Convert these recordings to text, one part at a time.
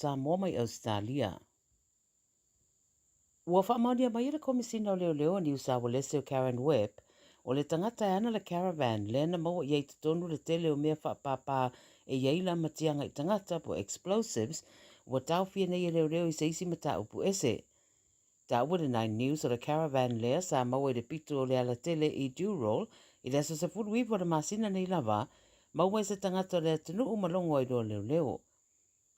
Samoa mai Ausetalia. Ua faamaonia mai e le Komesina o Leoleo o Niu Saualese o Karen Webb, o le tagata e ana le caravan lea na maua i ai i totonu le tele o mea faapāpā e i ai lamatiaga i tagata po explosives, ua taofia nei e leoleo i se isi mataupu ese. Taua le Nine News o le caravan lea sa maua i le pito o le alatele i Dural i le aso 19 o le masina nei lava, maua e se tagata o le atunuu ma logo ai loa leoleo.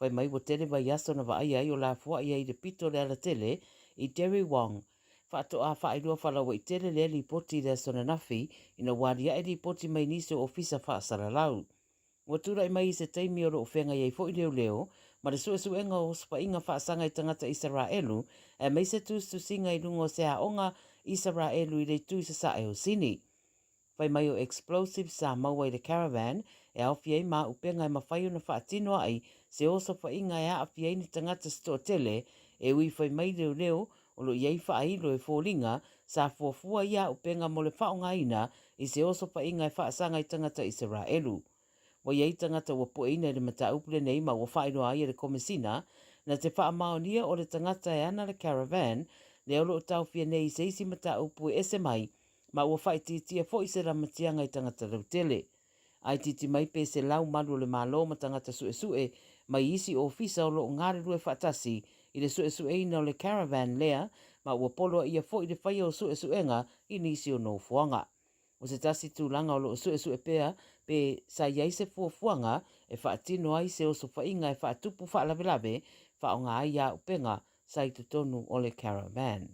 Fai mai ua tele vaiaso na vaaia ai o lafoai ai i le pito o le alatele i Derry Wong. Faatoa faailoa faalauaitele lea lipoti i le aso ananafi ina ua aliae lipoti mai nisi o ofisa faasalalau. Ua tulai mai i se taimi o lo o feagai ai foi leoleo ma le suesuega o osofaiga faasaga i tagata Isaraelu aemaise tusitusiga i luga o se aoga Isaraelu i le itu i sasae o Sini. Fai mai o explosives sa maua i le caravan e aofia ai ma upega e mafai ona faatino ai se osofaiga e aafia ai ni tagata se toatele e ui fai mai leoleo o lo o i ai faailo e foliga sa fuafua ia auupega mo le faaaogaina i se osofaiga e faasaga i tagata Isaraelu. Ua i ai tagata ua pueina i le mataupu lenei ma ua faailoa ai e le Komesina na te faamaonia o le tagata e ana le caravan lea o lo o taofia nei i se isi mataupu e ese mai ma ua faaitiitia foi se lamatiaga i tagata lautele. A itiiti mai pe 100 malu o le Malo ma tagata suesue mai isi ofisa o lo o galulue faatasi i le suesueina o le caravan lea ma ua poloaia foi le faia o suesuega i nisi o nofoaga. O se tasi tulaga o lo o suesue pea pe sa i ai se fuafuaga e faatino ai se osofaiga e faatupu faalavelave faaaoga ai auupega sa i totonu o le caravan.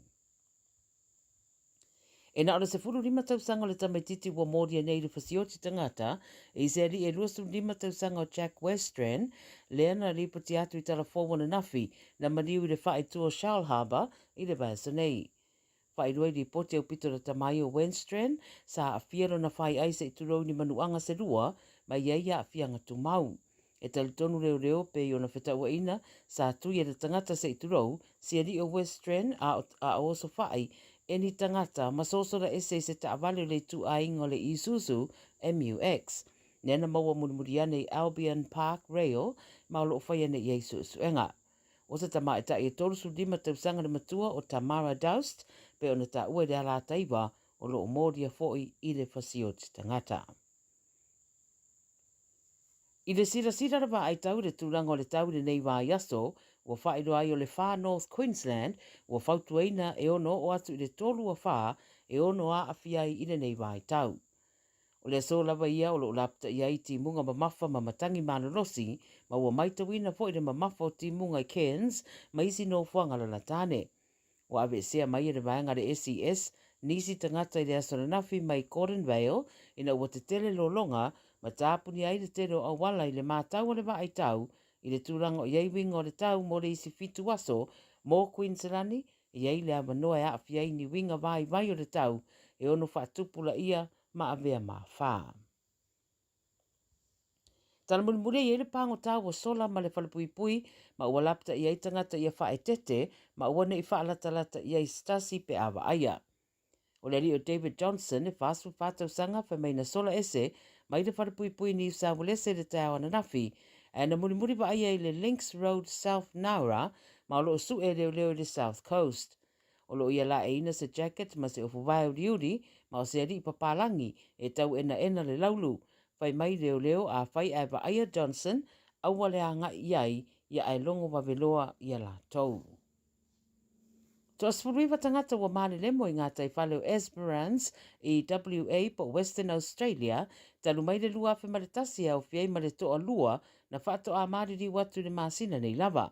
E na o le 15 tausaga o le tamaitiiti ua molia nei i le fasioti tangata i se alii e 25 tausaga o Jack Westran, lea na lipoti atu i Talafou ananafi na maliu i le faaitu o Shellharbour i le vaiaso nei. Faailoa i lipoti aupito lata mai o Wenstrand, sa aafia lona faiai se i tulou ni manuaga se lua ma i ai aafiaga tumau. E talitonu leoleo pei ona fetauaina sa tui e le tagata se i tulou, se alii o Westren a a o Osofai, e ni tagata ma sosola ese i se taavale o le ituaiga o le Isuzu MUX. Nea na maua mulimuli ane i Albion Park Rail ma o lo o fai ane i ai suesuega. O se tamaitai e 35 tausaga le matua o Tamara Doust pei ona taua i le alataiva o lo o molia foi i le fasioti tagata. I le silasila le vaai tau i le tulaga o le tau i lenei vaiaso, ua faailoa ai o le Far North Queensland ua fautuaina e ono oo atu i le tolu a fa e ono aafia ai i lenei vaitau. O le aso lava ia o lo o lapataia ai timuga mamafa ma matagi malolosi, ma ua maitauina foi le mamafa o timuga i Cairns ma isi nofoaga lalatane. Ua aveesea mai e le vaega a le SES nisi tagata i le aso ananafi mai Gordonvale ina ua tetele lologa ma tapunia ai le tele o auala i le matau a le vaaitau i le tulaga o i ai uiga o le tau mo le isi fitu aso mo Kuiniselani e i ai le avanoa e aafia ai ni uiga vaivai o le tau e ono faatupulaia ma avea mafā. Tala mulimuli ai ai le pagota ua sola ma le falepuipui ma ua lapataia ai tagata ia faaeteete ma aua ne i faalatalata i ai se tasi pe a vaaia. O le alii o David Johnson e 44 tausaga fai mai na sola ese mai le falepuipui i Niu Saualese i le taeao ananafi ae na mulimuli vaaia i le Links Road South Nowra ma o lo o sue e leoleo i le South Coast. O lo o ia laeina se jacket ma se ofuvae uliuli ma o se alii papalagi e tauenaena le laulu. Fai mai leoleo afai ae vaaia Johnson, aua le agai i ai ia ae logo vave loa ia latou. Toa 19 tagata ua malelemo i gataifale o Esperance i WA po o Western Australia talu mai le 2001 e aofia ai ma le toalua na faatoa maliliu atu i le masina nei lava.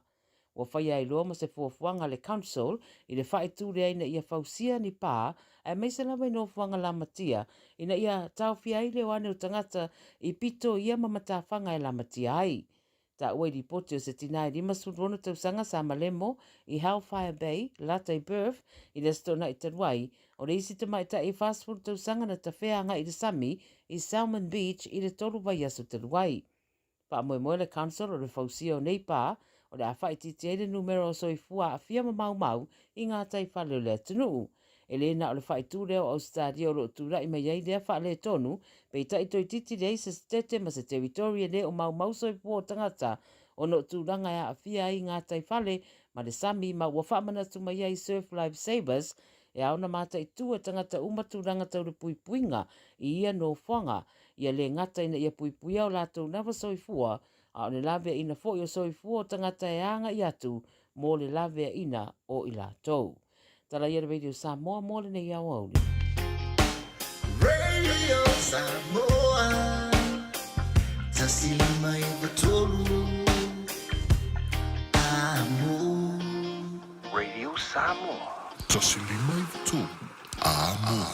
Ua faia ai loa ma se fuafuaga a le Council i le faaitu lea ina ia fausia ni pā, aemaise lava i nofoaga lamatia, ina ia taofia ai le o ane o tagata i pito ia ma matafaga e lamatia ai. Taua i lipoti o se tinā e 56 tausaga sa malemo i Hellfire Bay, lata i Perth, i le Aso Toonai talu ai, o le isi tamaitai e 40 tausaga na tafea agai i le sami i Salmon Beach i le tolu vaiaso talu ai. Faamoemoe le Council o le fausia o nei pā, o le a faaitiitia ai le numera o soifua aafia ma maumau i gataifale o le atunuu. E le na o le faaitu lea o Ausetalia o lo o tulai mai ai lea faaletonu, peitai toeitiiti leai se setete ma se territory e le o maumau soifua o tagata ona o tulaga e aafia ai gataifale ma le sami ma ua faamanatu mai ai Surf Life Savers e ao ona mataitu e tagata uma tulaga tau le puipuiga i ia nofoaga, ia le gata ina ia puipuia o latou lava soifua, a o le laveaiina foi o soifua o tagata e agai atu mo le laveaiina o i latou. Tala ia le Radio Samoa mo lenei aoauli. Radio Samoa 153 Amo. Radio Samoa. 153 Amo.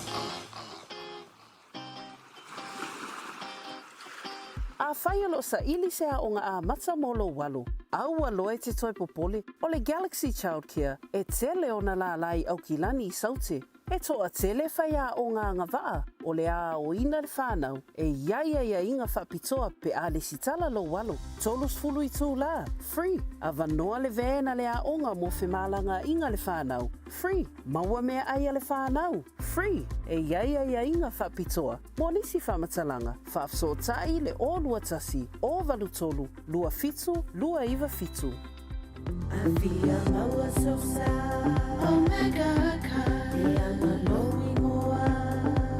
Afai o lo o saili se aoga amata mo lou alo, aua loa e te toe popole, o le Galaxy Childcare e tele ona lālā i Aukilani i Saute. E toatele faiaoga agavaa o le a aoina le whanau e i ai aiaiga faapitoa pe a lesitala lou alo. 30 itulā, free, avanoa le van a le aoga mo femalagaaiga le whanau, free, maua meaai a le whanau, free, e i ai aiaiga faapitoa mo nisi faamatalaga, faafesootai le 021 083 27 297. Afia maua sosa Omega car E ana lou ingoa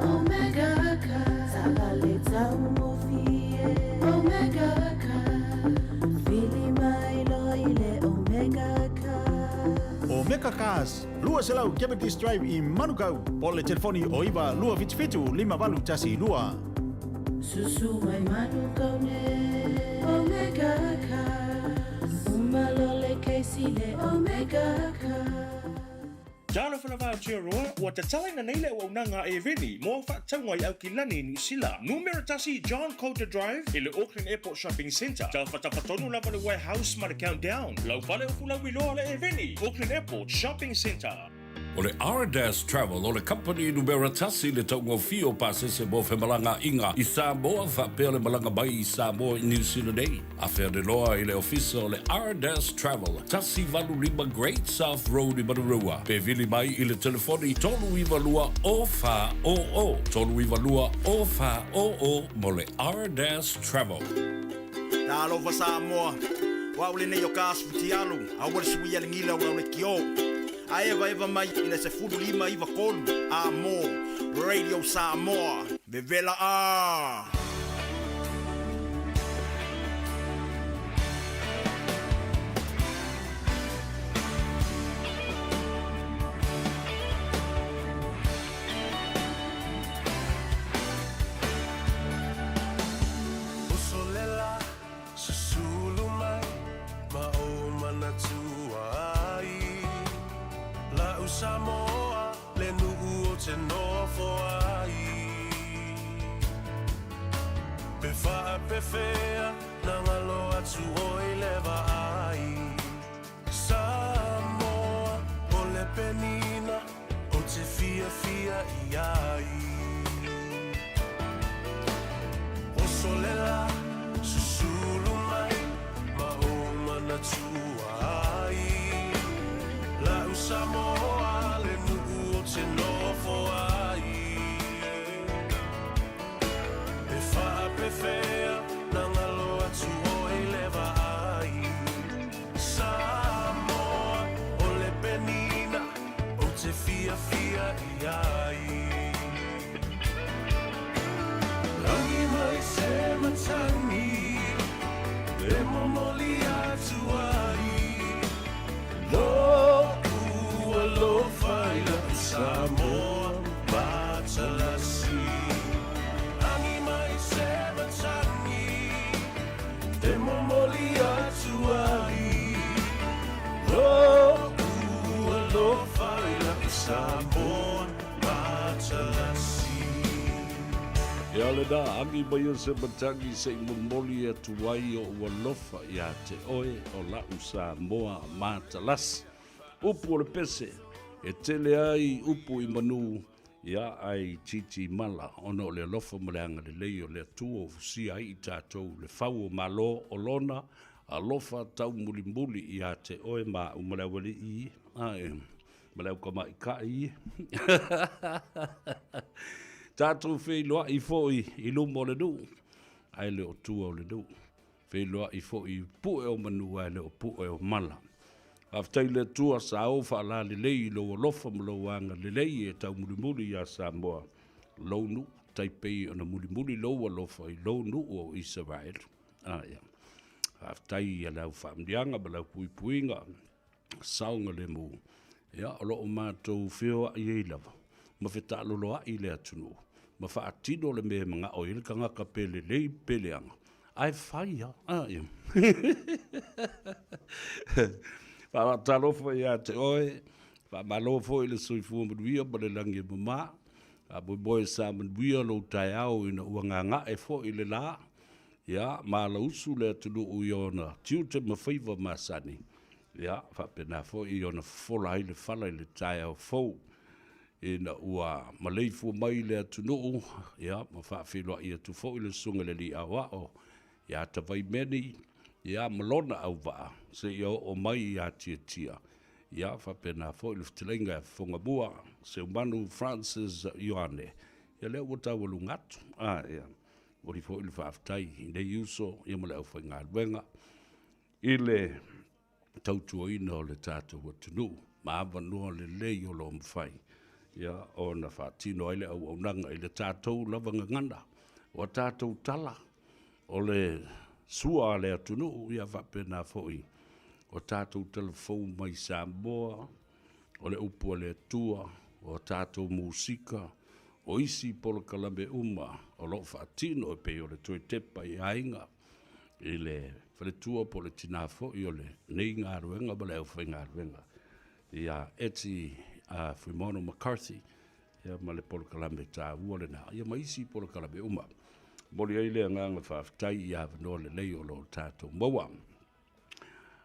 Omega car Taavale taugofie Omega car Vili mai loa i le Omega car. Omega Cars, 200 Cavendish Drive i Manukau, po o le telefoni o 9 277 5812. Susu mai Manukau nei Omega Cars Uma loa le kesi le Omega Cars. Talofa lava Aotearoa, ua tatalaina nei le auaunaga a Eveni mo au faatauga i Aukilani i Niu Sila. Numera tasi John Coulter Drive i le Auckland Airport Shopping Centre. Tafatafa tonu lava le Warehouse ma le Countdown. Lau fale o Fulauiloa le Eveni, Auckland Airport Shopping Centre. O le Ardas Travel o le kamupani numera tasi i le taugofie o pasese mo femalagaaiga i Samoa faapea le malaga mai i Samoa i Niu Sila nei. Afea loa i le ofisa o le Ardas Travel, 185 Great South Road i Manurewa, pe vili mai i le telefoni 392 0400, 392 0400 mo le Ardas Travel. Talofa Samoa, o au lenei o Kas Futialu, aua le suia le gila o lau lekiō. A evaeva mai i le 15 9 3 a mo Radio Samoa. Vevela a! Uso le la, susulu mai ma ou manatu ai. La'u Samoa le nuu ou te nofo ai. Pe faapefea na galo atu oi le vaai. Samoa o le penina ou te fiafia i ai. Oso le la, susulu mai ma ou manatu ai. La'u Samoa le nuu ou te nofo ai. Pe faapefea na galo atu oi le vaai. Samoa o le penina ou te fiafia i ai. Rangi mai se matagi e momoli atu ai. Lo'u alofa i la'u Samoa matalasi. Agi mai se matagi e momoli atu ai. Lo'u alofa i la'u Samoa matalasi. Ia lena, agi mai se matagi se i momoli atu ai o'u alofa iā te oe o la'u Samoa matalasi. Upu o le pese, e tele ai upu i manu, ia ae itiiti i mala, ona o le alofa ma le agalelei o le Atua ua fusia ai i tatou le fau o Malo o Lona alofa taumulimuli iā te oe ma a'u ma le aualii ae ma le autamaitai tatou feiloai foi i luma o le nuu ae le o tua o le nuu. Feiloai foi i pue o manu ae le o pue o mala. Faafetai i le Atua sa ou faalalelei i lou alofa ma lou agalelei e taumulimuli ia Samoa, lou nuu, tai pei ona mulimuli lou alofa i lou nuu o Isaraelu. A ia. Faafetai i lau faamanuiaga ma lau puipuiga saogalemu, ia, o lo o matou feoai ai lava ma fetaaloloai i le atunuu ma faatino le mea e manao i ai le tagata pe lelei pe leaga, ae fai lava. A, ia. Faatalofa ia te oe, faamalo foi le soifua manuia ma le lagi e mama. Faamoemoe sa manuia lou taeao ina ua gaga'e foi le la, ia, ma alausu le atunuu i ona tiute ma faiva masani, ia, faapena foi ona fofola ai le fala i le taeao fou ina ua maleifua mai le atunuu, ia, ma faafeiloai atu foi le Susuga i le Alii Aoao ia Tavaimeni, ia, ma lona auvaa seia oo mai ia Tiatia, ia, faapena foi le fetalaiga ia Fofogamua Seumanu Francis Ioane, ia lea ua taualuga atu. A, ia. Momoli foi le faafetai i nei uso ia ma le aufaigaluega i le tautuaina o le tatou atunuu ma avanoa lelei o lo o mafai ia ona faatino ai le auaunaga i le tatou lava gagana. O a tatou tala, o le sua a le atunuu, ia faapena foi o tatou talafou mai Samoa, o le upu a le Atua, o a tatou musika, o isi polokalame uma o lo o faatino e pei o le toe tepa i aiga i le faletua po o le tina foi o lenei galuega ma le aufaigaluega ia Eti Fuimaono McCarthy, ia ma le polokalame taua lena, ia ma isi polokalame uma. Momoli ai le agaga faafetai i avanoa lelei o lo o tatou maua.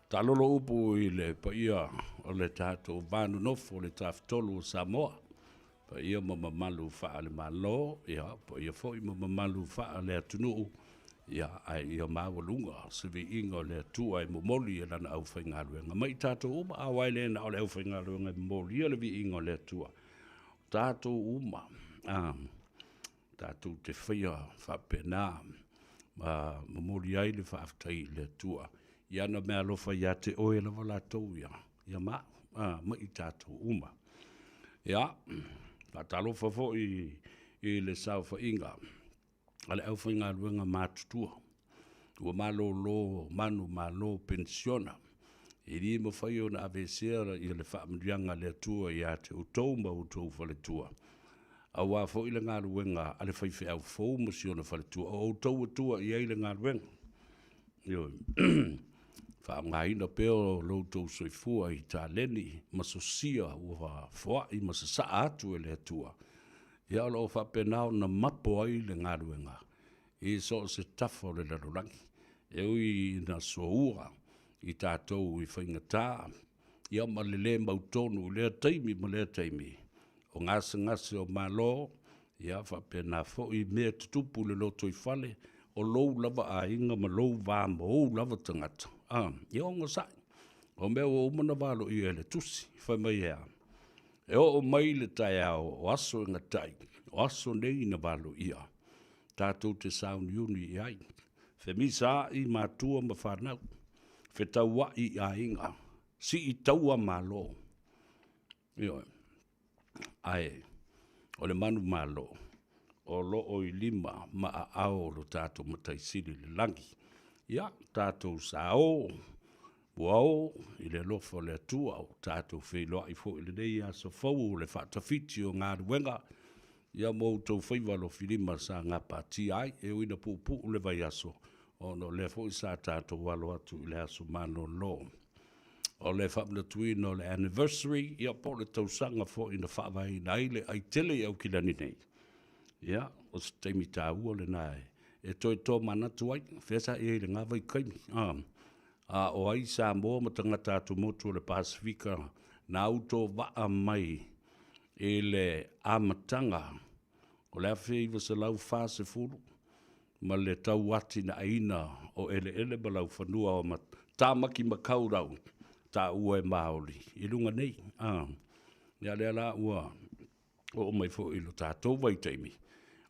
Taalolo upu i le paia o le tatou va nonofo o le Tafatolu o Samoa, paia ma mamalu faale-Malo, ia, paia foi ma mamalu faale-atunuu, ia, ae ia maualuga se viiga o le Atua e momoli e Lana aufaigaluega mai i tatou uma, aua e le na o le aufaigaluega e momolia le viiga o le Atua, o tatou uma, a, tatou te faia faapena ma momoli ai le faafetai i le Atua i ana meaalofa ia te oe lava latou ia, ia ma au, a, ma i tatou uma. Ia, faatalofa foi i le saofaiga a le aufaigaluega matutua ua malolo manumalo penisiona, e le mafai ona aveesea le faamanuiaga a le Atua ia te outou ma outou faletua, aua foi le galuega a le faifeau fou ma si ona faletua, o outou ua tua i ai le galuega. Ioe. Faaaogaina pea o lo outou soifua i taleni ma sosia ua foai ma sasaa atu e le Atua, ia o lo o faapena ona mapo ai le galuega i so o se tafa o le lalolagi. E ui ina soua i tatou i faigata, ia ma le le mautonu i lea taimi ma lea taimi, o gasegase o Malo, ia faapena foi mea tutupu i le lotoifale, o lou lava aiga ma lou va ma ou lava tagata, a, ia ogasai. O mea ua uma ona valoia e le Tusi, fai mai e a? E oo mai le taeao o aso e gatai, o aso nei na valoia, tatou te sauniuni i ai, femisaai matua ma fanau, fetauai i aiga, sii taua malo. Ioe. Ae o le manumalo o lo o i lima ma aao o lo tatou Matai Sili i le lagi. Ia, tatou sao ua o i le alofa o le Atua, ua tatou feiloai foi i lenei aso fou o le faatafiti o galuega, ia ma outou faiva alofilima sa gapatia ai, e ui ina puupuu le vaiaso, ona o lea foi sa tatou alo atu i le aso malolo. O le faamanatuina o le anniversary, ia po o le tausaga foi na faavaeina ai le ai tele i Aukilani nei, ia, o se taimi taua lena e toe tomanatu ai, fea sa i ai i lena vaitaimi, a, a o ai Samoa ma tagata atumotu o le Pasefika na autovaa mai i le amataga o le 1940 ma le tauatinaeina o eleele ma laufanua o Tāmaki Makaurau taua e Māori i luga nei. A, ia lea la ua oo mai foi i lo tatou vaitaimi.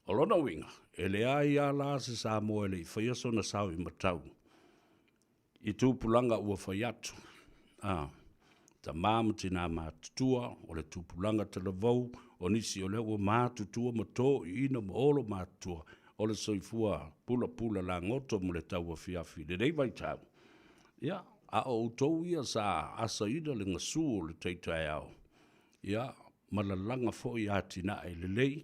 O lona uiga, e leai lava la se Samoa e le i faia sona sao i matau. I tupulaga ua fai atu, a, tamā ma tinā matutua, o le tupulaga talavou, o nisi o lea ua matutua ma toeaiina ma olo matutua, o le soifua pulapula lagoto mo le tauafiafi i lenei vaitau. Ia, a o outou ia sa asaina le gasu o le tai taeao, ia, ma lalaga foi atinae lelei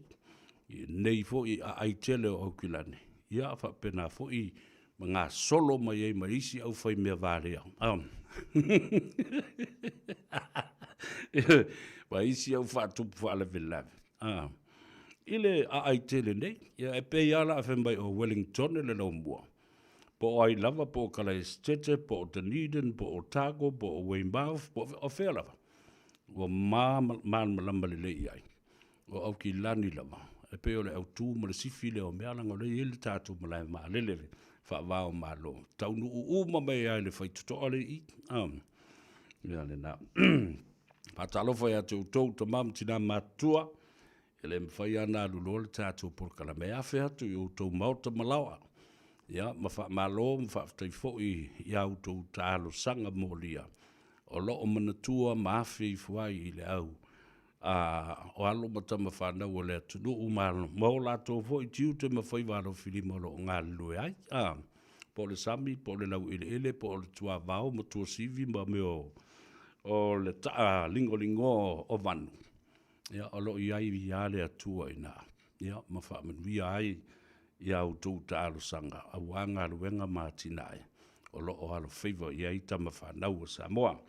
i lenei foi aai tele o Aukilani, ia faapena foi ma gasolo mai ai ma isi aufaimea valea, ma isi au faatupu faalavelave i le aai tele nei. Ia e pei lava la a fai mai o Wellington le laumua, po o ai lava, po o Kalaesetete, po o Dunedin, po o Otago, po o Weymouth, po o fea lava, ua malamalama lelei i ai. O Aukilani lava, e pei o le autu ma le sifi lea o mea, leaga o lea e i ai le tatou malae vaalele faava o Malo, e taunuu uma mai lava i le faitotoa lea i i. Ia lena. Faatalofa ia te outou tama ma tina matutua, e le mafai lava ona alu loa le tatou polokalame e afe atu i outou maota ma laoa, ia ma faamalo ma faafetai foi i a outou talosaga molia o lo o manatua ma afe ifo ai i le au o alo ma tama fanau a le atunuu ma o latou foi tiute ma faiva alofilima o lo o galulue ai, po o le sami, po o le laueleele, po o le tuavao ma tuasivi ma mea o le taaligoligoa o vanu, ia, o lo o i ai lava le Atua i ina, ia, ma faamanuia ai i a outou talosaga aua galuega ma atinae o lo o alofaiva i ai tama fanau a Samoa.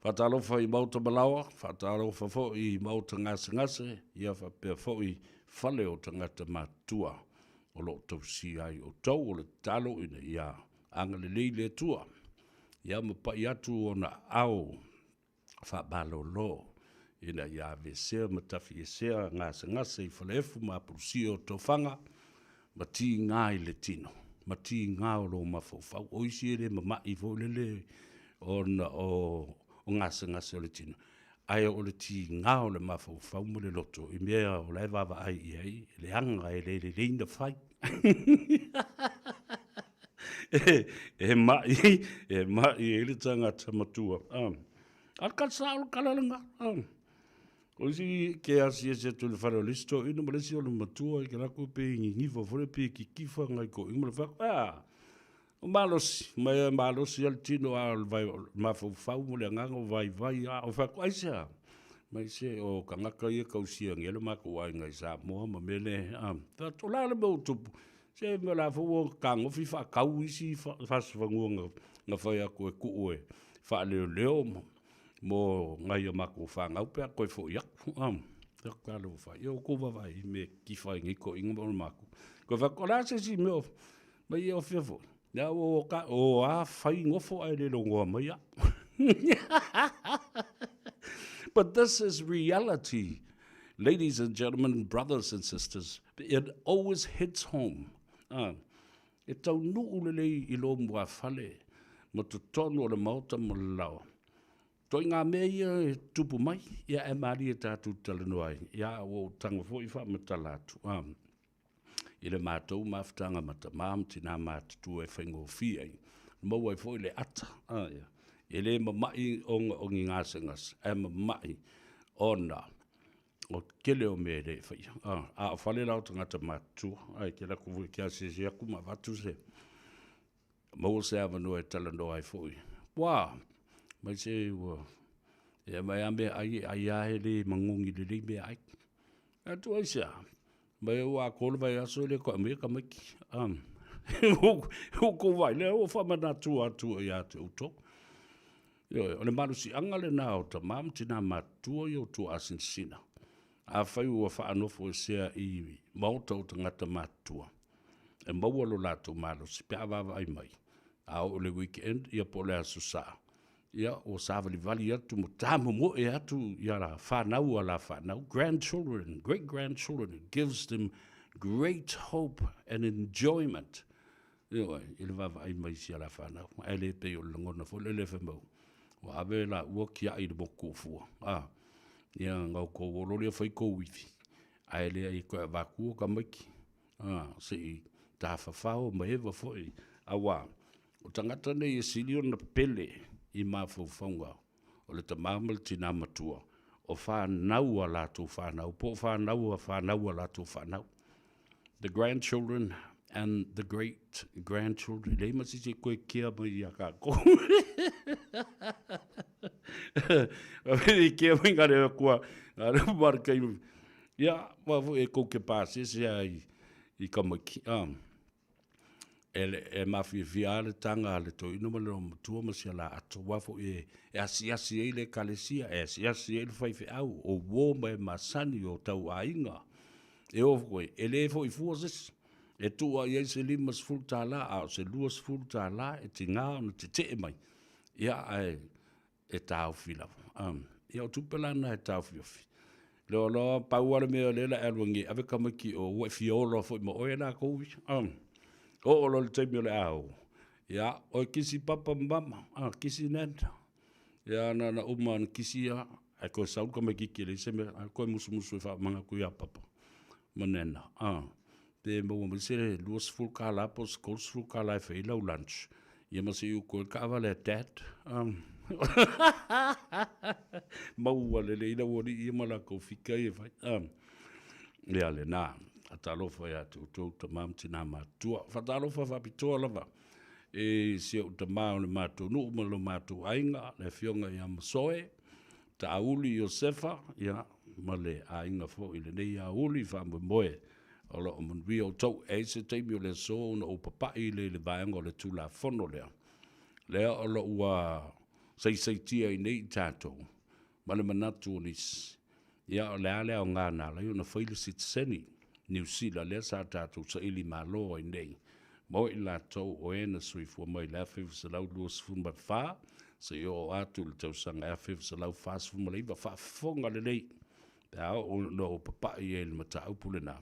Faatalofa i maota ma laoa, faatalofa foi i maota gasegase, ia faapea foi fale o tagata matutua o lo o tausia ai outou. O le tatalo ina ia agalelei le Atua, ia ma pai atu ona aao faamalolo ina ia aveesea ma tafiesea gasegase i falaefu ma apulusia o tofaga ma tiga i le tino ma tiga o lou mafaufau. O isi e le mamai foi lele ona o gasegase o le tino, ae o le tiga o le mafaufau ma le loto i mea o la e vaavaai i ai, leaga e le lelei ona fai. E mai, e mai ai le tagata matua. A o le tala sao le tala lena. O isi ke asiasi atu i le fale o le isi toeaina ma le isi o le matua i ke latou pe niniva foi lea pe kikifa nai toeaina ma le fai atu, a, o malosi, mai e malosi lava le tino a o le mafaufau ma le agaga o vaivai lava. Ou fai atu, aisea? Mai se o tagata ia tausia nei lo matou aiga i Samoa ma mea lea. A, fai atu, o le a le mea ua tupu? Se mea o la foi ua fetagofi faatau isi fasifanua na fai atu e tuu e faaleoleo mo nai a matou fanau pe a toe foi atu. Talofa e, ia outou vaavaai i mea e tifa ai nei toeaiina ma matou. Toe fai atu, o le a se isi mea o mai ia o fea foi? Lea ua o a fai nofo ae le logoa mai au. But this is reality, ladies and gentlemen, brothers and sisters. It always hits home. Ah, e taunuu lelei i lou muafale ma totonu o le maota ma le laoa. Ituaiga mea ia e tupu mai, ia ae malie tatou te talanoa ai, ia ua ou tago foi faamatala atu a i le matou mafutaga ma tama ma tina matutua e faigofie ai, maua ai foi le ata, a ia, e le mamai ona o ni gasegase, ae mamai ona o le tele o mea e le faia. A o fale la o tagata matutua, ae te alu atu foi e te asiasi atu ma avatu se maua se avanoa e talanoa ai foi. Ua, mai se ua, e aumai lava meaai e ai lava e le magogi lelei meaai. Atu aisea? Mai ua atoa le vaiaso e le toe aumaia tamaiti. Ua tou vaai lea ua faamanatu atu ia te outou. Ioe, o le malosiaga lena o tama ma tina matutua ia o tuaasinasina. Afai ua faanofoesea i maota o tagata matutua, e maua lo latou malosi pe a vaavaai mai. A oo i le weekend ia po o le Aso Sa, ia ua savalivali atu ma tamomoe atu ia la fanau a la fanau, grandchildren, great grandchildren, it gives them great hope and enjoyment. Ioe, i le vaavaai mai i si a la fanau, ae le pei o le lagona foi lele fai mai ua ave laua tiai i le motu o fua, a, ia na outou o loa lea fai tou ivi, ae leai e toe avatua tamaiti, a, se i tafafao ma eva foi, aua. O tagata nei e sili ona pele i mafaufauga o le tama ma le tinā matua, o fanau a latou fanau, po o fanau a fanau a latou fanau. The grandchildren and the great grandchildren. E leai ma se isi e koe kea mai ia kākou. I kea mai ngā reo kua, ngā reo markai. Ia, wā foi e kou ke pāsese ai i kamaki. Um, e, e mafiafia a le tanga a le toeaina ma le olomatua ma si a la ato, aua foi e, e asiasi ai le ekalesia, e asiasi ai le faifeau, o uo ma e masani o tau aiga. E oo foi, e le foi fua se isi, e tuu lava i ai se $50 a o se $20 e tiga ona tetee mai, ia ae e taofi lava. Ia o tupe la na e taofiofi. Lea loa, pau lava le mea o lea o le a e alu ai nei e ave tamaiti i o, ua e fia ola foi ma oe latou ia. Oo loa i le taimi o le a o, ia, oi kisi papa ma mama, kisi nana. Ia na ona uma ona kisi ia, ae toe sau le tamaititi e leai se mea, ae toe musumusu e faamagana atu ia papa ma nana. Pe maua mai se $20 po o se $30 e fai ai lau lunch, ia ma se i utu ai le taavale a dad. Maua lelei lau alii ia ma latou fika ia e fai. Ia lena, talofa ia te outou tama ma tina matutua. Faatalofa faapitoa lava i si ou tama o le matou nuu ma lo matou aiga, le afioga ia Masoe, Taauli Iosefa, ia, ma le aiga foi i lenei aoauli faamoemoe o lo o manuia outou. E i ai se taimi o le aso ona ou papai lea i le vaega o le Tulafono lea, lea o lo o ua saisaitia ai nei i tatou ma le manatu o nisi, ia o le a le aoga na ala ai ona fai le sitiseni Niu Sila lea sa tatou saili malo ai nei mo i latou o e na soifua mai i le 1924 seia oo atu i le tausaga 1949. Faafofoga lelei pe a oo ina ou papai ai i le mataupu lena,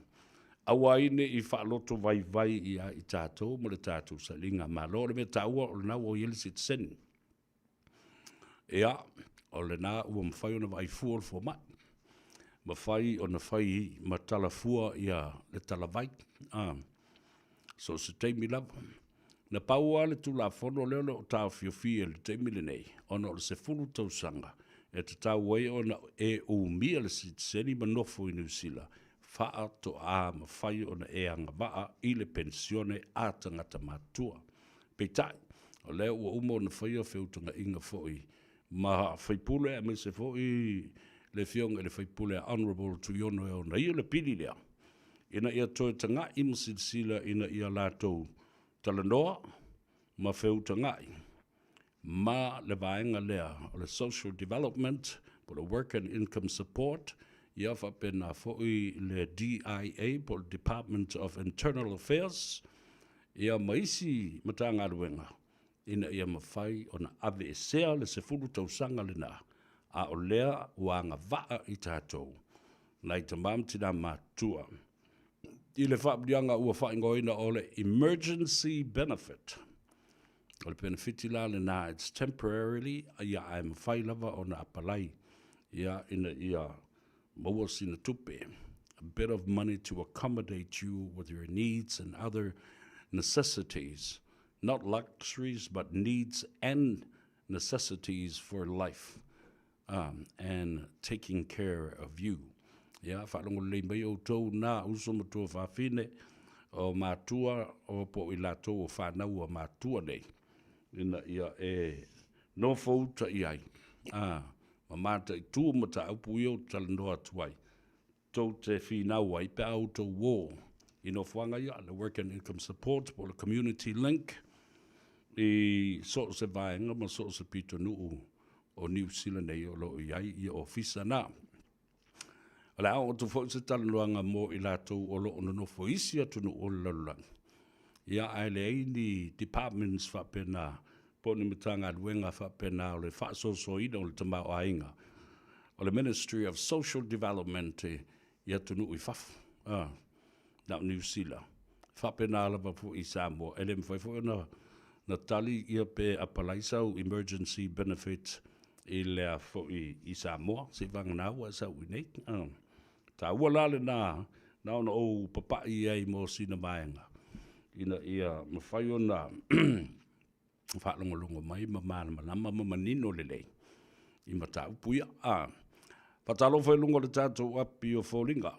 aua ai ne i faaloto vaivai ia i tatou ma le tatou sailiga malo. O le mea taua o lena ua i ai le sitiseni. Ia, o lena ua mafai ona vaai fua le fomai, mafai ona fai ma tala fua ia le talavai, a, so o se taimi lava. Na pau lava le Tulafono lea o lo o taofiofia i le taimi lenei, ona o le 10 tausaga e tatau ai ona e umia le sitiseni ma nofo i Niu Sila faatoa mafai ona e agavaa i le penisione a tagata matutua. Peitai, o lea ua uma ona faia feutagaiga foi ma faipule aemaise foi le Afioga i le Faipule a Honourable Tuiono e ona ia le pili lea, ina ia toe tagai ma silasila ina ia latou talanoa ma feutagai ma le vaega lea o le Social Development po o le Work and Income Support, ia faapena foi le DIA po o le Department of Internal Affairs, ia ma isi Matagaluega ina ia mafai ona aveesea le 10 tausaga lena, a o lea ua agavaa i tatou, nai tama ma tina matutua, i le faamanuiaga ua faaigoaina o le Emergency Benefit. O le penefiti la lena, it's temporarily, ia ae mafai lava ona apalai, ia, ina ia maua sina tupe, a bit of money to accommodate you with your needs and other necessities, not luxuries but needs and necessities for life um, and taking care of you. Ia, faalogo lelei mai outou na uso ma tuafafine o matua o po o i latou o fanau a matua nei, ina ia e nofo uta i ai, a, ma mataitu mataupu ia ou te talanoa atu ai, tou te finau ai pe a outou ō i nofoaga ia, le Work and Income Support po o le Community Link i so o se vaega ma so o se pitonuu o Niu Sila nei o lo o i ai ia ofisa na. O le a oo atu foi se talanoaga mo i latou o lo o nonofo i isi atunuu o le lalolagi, ia ae leai ni departments faapena po o ni Matagaluega faapena o le faasoasoaina o le tamaoaiga o le Ministry of Social Development i atunuu i fafo, a, na o Niu Sila. E faapena lava foi i Samoa, e le mafai foi ona na tali ia pe apalai sau emergency benefit i lea foi i Samoa, seivagana ua e sau i inei. A, taua la lena, na ona ou papai ai mo sina vaega, ina ia mafai ona faalogologo mai ma malamalama ma manino lelei i mataupu ia. A faatalofa i luga o le tatou api o foliga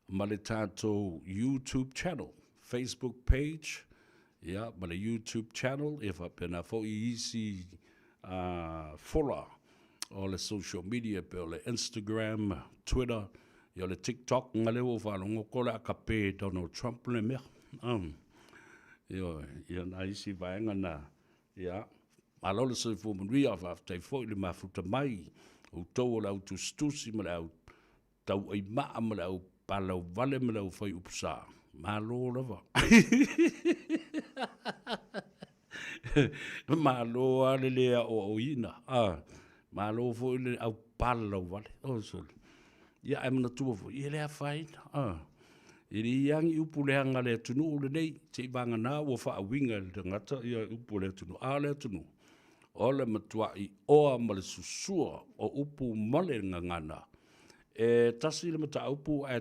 ma le tatou YouTube channel, Facebook page, ia, ma le YouTube channel, ia faapena foi i isi fola o le social media pei o le Instagram, Twitter, ia o le TikTok, nga lea ua ou faalogo ko le a kape Donald Trump le mea. Ioe, ia na isi vaega na, ia, malo le soifua manuia, faafetai foi le mafuta mai, outou o le au tusitusi ma le au tauaimaa ma le au palauvale ma le au fai upu sa. Malo lava. Malo lava le le aoaoina. Ah, malo foi le au palauvale. Oh, sole. Ia, ae manatua foi, ia le afaina. Ah. E le i agi upu leaga a le atunuu lenei, se i vagana ua faauiga e le tagata ia upu a le atunuu. A o le atunuu, o le matuai oa ma le susua o upu ma le gagana. E tasi le mataupu ae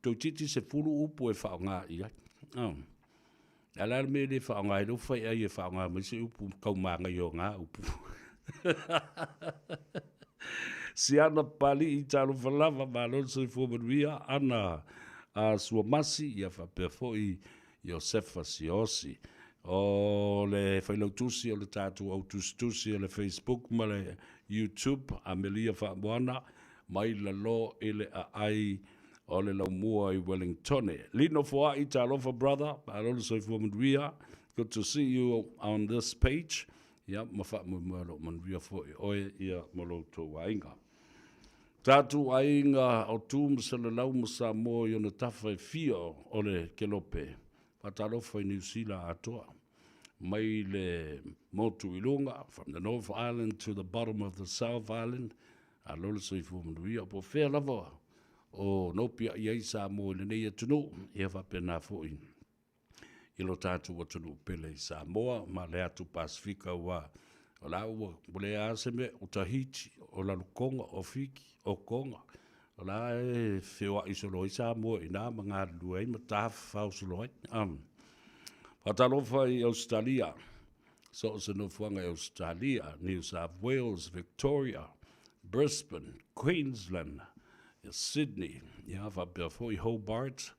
toeitiiti 10 upu e faaaoga i ai. O le a la le mea e le faaaoga ai lou faiai e faaaoga mai se upu kaumagaia o na upu. Siana Papali'i, talofa lava, malo le soifua manuia, Ana Suamasi, ia faapea foi Iosefa Siaosi. O le failautusi o le tatou au tusitusi o le Facebook ma le YouTube, Amelia Faamoana, mai lalo i le aai o le laumua i Wellingtone. Lino Foai, talofa brother, malo le soifua manuia. Good to see you on this page. Ia, ma faamoemoe o lo o manuia foi oe ia ma lo outou aiga. Tatou aiga o Tu ma Selelau ma Samoa i ona tafa e fia o le kelope, faatalofa i Niu Sila atoa, mai le motu i luga, from the North Island to the bottom of the South Island, alo le soifua manuia, po o fea lava o nopiai ai Samoa i lenei atunuu, ia faapena foi i lo tatou atunuu pele i Samoa ma le atu Pasefika aua o la ua leai lava se mea, o Tahiti, o Lalukoga, o Fiti, o Toga, o la e feoai solo ai Samoa i ina ma galulue ai ma tafafao solo ai. Faatalofa i Ausetalia, so o se nofoaga i Ausetalia, New South Wales, Victoria, Brisbane, Queensland, Sydney, ia faapea foi Hobart,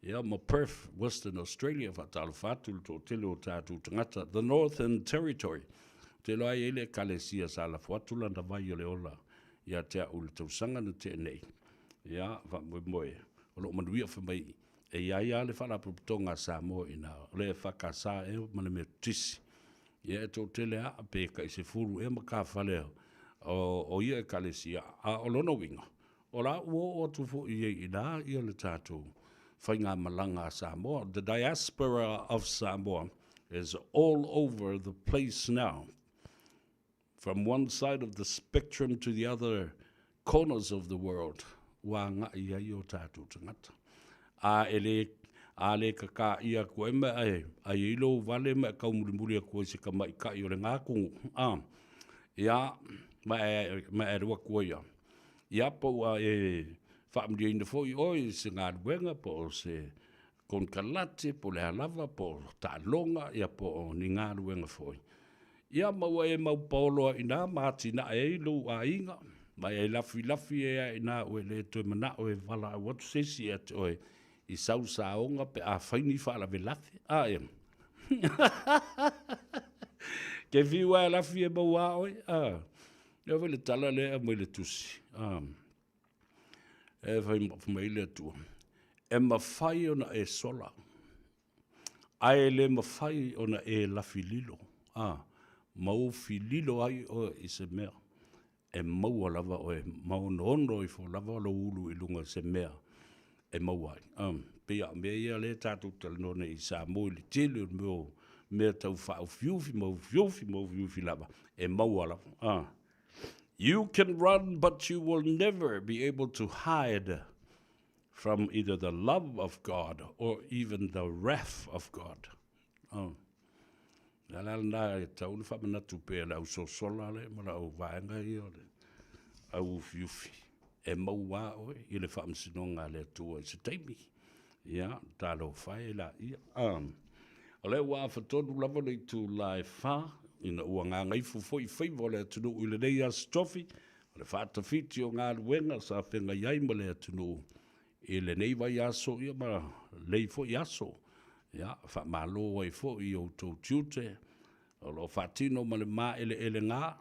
Ia, ma Perth, Western Australia, faatalofa atu i le toatele o tatou tagata, The Northern Territory. Ou te iloa e i ai le Ekalesia sa lafo atu lana vai o le ola ia te au i le tausaga na tea nei. Ia, faamoemoe, o lo o manuia fai mai e i ai lava le Faalapotopotoga a Samoa i ina, o le EFKS ea ma le Metotisi. Ia, e toatele lava, pe tai 10 ea matafale o ia Ekalesia, a o lona uiga, O la ua oo atu foi i ai i ina ia le tatou faigamalaga a Samoa. The diaspora of Samoa is all over the place now. From one side of the spectrum to the other corners of the world, ua agai ai o tatou tagata. A e le, a le kakā ʻia aku ai ma e ai ai lou wale ma e kaumulimuli aku ai se kamaʻikaʻi o le gākugu. A, ia, ma e, ma e alu aku ai a. Ia, po ua e faamanuiaina foi oe i se galuega po o se konekarate po o le a lava po o taaloga ia po o ni galuega foi. Ia ma ua e mau paolo ai i ina ma atinae ai lou aiga, ma e lafilafi ai lava i ina ua e le toe manao e valaau atu se isi ia te oe i sau saoga pe a fai ni faalavelave. A ia. Ke fiu lava e lafi e maua a oe. A. Lea foi le tala lea e aumai le tusi, a, e fai mai le Atua, e mafai ona e sola, ae le mafai ona e lafi lilo, a, ma ufi lilo ai oe i se mea, e maua lava oe, ma onoono ifo lava lou ulu i luga i se mea e maua ai. A, pei a o mea ia lea tatou talanoa nei i Samoa i le tele o mea o mea tau faaufiufi ma ufiufi ma ufiufi lava, e maua lava. A. You can run but you will never be able to hide from either the love of God or even the wrath of God. Oh. Le ala lena e tatau ona faamanatu pea i le au sosola lea ma le au vaega ia o le au ufiufi e maua a oe i le faamasinoga a le Atua i se taimi. Ia, talofa e laia. O lea ua afatonu lava le itula e fa, ina ua gagaifo foi faiva o le atunuu i lenei Aso Tofi, o le faatafiti o galuega sa feagai ai ma le atunuu i lenei vaiaso ia ma lenei foi aso. Ia, faamalo ai foi i outou tiute o lo o faatino ma le maeleelega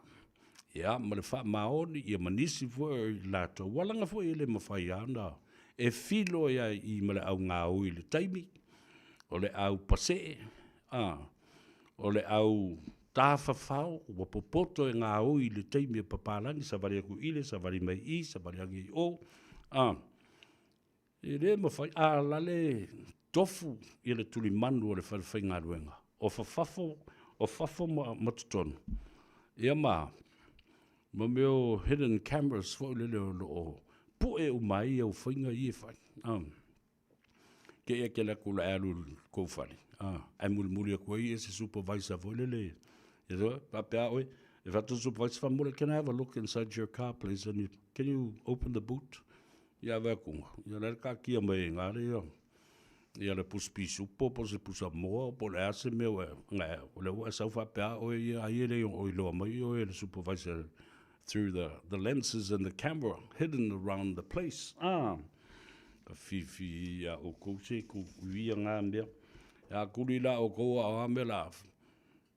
ia ma le faamaoni ia ma nisi foi o i latou ua laga foi e le mafai lava ona e filo ai lava i i ma le au gaoi i le taimi, o le au pasee, a, o le au tafafao ua popoto e gaoi i le taimi e papalagi, savali atu i le savali mai i, savali ane i o, a. E le mafai, a lale tofu ia le tulimanu o le falefaigaluega, o fafafo, o fafo ma totonu, ia ma ma mea o hidden cameras foi lele o lo o pue uma ai au faiga ia e fai. A. Te i e te alu atu o le a e alu i kou fale, a, ae mulimuli atu ai se supervisor foi lele, ia faapea oe, e fai atu le supervisor, faamolemole, can I have a look inside your car please, and you, can you open the boot? Ia vaai atu, ia la e taatia mai ai i ina le ia le pusa pisupo po o se pusa moa po o le a se mea ua e, o lea ua e sau faapea lava oe ia, ai e le o iloa mai oe e le supervisor through the lenses and the camera hidden around the place. Ah, ka fifi ia outou se kou uia ngā mea. A kuli la outou a o a mea la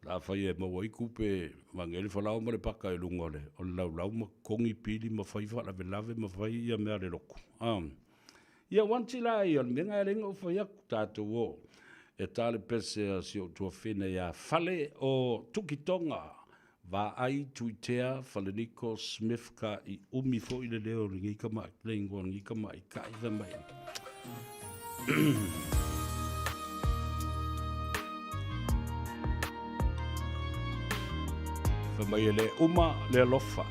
La fai e maua ai tupe mange le falaoa ma le paka i luga o le o le laulau ma totogi pili ma fai faalavelave ma fai ia mea a le lotu. A. Ia once la ia o le mea lena e ala ai ona ou fai atu, tatou o e ta le pese a si ou tuafine ia Fale o Tukitoga, Vaai, Tuitea, Faleniko, Smith ka i umi foi le leo o lenei tama, le ingoa o lenei tamaitai fai mai. Fai mai e le uma le alofa.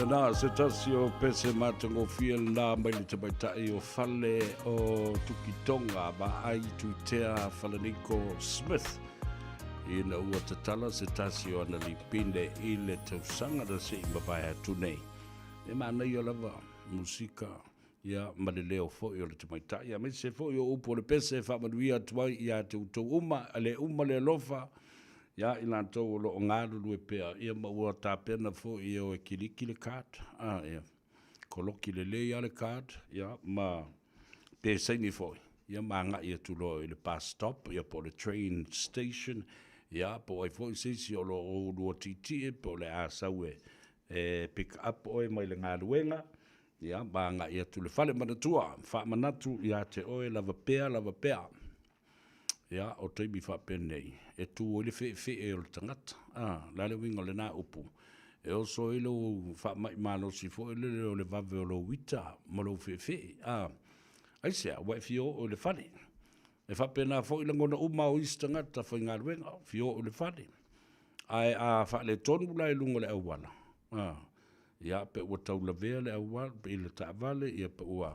lena se tasi o pese matagofie lena mai le tamaitai o fale o Tukitonga Vaai Tuitea Falaniko Smith ina ua tatala se tasi o ana lipine i le tausaga na se i mavae atu nei. E manaia lava musika ia ma le leo foi o le tamaitai aemaise foi o upu o le pese e faamanuia atu ai ia te outou uma, e le uma le alofa ia i latou o lo o galulue pea, ia ma ua tapena foi e o e kiliki le card, a, ia, koloki lelei lava le card, ia, ma pe saini foi, ia ma agai atu loa i le bus stop, ia po o le train station, ia, po o ai foi se isi o lo o ulua tietie, po o le a sau e, e pick up oe mai le galuega, ia, ma agai atu i le fale manatua, faamanatu ia te oe lava pea, lava pea. Ia, o taimi faapenei, e tu ai le feefee o le tagata. A, o le a le uiga o lena upu? E oso ai lou faamai malosi foi lele o le vave o lou ita ma lou feefee. A, aisea? Ua e fia oo i le fale. E faapena foi lagona uma o isi tagata faigaluega, fia oo i le fale. Ae a faaletonu la i luga o le auala, a, ia, pe ua taulavea le auala, i le taavale, ia pe ua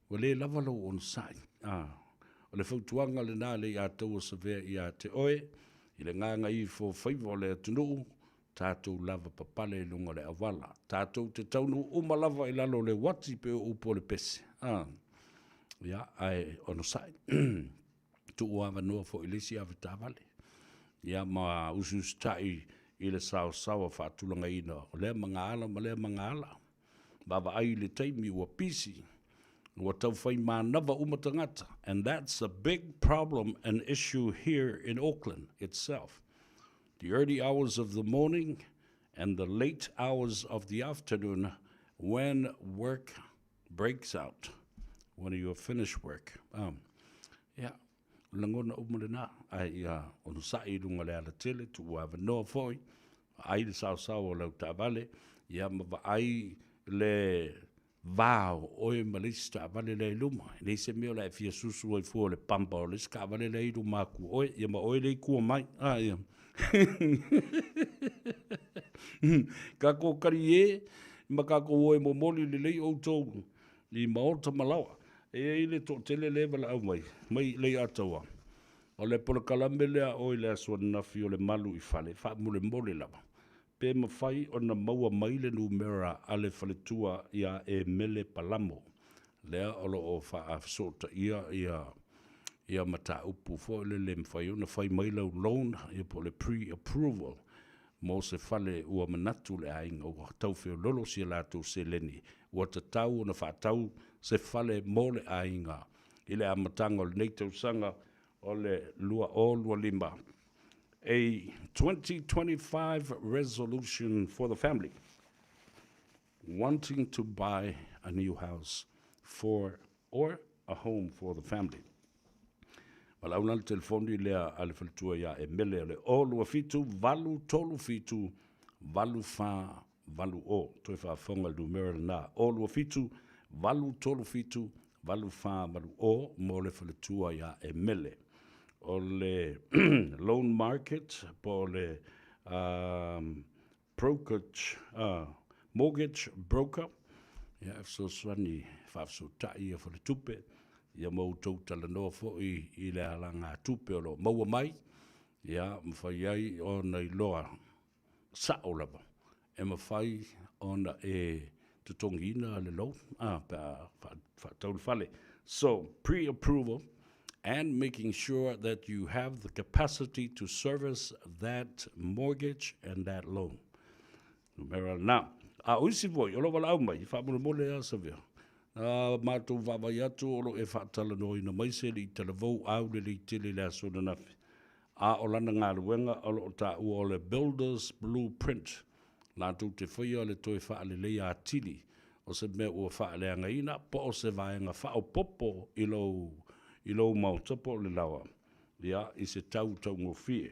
Ua le lava lou onosai. A, o le fautuaga lena le i taua savea ia te oe, i le gagaifo faiva o le atunuu, tatou lava papale i luga o le auala. Tatou te taunuu uma lava i lalo o le uati pei o upu o le pese. A, ia, ae onosai. Tuu avanoa foi i le isi avetaavale. Ia, ma usiusitai i le saosaoa faatulagaina o lea magaala ma lea magaala. Vaavaai i le taimi ua pisi, ua tau fai manava uma tagata and that's a big problem and issue here in Auckland itself. The early hours of the morning and the late hours of the afternoon when work breaks out, when you have finished work. Um, yeah, lagona uma lena, ae ia onosai i luga o le alatele, tuu avanoa foi, vaai le saosao o lau taavale, ia ma vaai le va o oe ma le isi taavale lea i luma. E leai se mea o le a e fia susu ai fua o le pampa o le isi taavale lea i luma atu o oe, ia ma oe lea i tua mai. A, ia. Tatou talie ma tatou o e momoli lelei outou i maota ma laoa. E i ai le toatele lea e valaau mai, mai Leiataua, o le polokalame lea a oe i le aso ananafi o le malu i fale, faamolemole lava, pe mafai ona maua mai le numera a le faletua ia Emele Palamo, lea o lo o faafesootaia ia ia mataupu foi lele e mafai ona fai mai lau loan ia po o le pre-approval mo se fale ua manatu le aiga ua tau feololo si a latou seleni ua tatau ona faatau se fale mo le aiga i le amataga o lenei tausaga o le 2025. A 2025 resolution for the family wanting to buy a new house for or a home for the family. Valaau la le telefoni lea a le faletua ia Emele o le 0 27 8 3 7 8 4 8 0. Toe faafofoga i le numera lena, 0 27 8 3 7 8 4 8 0 mo le faletua ia Emele. O le loan market po o le um, brokerage, mortgage broker, ia e fesoasoani e faafesootai ia faletupe, ia ma outou talanoa foi i le alagatupe o lo o maua mai, ia mafai ai ona iloa sao lava e mafai ona e totogiina le loan a pe a faatau le fale. So, pre-approval and making sure that you have the capacity to service that mortgage and that loan. Numera lena. A o isi foi, o lo valaau mai, faamolemole lava Savea. Na matou vaavaai atu o lo o e faatalanoaina mai se alii talavou aulelei tele i le aso ananafi. A o lana galuega o lo o taua o le Builder's Blueprint, latou te faia le toe faaleleia atili o se mea ua faaleagaina po o se vaega faaopoopo i lou i lou maota po o le laoa, ia, i se tau taugofie.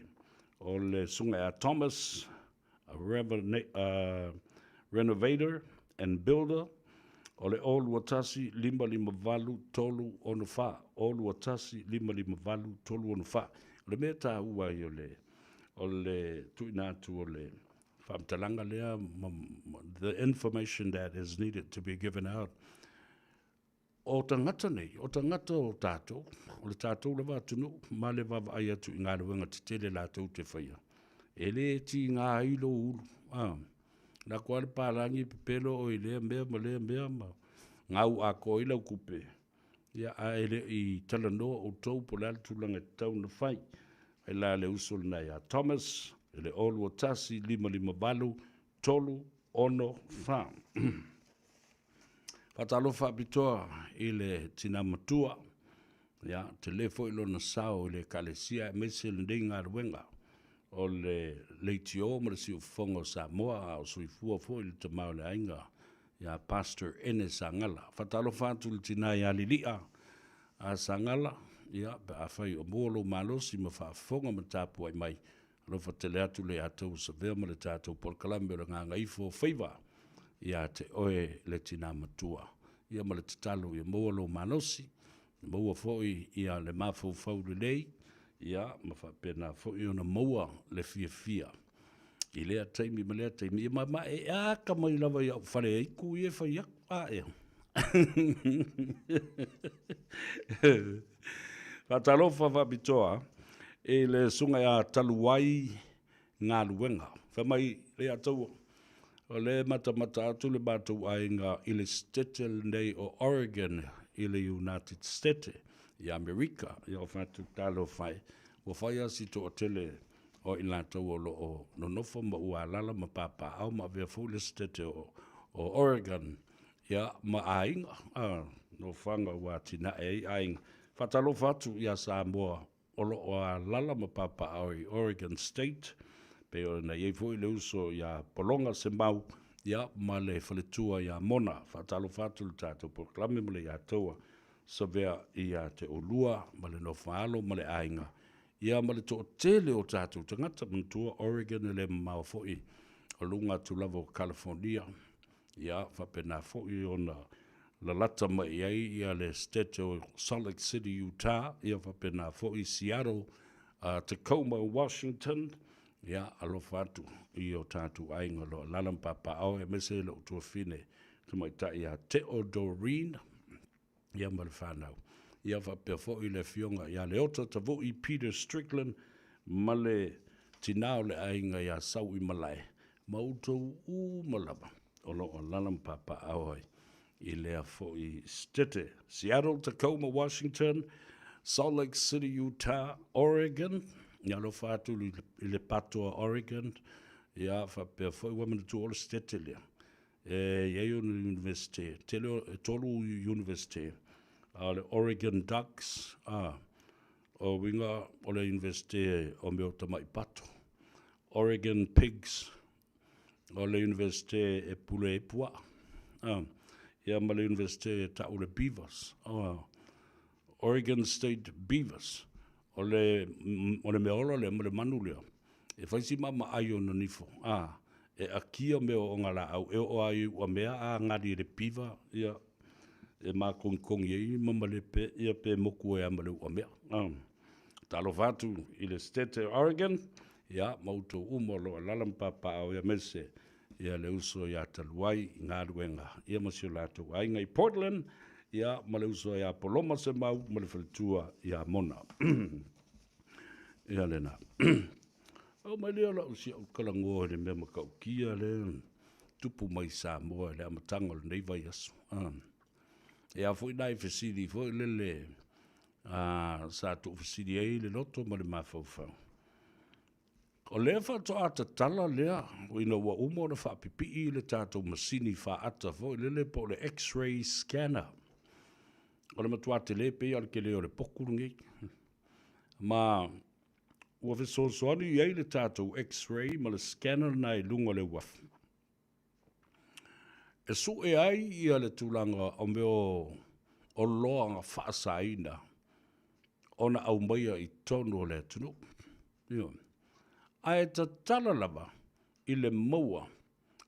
O le Susuga ia Thomas, a renovator and builder, o le 0 21 558 364, 0 21 558 364. O le mea taua ai o le o le tuuina atu o le. faamatalaga lea ma the information that is needed to be given out. O tagata nei, o tagata o tatou, o le tatou lava atunuu, ma le vaavaai atu i galuega tetele latou te faia, e le tiga ai lou ulu. A, lako lava le palagi pepelo oe i lea mea ma lea mea ma gau atoa ai lau tupe, ia, ae le i talanoa outou po o le a le tulaga e tatau ona fai. Ai la le uso lena ia Thomas, i le 021 558 364. Faatalofa faapitoa i le tina matua, ia, tele foi lona sao i le Ekalesia aemaise lenei galuega o le leitio ma le siufofoga o Samoa, a o soifua foi le tama o le aiga ia Pastor Ene Sagala. Faatalofa atu i le tina ia Lili'a a Sagala, ia, pe afai o maua lou malosi ma faafofoga ma tapuai mai, Alofa tele atu le ia tou Savea ma le tatou polokalame o le Gagaifo o Faiva ia te oe le tina matua. Ia ma le tatalo ia maua lou malosi, maua foi ia le mafaufau lelei, ia ma faapena foi ona maua le fiafia i lea taimi ma lea taimi. Ia ma, ma e aka mai lava i au fale aiku ia e fai aku, a ea. Faatalofa faapitoa i le susuga ia Taluai Galuega. Fai mai Leiataua, o lea e matamata atu le matou aiga i le Setete lenei o Oregon i le United Stete i Amerika. Ia o fatu talofa e, ua fai lava si toatele o i latou o lo o nonofo ma ua alaala ma papaaao ma avea foi le Setete o Oregon ia ma aiga, a, nofoaga ua atinae ai aiga. Faatalofa atu ia Samoa o lo o alaala ma papaaao i Oregon State, pei ona i ai foi le uso ia Pologa Semau, ia, ma le faletua ia Mona. Faatalofa atu i le tatou polokalame ma le ia taua Savea ia te oulua ma le nofoaalo ma le aiga, ia ma le toatele o tatou tagata. Manatua Oregon e le mamao foi o luga atu lava o California. Ia faapena foi ona lalata mai i ai ia le State o Salt Lake City, Utah, ia faapena foi Seattle, Tacoma, Washington, ia alofa atu i o tatou aiga o lo o alaala ma papaaao aemaise lou tuafafine tamaitai ia Teo Doreen, ia ma le fanau. Ia faapea foi le afioga ia Leota Tavui Peter Strickland ma le tina o le aiga ia Sauimalae ma outou uma lava o lo o alaala ma papaaao ai i lea foi Setete. Seattle, Tacoma, Washington, Salt Lake City, Utah, Oregon, ia alofa atu i le Patoa, Oregon, ia faapea foi ua manatua o le Setete lea. E i ai ona Universite, tele o, e tolu Universite, a o le Oregon Ducks, a, o uiga o le Universite o mea o tamai pato. Oregon Pigs, o le Universite e pule ai puaa, a, ia ma le Universite e ta'u le Beavers, a, Oregon State Beavers, o le, o le mea ola lea ma le manu lea, e fai si maamaai ona nifo, a, e akia mea o ogalaau, e oo a i uamea a gali e le piva, ia, e makogikogi ai ma malepe, ia pe moku ai a ma le uamea. A, talofa atu i le State o Oregon, ia, ma outou uma o lo o alaala ma papaaao, ia aemaise ia le uso ia Taluai i galuega, ia ma si o latou aiga i Portland, ia, ma le uso ia Poloma Semau ma le faletua ia Mona. Ia lena. Oo mai lea o lau si au talanoa i le mea matautia lea tupu mai i Samoa i le amataga o lenei vaiaso. Ah. E a foi nai fesili foi lele ah, sa tuufesili ai le loto ma le mafaufau. O lea faatoa tatala lea ina ua uma ona faapipii le tatou masini faata foi lele po o le X-ray scanner. O le matua tele pei lava o le tele o le potu lenei. Ma ua fesoasoani i ai le tatou X-ray ma le scanner lena i luga o le uafu. E sue ai ia le tulaga o mea o oloa faasaina ona aumaia i totonu o le atunuu. Ioe. Ae tatala lava i le maua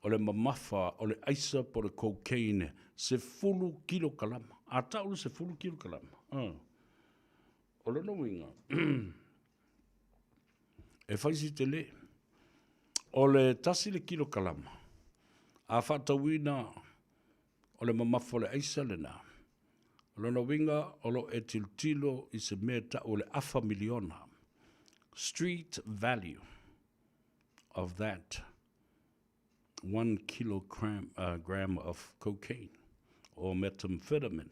o le mamafa o le aisa po o le cocaine 10 kilokalama. A tau le 10 kilokalama, o lona uiga, e fai si tele. O le tasi le kilokalama, a faatauina o le mamafa o le aisa lena, o lona uiga o lo o e tilotilo i se mea e tau o le afa miliona, street value of that 1 kilogram gram of cocaine or methamphetamine.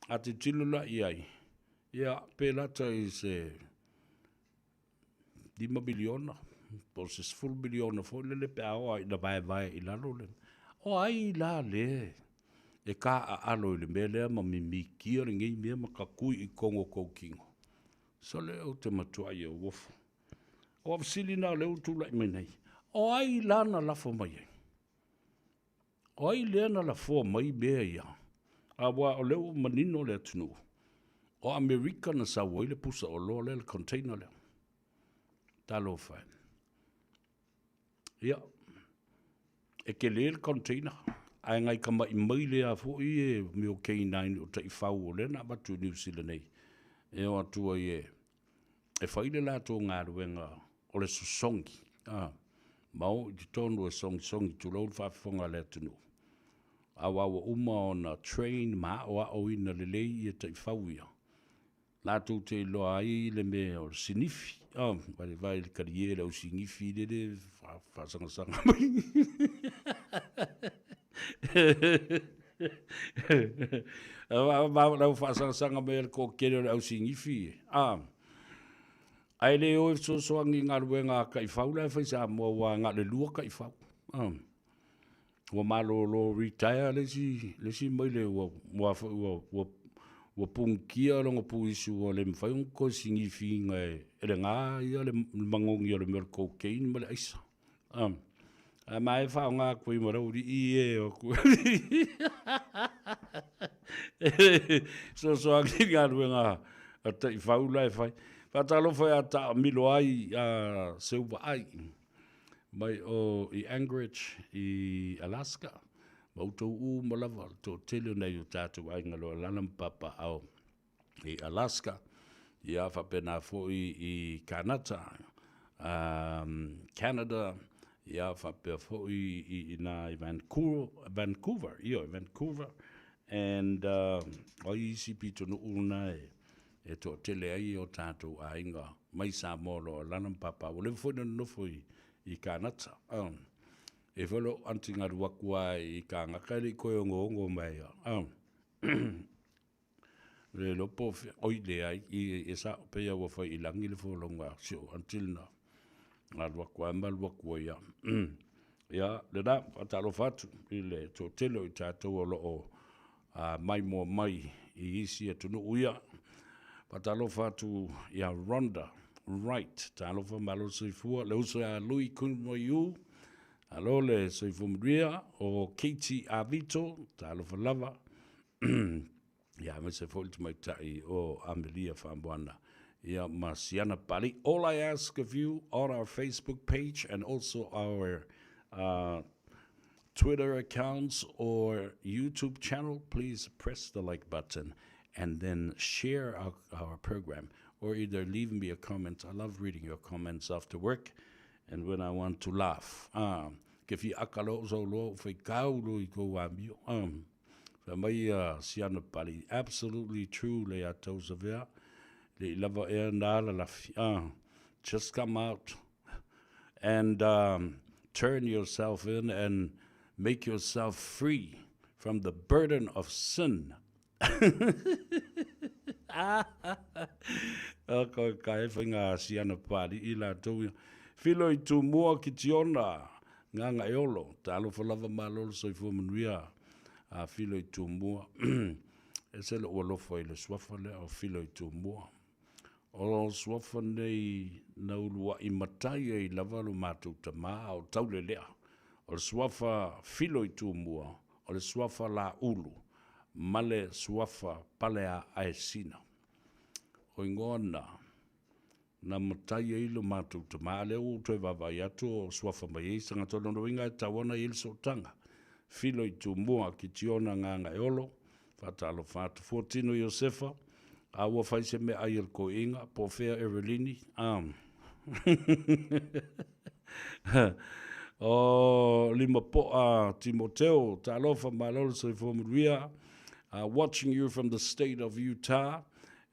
A tilotilo la i ai, ia, pe lata i se 5 miliona, po o se 10 miliona foi lele pe a oo lava ina vaevae i lalo le. O ai la le e kāʻaʻalo i le mea lea ma mimikia lenei mea ma kakui i totonu o kou kino? Sole, ou te matuai auofo. O au fesili na o lea ua tulai mai nei. O ai la na lafo mai ai? O ai lea na lafoa mai mea ia? Aua o lea ua manino le atunuu, o Amerika na sau ai le pusa oloa lea, le container lea. Talofa e. Ia, e tele le container, ae nai tama'i maile lava foi e mea o K9 o taifau o lea na avatu i Niu Sila nei, e o atu ai e fai le latou galuega o le sosogi, a, ma o i totonu e sogisogi tulou le faafofoga a le atunuu. Aua ua uma ona train ma aoaoina lelei ia taifau ia, latou te iloa ai le mea o le sinifi, oh, vai le talie le au sinifi lele faasagasagamai. Lau faasagasaga mai le toatele o le au sinifi, a. Ae le o e fesoasoani i galuega a taifau la e fai Samoa, ua na o le lua taifau. Ua malolo retire le isi maile ua ua ua ua ua punitia lona puisu ua le mafai ona toe sinifiina e le gā ia le manogi o le mea o le cocaine ma le aisa. Ae ma e faaaoga atu ai ma lau alii e o atu fesoasoani i galuega a taifau la e fai. Faatalofa ia taamilo ai a Seuvaai mai o i Anchorage i Alaska, ma outou uma lava le toatele o nai o tatou aiga o lo o alaala ma papaaao i Alaska, ia faapena foi i Kanata, Canada, ia faapea foi i ina i Vancouver, Vancouver, ioe, Vancouver, and o ai isi pitonuu na e toatele ai o tatou aiga mai Samoa o lo o alaala ma papaaao. Ua leva foi ona nonofo i Kanata. E foi lou aunty na alu atu lava i Kanata e le i toe onoono mai lava. Le iloa po o fea, oi leai, e sao pei lava ua fai i lagi le folauga a si ou aunty lena. Na alu atu lava ma alu atu ai lava. Ia, lena, faatalofa atu i le toatele o i tatou o lo o maimoa mai i isi atunuu ia. Faatalofa atu ia Rhonda Wright, talofa malo le soifua, le uso ia Lui Kumoiu, alo le soifua manuia, o Katie Avito, talofa lava. Ia, aemaise foi le tamaitai o Amelia Faamoana, ia ma Siana Pali. All I ask of you on our Facebook page and also our Twitter accounts or YouTube channel, please press the like button and then share our program or either leave me a comment. I love reading your comments after work and when I want to laugh. Ah, ke fi akalo so lo fai kaulo i ko amio. Fai mai a Siana Pali, absolutely true le a tau savea, le i lava ea nā la lafi. Ah, just come out and turn yourself in and make yourself free from the burden of sin. O koe ka e whai ngā Siana Pali i latou ia. Filo i Tumua ki Tiona, nganga e olo, talofa lava malo le soifua manuia a Filo i Tumua. E se lou alofa i le suafa lea o Filo i Tumua. O suafa nei na uluai matai ai lava lo matou tamā a o Taulelea. O le suafa Filo i Tumua, o le suafa Laulu, ma le suafa Paleaaesina. O igoa na, na matai ai lo matou tamā, a lea ua ou toe vaavaai atu o suafa mai ai se tagata. O lona uiga e tatau ona i ai le sootaga. Filo i Tumua, Kitiona Gagaeolo, faatalofa atu. Fuatino Iosefa, a ua fai se meaai a le toeaina, po o fea Erelini. O Limapoa Timoteo, talofa malo le soifua manuia. Watching you from the state of Utah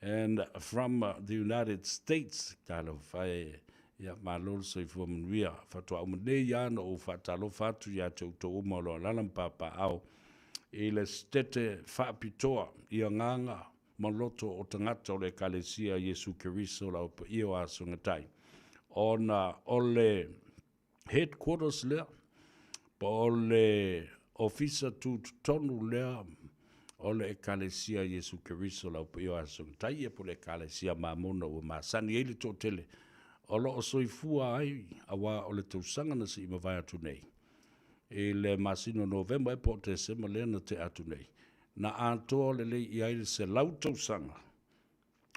and from the United States. Talofa e. Ia, malo le soifua manuia. Faatoa uma nei lava ona ou faatalofa atu ia te outou uma o lo o alaala ma papaaao i le Setete Faapitoa i agaga ma loto o tagata o le Ekalesia Iesu Keriso la o Paia o Asogatai, ona o le headquarters lea, po o le ofisa tutotonu lea o le Ekalesia Iesu Keriso la o Paia o Asogatai, ia po o le Ekalesia Mamona ua masani ai le toatele o lo o soifua ai, aua o le tausaga na se i mavae atu nei, i le masina o Novema ea po o Tesema lea na tea atu nei, na atoa lelei i ai le 100 tausaga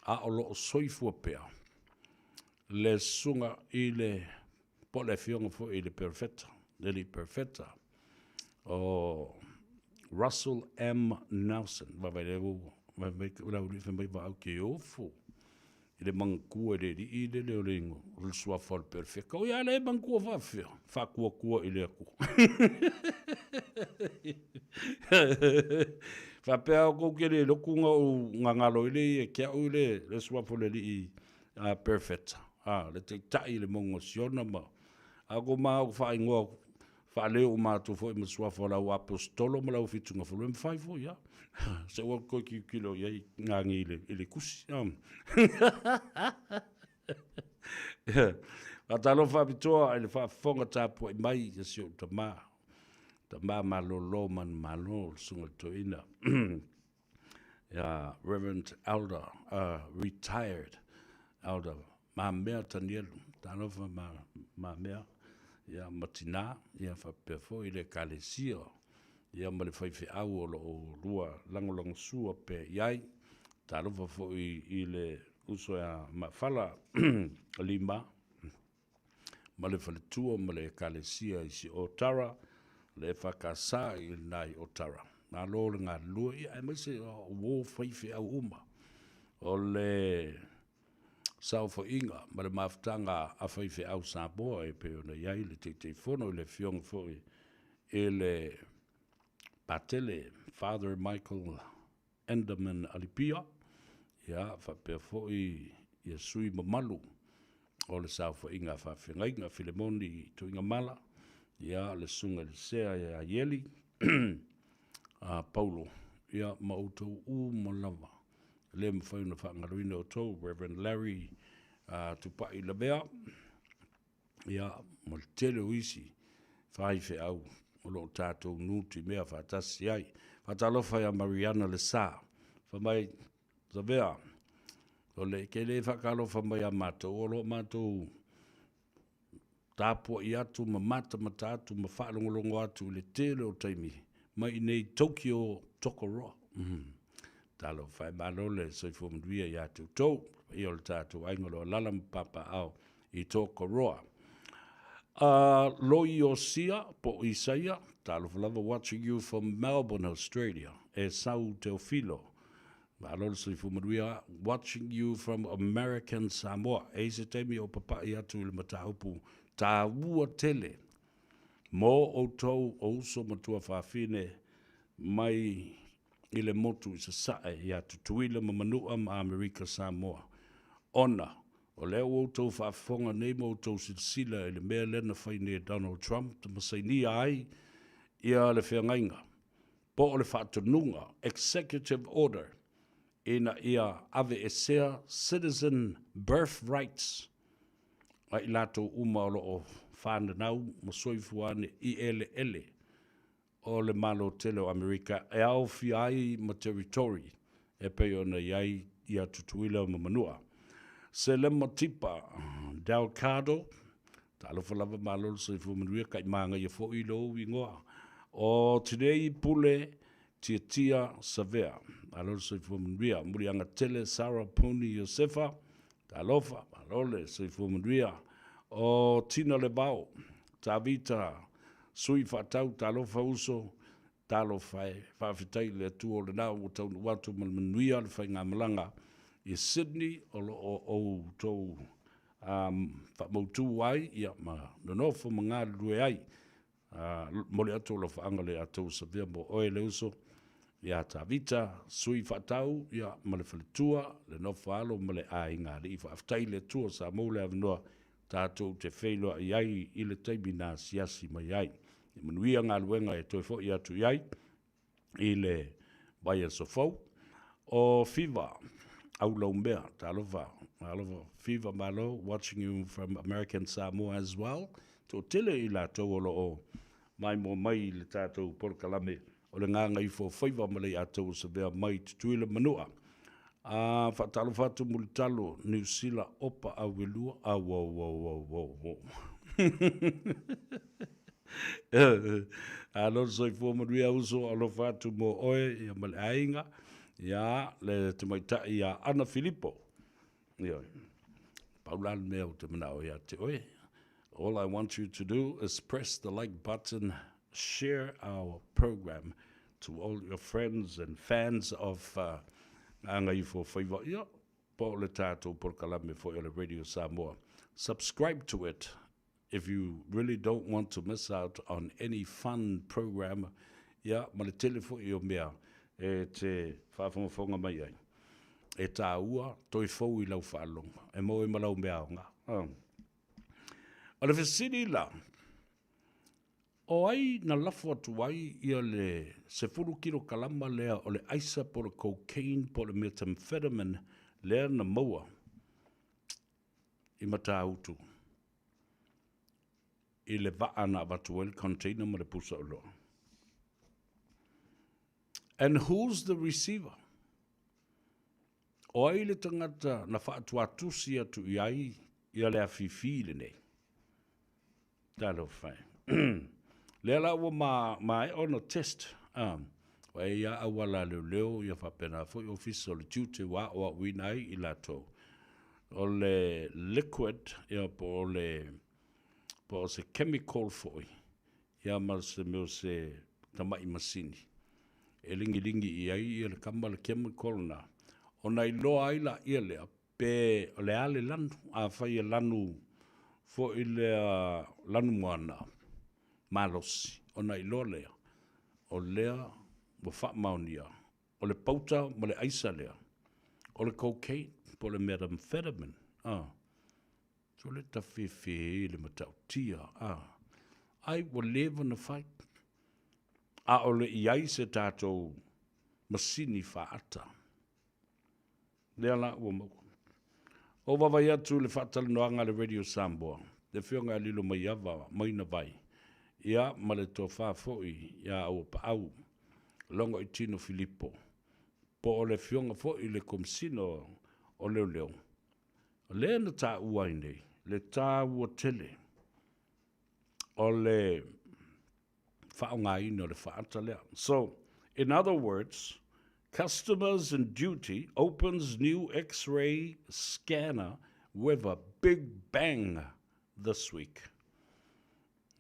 a o lo o soifua pea le susuga i le po o le afioga foi i le Perofeta, le alii Perofeta o Russell M. Nelson. Vaavaai lea ua vaai fai mai vaau ke ofo i le manatua e le alii lele o le igoa, o le suafa o le Perofeta. O ia le manatua faafefea, faatuatua i le Atua. Faapea outou te le lotu na ou gagalo ai le ia te au le suafa o le alii Perofeta, le taitai i le mauga o Siona ma a outou ma ou faaigoa faaleo uma atu foi ma suafa o lau aposetolo ma lau fitugafulu, e mafai foi lava. Se ua toe tilotilo i ai gagi i le tusi. Faatalofa faapitoa i le faafofoga tapuai mai a si ou tama, tama malolo manumalo, le susuga i le toeaina ia Reverend Elder, retired Elder Mamea Tanielu, talofa Mamea, ia ma tina, ia faapea foi le Ekalesia, ia ma le faifeau o lo o lua lagolagosua pea i ai. Talofa foi i le uso ia Mafala Lima ma le faletua ma le Ekalesia i si Otara, le EFKS i lena i Otara. Malo le galulue, ia aemaise o uo faifeau uma o le saofaiga ma le mafutaga a faifeau Samoa e pei ona i ai le Taitaifono i le Afioga foi i le Patele Father Michael Enderman Alipia, ia faapea foi ia sui mamalu o le saofaiga a faafeagaiga Filemoni Tuigamala, ia le Susuga i le Sea ia Ieli a Paulo, ia ma outou uma lava. E le mafai ona faagaloina outou, Reverend Larry Tupai Lavea, ia, ma le tele o isi faifeau o lo o tatou nutimea faatasi ai. Faatalofa ia Mariana Lesa, fai mai, Lavea, o le ke le faatalofa mai ia matou, o lo o matou tapuai atu ma matamata atu ma faalogologo atu i le tele o taimi mai i inei Tokyo Tokoroa. Talofa e, malo le soifua manuia ia te outou, le paia o le tatou aiga o lo o alaala ma papaaao i Tokoroa. Loiosia po o Isaia, talofa lava, watching you from Melbourne, Australia. Esau Teofilo, Malo le soifua manuia, watching you from American Samoa. E i se taimi o papai atu i le mataupu tāua tele mō outou o uso ma tuafafine mai i le motu i Sasae ia Tutuila ma Manua ma Amerika Samoa. Ona, o lea ua outou faafofoga nei ma outou silasila i le mea lea na fai nei e Donald Trump ma sainia ai ia le feagaiga po o le faatonuga, executive order, ina ia aveesea citizen birth rights a i latou uma o lo o fananau ma soifua ane i eleele o le Malo tele o Amerika e aofia ai ma territory e pei ona i ai ia Tutuila ma Manua. Selema Tipa Delcardo, Talofa lava malo le soifua manuia kai magaia foi lou ingoa o Tinei Pule Tiatia Savea. Malo le soifua manuia. Muliaga tele Sarah Puni Iosefa. Talofa, malo le soifua manuia. O Tina Levao, Tavita Sui Faatau, talofa uso, talofa e. Faafetai i le Atua o lena ua taunuu atu ma le manuia le faigamalaga i Sydney o lo o outou. faamautu ai ia ma nonofo ma galulue ai. Momoli atu alofaaga le atou savea mo oe le uso ia Tavita, sui faatau ia ma le faletua, le nofo alo ma le aiga alii. Faafetai i le Atua sa maua le avanoa tatou te feiloai ai i le taimi na asiasi mai ai. Ia manuia galuega e toe foi atu i ai i le vaiaso fou. O Fiva Aulaumea, talofa, alofa Fiva malo, watching you from American Samoa as well. Toatele i latou o lo o maimoa mai i le tatou polokalame o le Gagaifofaiva ma le Aiatou o Savea mai Tutuila Manua. A faatalofa atu Mulitalo Niu Sila Opa Auelua auauauauau. Alo le soifua manuia uso alofa atu mo oe ia ma le aiga ia le tamaitai ia Ana Filipo. Ioe. Pau la le mea ou te manao ia te oe. All I want you to do is press the like button, share our program to all your friends and fans of uh, Gagaifofaiva. Ia, po o le tatou polokalame foi o le Radio Samoa. Subscribe to it if you really don't want to miss out on any fun program, ia, ma le tele foi o mea e te faafogafoga mai ai. E tāua, toe fou i lau faalogo, e maua ai ma lau mea aoga. O le fesili la, o ai na lafo atu ai ia le 10 kilokalama lea o le aisa po o le cocaine po o le methamphetamine lea na maua i Matautu i le vaa na avatu ai le container ma le pusa oloa. And who's the receiver? O ai le tagata na faatuatusi atu i ai ia le afifi lenei? Talofa e. Lea la ua ma, maea ona test. Ah, wa e ia auala a leoleo ia faapena foi ofisa o le tiute ua aoaoina ai i latou. O le liquid, ia po o le, po o se chemical foi, ia ma se mea o se tamai masini e ligilingi i ai ia le kama le chemical na, ona iloa ai laia lea pe o le a le lanu, afai e lanu foi lea lanu moana malosi, ona iloa lea o lea ua faamaonia o le pauta ma le aisa lea o le cocaine po o le methamphetamine. Ah. Sole tafefe le matautia, a. Ai ua leva na fai. A o le i ai se tatou masini faata. Lea la ua maua. O vaavaai atu i le faatalanoaga a le Radio Samoa, le Afioga ia Lilomaiava Maina Vai, ia ma le tofa foi ia Auapaau Logoitino Filipo, po o le Afioga foi i le Komesina o Leoleo, lea na taua ai nei le taua tele o le faaaogaina o le faata lea. So, in other words, customers and duty opens new x-ray scanner with a big bang this week.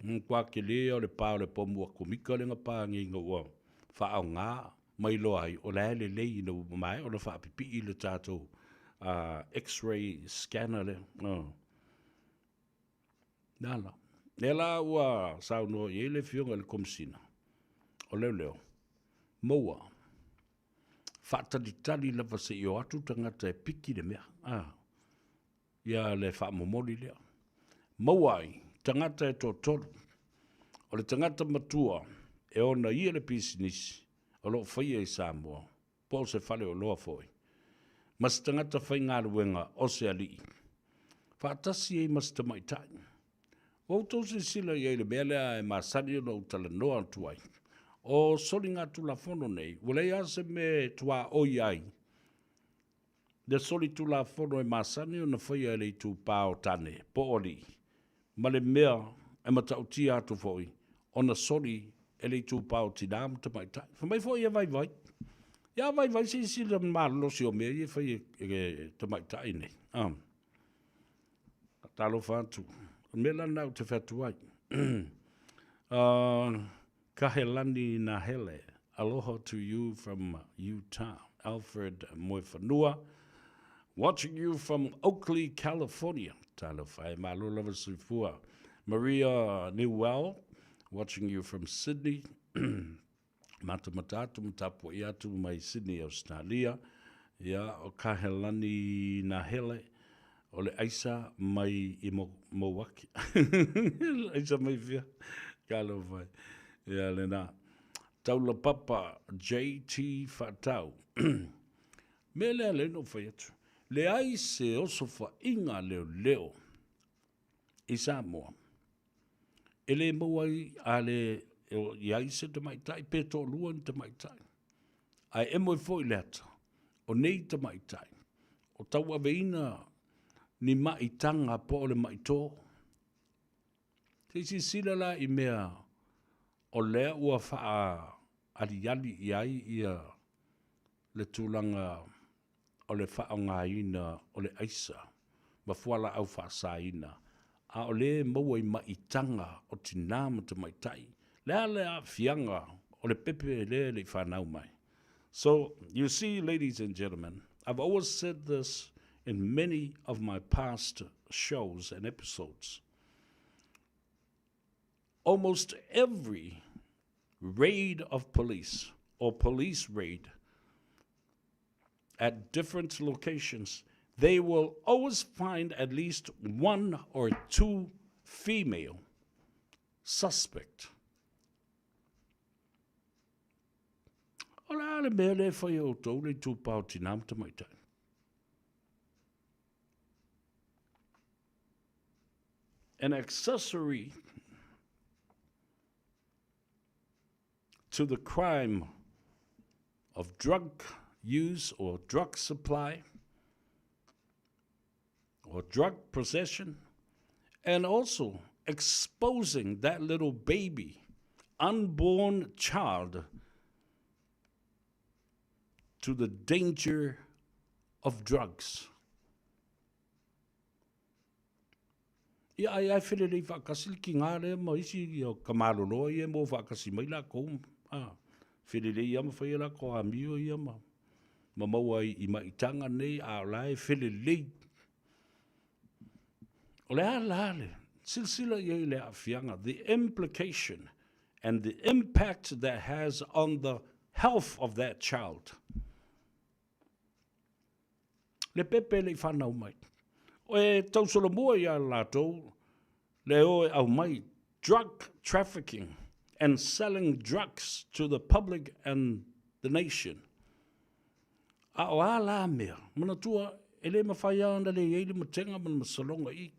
Matua tele o le pa o le pomu atomika lea na pa nei ina ua faaaoga ma iloa ai o la e lelei ina ua maea ona faapipii le tatou x-ray scanner lea. Le a la? Lea la ua saunoa i ai le Afioga i le Komesina o Leoleo, maua, faatalitali lava se i o atu tagata e piki le mea. Ia le faamomoli lea. Maua ai tagata e toatolu. O le tagata matua e ona ia le pisinisi o lo o faia i Samoa, po o se faleoloa foi, ma se tagata faigaluega o se alii, faatasi ai ma se tamaitai. Ua outou silasila i ai i le mea lea e masani ona ou talanoa atu ai, o soligatulafono nei, ua leai lava se mea e tuaoi ai Le solitulafono e masani ona faia e le itupa o tane po o alii, ma le mea e matautia atu foi ona soli e le itupa o tinā ma tamaitai. Fai mai foi e vaivai. Ia vaivai silasila malolosi o mea ia e fai e tamaitai nei. Ah. Talofa atu. O le mea la lena ou te fai atu ai. Uh, Kahelani Nahele, aloha to you from Utah. Alfred Moefanua. Watching you from Oakley, California. Talofa e, malo lava le soifua. Maria Newell, watching you from Sydney. Matamata atu ma tapuai atu mai Sydney, Australia. Ia, o Kahelani Nahele, o le aisa mai i Mauaki. Aisa mai fia. Talofa e. Ia, lena. Taulapapa JT Faatau. Mea lea lea na ou fai atu, leai se osofaiga leoleo i Samoa e le maua ai a le i ai se tamaitai pe toalua ni tamaitai. Ae emo ai foi le ata, o nei tamaitai, o tauaveina ni maitaga po o le maito. Se i silasila la i mea o lea ua faaaliali i ai ia le tulaga o le faaaogaina o le aisa ma fualaau faasaina, a o lea e maua i maitaga o tinā ma tamaitai. Le a le aafiaga o le pepe lea e le i fanau mai? So, you see, ladies and gentlemen, I've always said this in many of my past shows and episodes. Almost every raid of police or police raid at different locations, they will always find at least one or two female suspect. O le a le mea lea e fai e outou le itupa o tinā ma tamaitai? An accessory to the crime of drug use or drug supply or drug possession, and also exposing that little baby, unborn child, to the danger of drugs. Ia ai ai felelei faatasi le tiga lea ma isi ia ka maloloa ia e maua faatasi mai lakou a. Felelei lava ma fai a latou amio ia ma ma maua ai i maitaga nei a o la e felelei. O le a la le silasila i ai i le aafiaga, the implication and the impact that has on the health of that child. Le pepe e le i whanau mai. E tausolomua iā latou le o e aumai drug trafficking and selling drugs to the public and the nation. A o a la mea, manatua e le mawhai lava ona le i ai le matega ma le masaloga i i.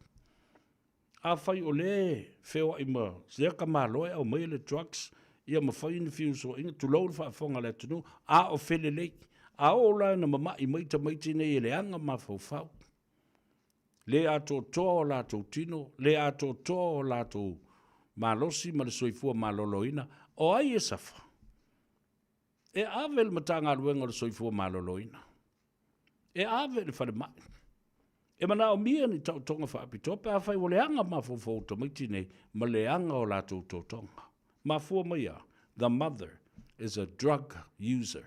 Afai o lea e feoai ma lea ka Malo e aumaia le drugs ia ma fai ni feusuaiga, tulou le faafofoga a le atunuu, a o felelei. A oo la ina mama'i mai tamaiti nei e leaga mafaufau, le atoatoa o latou tino, le atoatoa o latou malosi ma le soifua maloloina, o ai e safa? E ave i le Matagaluega o le Soifua Maloloina. E ave i le falemai. E manaomia ni taotoga faapitoa pe afai ua leaga mafaufau o tamaiti nei ma leaga o latou totoga. Mafua mai a, the mother is a drug user.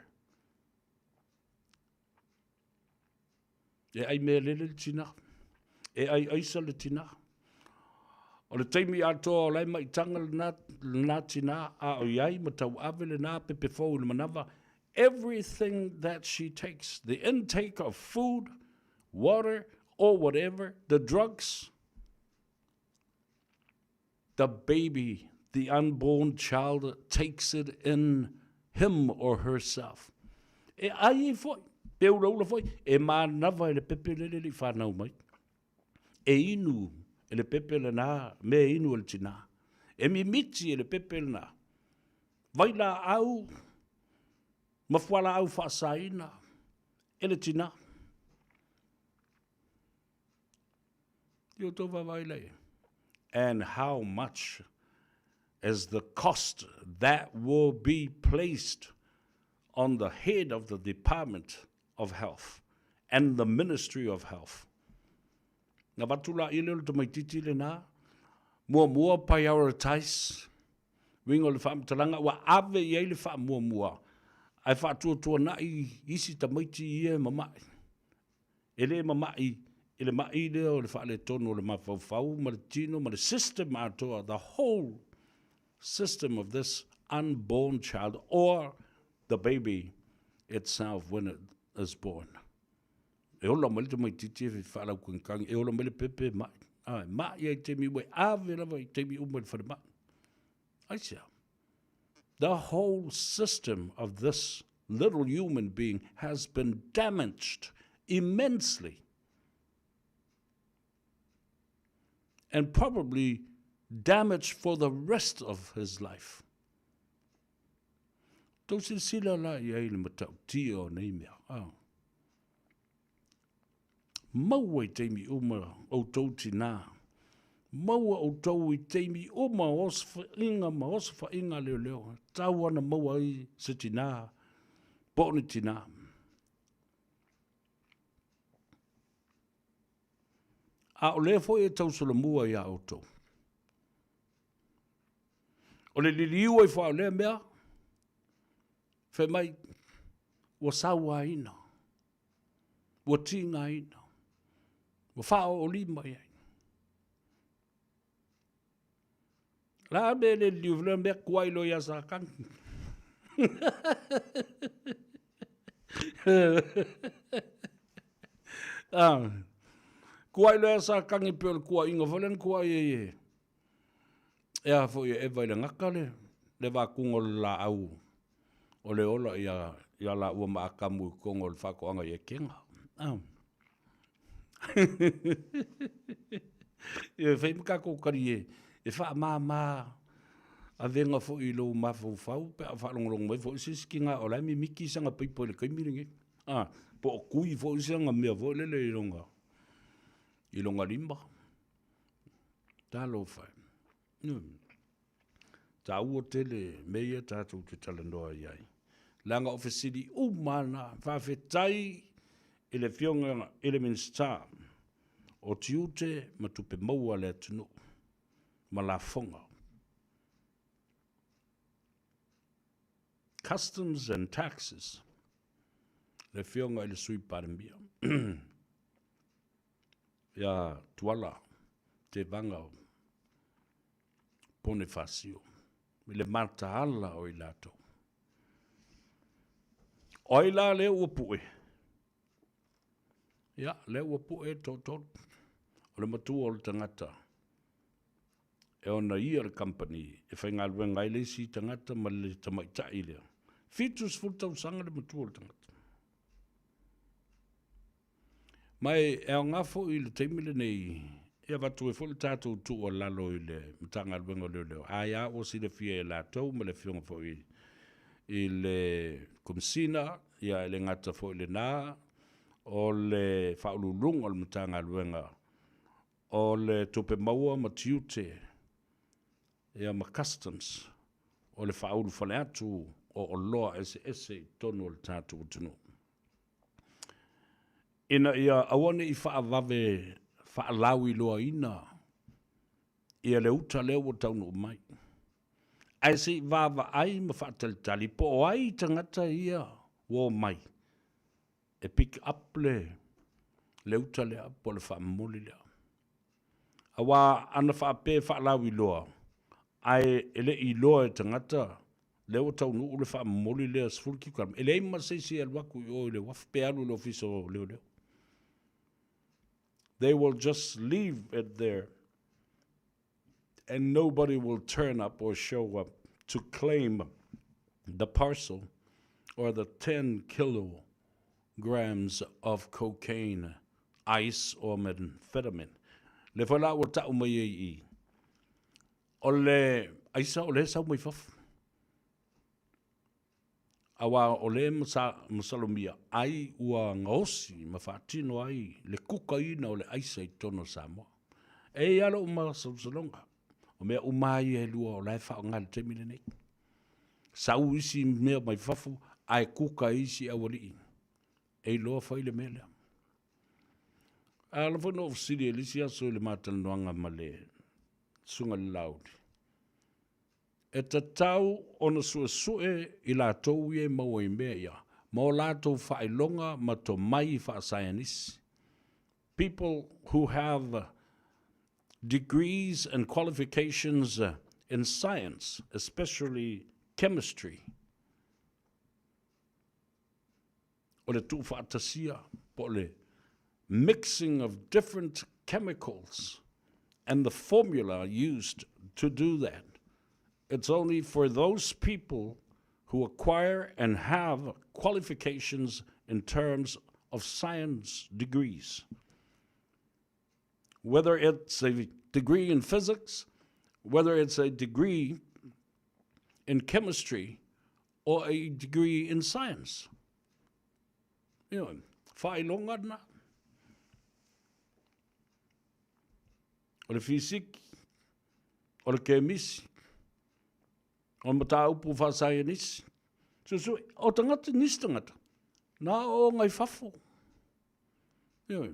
E ai mea lele le tina. E ai aisa le tina. O le taimi atoa o la e maitaga lena, lena tina, a o i ai ma tauave lena pepe fou i le manava, everything that she takes, the intake of food, water, or whatever, the drugs, the baby, the unborn child takes it in him or herself. E ai ai foi, pe ulaula foi, e manava e le pepe lele le i whanau mai. E inu e le pepe lena, me e inu e le tinā. E mimiti e le pepe lena. Vai la au, ma fualaau faasaina e le tinā. I o tou vaavaai la i ai. And how much is the cost that will be placed on the head of the Department of Health and the Ministry of Health? Na avatu laia lea o le tamaitiiti lena, muamua prioritize, uiga o le faamatalaga ua ave i ai le faamuamua ae faatuatuanai isi tamaiti ia e mama'i. E le mama'i i le ma'i lea o le faaletonu o le mafaufau ma le tino ma le system atoa, the whole system of this unborn child or the baby itself when it is born. E ola mai le tamaitiiti e faalaukagikangi, e ola mai le pepe e ma'i. Āe, ma'i ai i taimi uma, e ave lava i taimi uma i le falemai. Aisea? The whole system of this little human being has been damaged immensely and probably damaged for the rest of his life. Tou silasila la i ai i le matautia o nei mea. Ah. Maua i taimi uma outou tinā. Maua outou i taimi uma o osofaiga ma osofaiga a leoleo. E tatau ona maua ai se tinā po o ni tinā. A o lea foi e tausolomua iā outou. O le liliu ai foi o lea mea, fai mai, ua sauaina, ua tigaina, ua faaoolima i ai. La me le liliu le mea kuai lo ia Satani. ah. Kuai lo ia Satani pe o le kuaiga foi lea na kuai ai e e a foi e Eva i le gata le le vakuga o le laau o le ola ia ia laua ma Atamu i totonu o le faatoaga i Etena. Ah. E fai ma tatou tali e, e faamama avega foi i lou mafaufau pe a faalogologo mai foi se isi tina o la e mimiti sana paipa i le taimi lenei. Ah, po o tui foi sana mea foi lele i lona, i lona lima. Talofa e. Taua tele mea ia tatou te talanoa i ai. Leaga o fesili uma lava na. Faafetai i le Afioga i le Minisita o Tiute ma Tupe Maua a le atunuu ma lafoga. Customs and Taxes, le Afioga i le Sui Palemia ia Tuala Tevaga o Ponifasio i le mataala o i latou. O ai la lea ua pue? Ia, lea ua pue toatolu. O le matua o le tagata e ona ia le kamupani e faigaluega ai le isi tagata ma le tamaitai lea. 70 tausaga le matua o le tagata. Ma e aoga foi i le taimi lenei e avatu ai foi le tatou tuualalo i le Matagaluega o Leoleo, ai a ua silafia e latou ma le Afioga foi i le Komesina, ia e le gata foi i lena, o le Faauluuluga o le Matagaluega o le Tupe Maua ma Tiute ia ma Customs, o le faaulufale atu o oloa eseese i totonu o le tatou atunuu. Ina ia aua ne i faavave faalauiloaina ia le uta lea ua taunuu mai, ae se i vaavaai ma faatalitali po o ai tagata ia ua omai e pick up le le uta lea po o le faamomoli lea. Aua ana faapea e faalauiloa ae e le i iloa e tagata lea ua taunuu le faamomoli lea 10 kilokalama, e leai ma se isi e alu atu i o i le uafu pe alu i le ofisa o leoleo. They will just leave it there and nobody will turn up or show up to claim the parcel or the 10 kilograms of cocaine, ice or methamphetamine. Le foi la ua tau mai ai i i, o le aisa o lea e sau mai fafo. Aua o lea e masalomia ai ua gaosi ma faatino ai le kukaina o le aisa i totonu o Samoa. E i ai lou masalosaloga, o mea uma lava ia e lua o la e faaaoga i le taimi lenei. Sau isi mea mai fafo ae kuka e isi aualii e iloa fai le mea lea. A ala foi na ou fesili ai i le isi aso i le ma talanoaga ma le Susuga i le Laauli, E tatau ona suesue i latou ia e maua i mea ia, ma o latou faailoga ma tomai faasaienisi. people who have degrees and qualifications in science, especially chemistry. O le tuufaatasia po o le mixing of different chemicals and the formula used to do that. It's only for those people who acquire and have qualifications in terms of science degrees. Whether it's a degree in physics, whether it's a degree in chemistry, or a degree in science. Ioe, faailoga lena. O le fisiki, o le kemisi, o le mataupu faasaienisi. Suesue, o tagata, nisi tagata, na aooga i fafo. Ioe.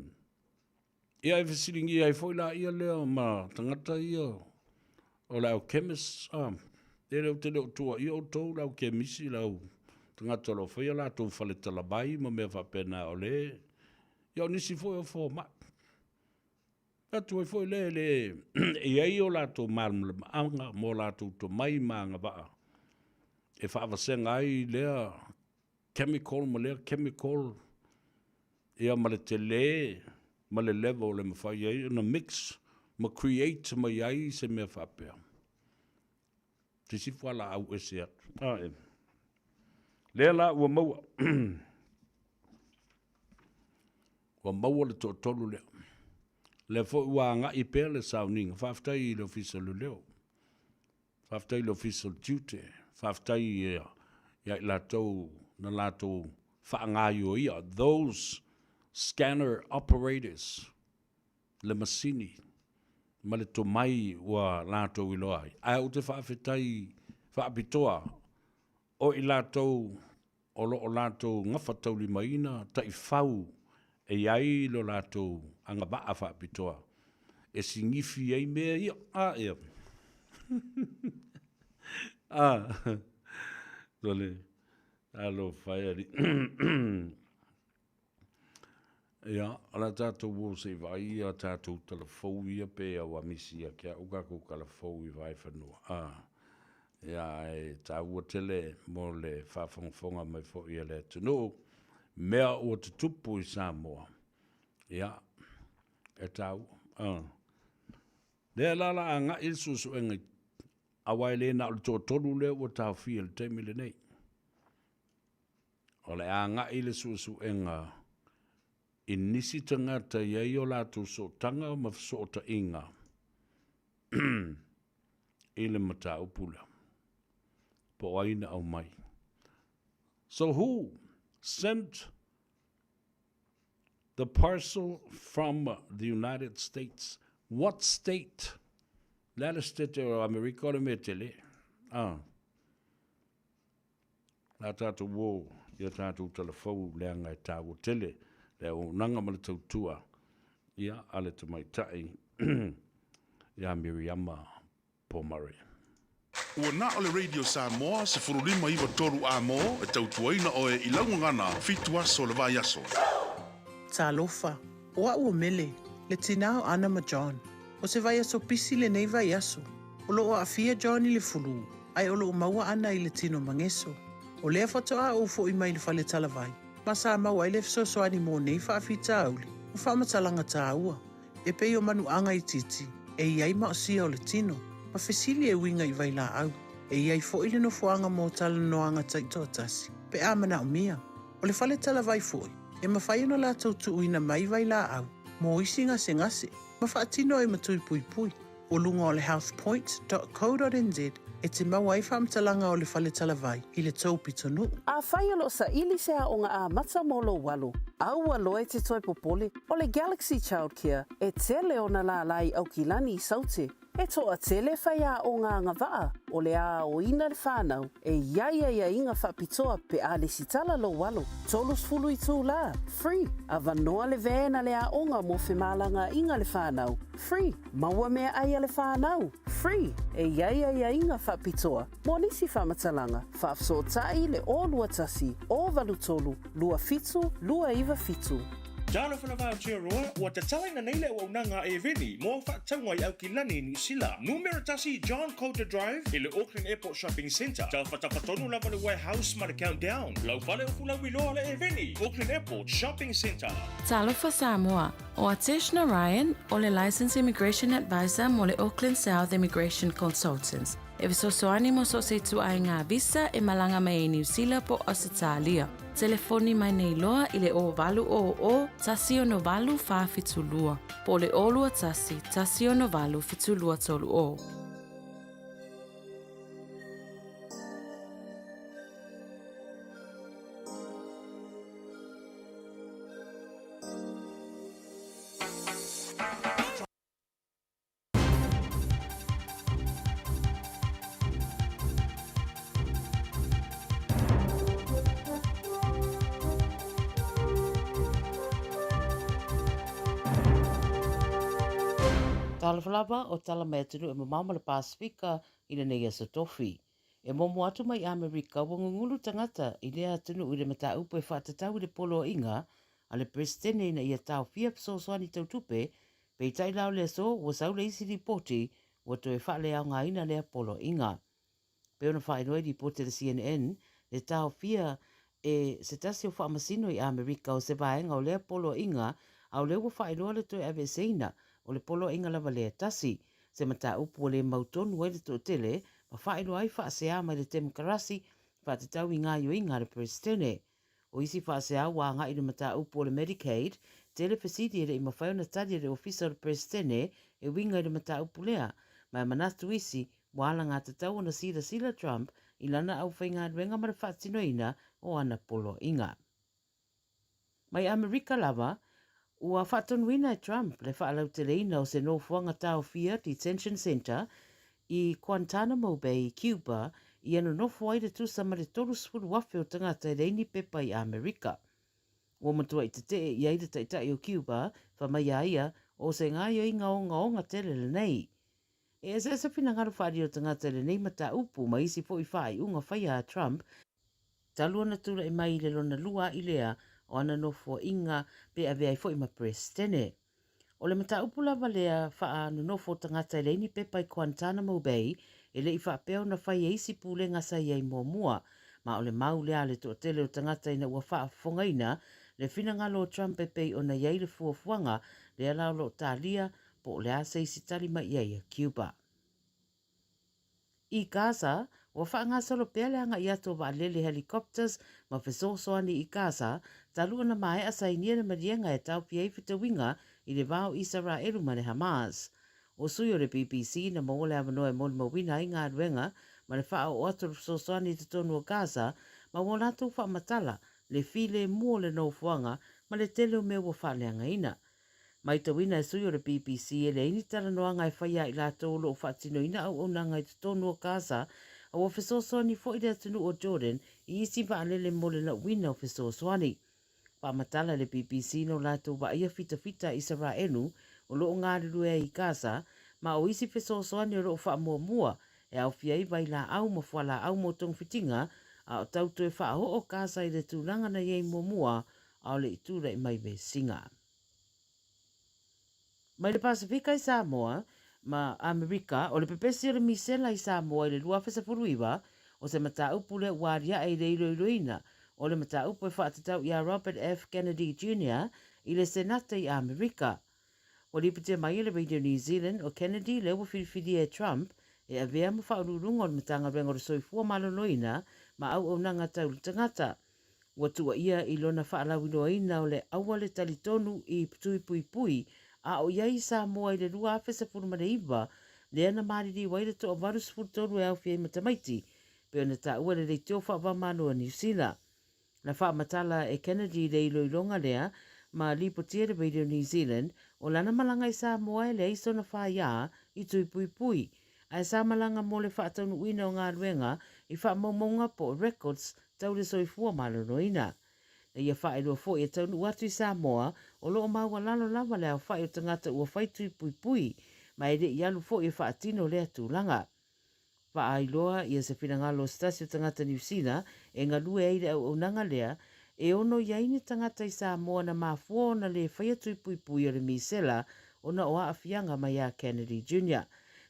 Ia e fesiligia ai foi laia lea ma tagata ia o le au chemists, a, e le o te le o tuuaia outou le au kemisi, le au tagata o lo o faia latou fale talavai ma mea faapena o le, ia o nisi foi o fomai. Atu ai foi lea e le e i ai o latou malamalamaaga ma o latou tomai ma agavaa e faavasega ai lea chemical ma lea chemical, ia ma le tele ma le level e mafai ai ona mix ma create mai ai se mea faapea. Se isi fualaau ese atu. A, e. Lea la ua maua. ua maua le toatolu lea. Lea foi ua agai pea le sauniga. Faafetai i le Ofisa o Leoleo. Faafetai i le Ofisa o le Tiute, faafetai ia i latou na latou faagaioia, those scanner operators, le masini ma le tomai ua latou iloa ai. Ae ou te faafetai faapitoa o i latou o lo o latou gafataulimaina taifau e i ai lo latou agavaa faapitoa e sigifi ai mea ia. A, ia. A, sole, talofa e alii. Ia, o le a tatou o se i vaai a tatou tala fou ia pe ua misi ia te au tatou tala fou i Vaefanua. A, ia, ae taua tele mo le faafogafoga mai foi a le atunuu, mea ua tutupu i Samoa. Ia, e taua. A. Lea la la agai le suesuega aua e le na o le toatolu lea ua taofia i le taimi lenei. O le agai le suesuega i nisi tagata e i ai o latou sootaga ma fesootaiga i le mataupu lea, po o ai na aumai. So who sent the parcel from the United States? What state? Le a le state o Amerika o le mea tele? Ah. Le a tatou o i a tatou tala fou leaga e taua tele le auaunaga ma le tautua ia a le tamaitai ia Miriama Pomare. Ua na o le Radio Samoa 15 9 3 A-mo e tautuaina oe i lau gagana fitu aso o le vaiaso. Talofa, o a'u o Mele, le tinā o Ana ma John. O se vaiaso pisi lenei vaiaso. O lo'o aafia John i le fulū, ae o lo'o maua ana i le tino mageso. O lea faatoā ou fo'i mai le fale talavai, ma sa maua ai le fesoasoani mo nei faafitauli ma faamatalaga tāua, e pei o manuaga itiiti e i ai maosia o le tino, ma fesili e uiga i vailaau. E i ai fo'i le nofoaga mo talanoaga taitoatasi, pe a manaomia. O le fale talavai fo'i, e mafai ona latou tuuina mai vailaau mo isi gasegase ma faatino ai ma tui puipui. O luga o le healthpoint dot co dot nz e te maua ai faamatalaga o le fale talavai i le tou pitonuu. Afai o lo o saili se aoga amata mo lou alo, a ua loa e te toe popole, o le Galaxy Childcare e tele ona lālā i Aukilani i Saute. E toatele faiaoga agavaa o le aoina le whanau e i ai aiaiga faapitoa pe a lesitala lou alo. 30 itulā, free, avanoa le van a le aoga mo femalagaaiga le whanau, free, maua meaai a le whanau, free, e i ai aiaiga faapitoa mo nisi faamatalaga, faafesootai le 021 083 27 297. Talofa lava Aotearoa, ua tatalaina nei le auaunaga a Eveni mo au faatauga i Aukilani i Niu Sila. Numera tasi John Coulter Drive i le Auckland Airport Shopping Centre. Tafatafa tonu lava le Warehouse ma le Countdown. Lau fale o Fulauiloa le Eveni, Auckland Airport Shopping Centre. Talofa Samoa, ʻO Atesh Narayan, ʻo le Licensed Immigration Advisor mo le Auckland South Immigration Consultants, e fesoasoani mo so o se ituaiga visa e malaga mai ai Niu Sila po o Ausetalia. Telefoni mai nei loa i le 0800 168 472 po o le 021 168 7230. Talofa lava o tala mai atunuu e mamao ma le Pasefika i lenei aso tofi. E momo atu mai Amerika ua gugulu tagata i lea atunuu i le mataupu e faatatau i le poloaiga a le Peresetene ina ia taofia fesoasoani tau tupe, peitai la o le aso ua sau le isi lipoti ua toe faaleaogaina lea poloaiga. Pei ona faailoa i lipoti a le CNN, le taofia e se tasi o faamasino i Amerika o se vaega o lea poloaiga a o lea ua faailoa le toe aveeseina o le poloaiga lava lea tasi, se mataupu ua le mautonu ai le toatele ma faailoa ai faaseā mai le Temokarasi faatatau i gaoioiga a le Peresetene. O isi faaseā ua agai i le mataupu o le Medicaid, tele fesili e le i mafai ona tali e le Ofisa o le Peresetene e uiga i le mataupu lea, ma e manatu isi ua alagatatau ona silasila Trump i lana aufaigaluega ma le faatinoina o ana poloaiga. Mai Amerika lava, ua faatonuina e Trump le faalauteleina o se nofoaga taofia, detention centre, i Guantanamo Bay, Cuba, ia nonofo ai le tusa ma le 30,000 o tagata e leai ni pepa i Amerika. Ua matuai tetee i ai le taitai o Cuba, fai mai a ia, o se gaoioiga ogaoga tele lenei. E eseese finagalo faaalia o tagata i lenei mataupu ma isi foi faaiuga faia a Trump, talu ona tulai mai i le lona lua a'i lea o ana nofoaiga pe avea ai foi ma Peresetene. O le mataupu lava lea faanonofo o tagata e leai ni pepa i Guantanamo Bay e le i faapea ona fai e isi pulega sa i ai muamua, ma o le mau lea a le toatele o tagata ina ua faafofogaina le finagalo o Trump e pei ona i ai le fuafuaga lea la o lo o talia po o le a se isi tali mai i ai a Cuba. I Gaza, ua faagasolo pea le agai atu o vaalele helicopters ma fesoasoani i Gaza talu ona maea sainia le maliega e taofia ai fetauiga i le va o Isaraelu ma le Hamas. O sui o le BBC na maua le avanoa e molimauina ai galuega ma le faaoo atu o le fesoasoani i totonu o Gaza ma ua latou faamatala le filemu o le nofoaga ma le tele o mea ua faaleagaina. Maitauina e sui o le BBC e leai ni talanoaga e faia a i latou o lo o faatinoina auaunaga i totonu o Gaza, a ua fesoasoani foi le atunuu o Jordan i isi vaalele mo le lauina o fesoasoani. Faamatala le BBC no latou vaaia fitafita a Isaraelu o lo o galulue ai i Gaza, ma o isi fesoasoani o lo o faamuamua e aofia ai vailaau ma fualaau mo togafitiga, a o tau toe faaoo Gaza i le tulaga na i ai muamua a o le i tulai mai vesiga. Mai le Pasefika i Samoa ma Amerika, o le pepesi o le misela i Samoa i le 2019, o se mataupu lea ua aliae i le iloiloina o le mataupu e faatatau iā Robert F. Kennedy Junior i le Senate i Amerika. Ua lipotia mai e le Radio New Zealand o Kennedy lea ua filifilia e Trump e avea ma faauluuluga o le Matagaluega o le Soifua Maloloina ma Auaunaga Tau le Tagata. Ua tuuaia i lona faalauiloaina o le auale talitonu i Tuipuipui a o i ai i Samoa i le 2019, lea na maliliu ai le toa 83 e aofia ai ma tamaiti, pei ona taua e le leitio faava-o-Malo a Niu Sila. Na faamatala e Kennedy le iloiloga lea ma lipotia e le Radio New Zealand o lana malaga i Samoa e leai sona faiā i Tuipuipui, ae sa malaga mo le faataunuuina o galuega i faamaumauga po o records tau le soifua maloloina. Na ia faailoa foi e taunuu atu i Samoa, o lo o maualalo lava le aofai o tagata ua fai tui puipui, ma e le i alu foi e faatino lea tulaga. Faailoa ia se finagalo o se tasi o tagata Niu Sila e galue ai i le auaunaga lea, E ono i ai ni tagata i Samoa na mafua ona lē faia tui puipui o le misela ona o aafiaga mai ia Kennedy Junior.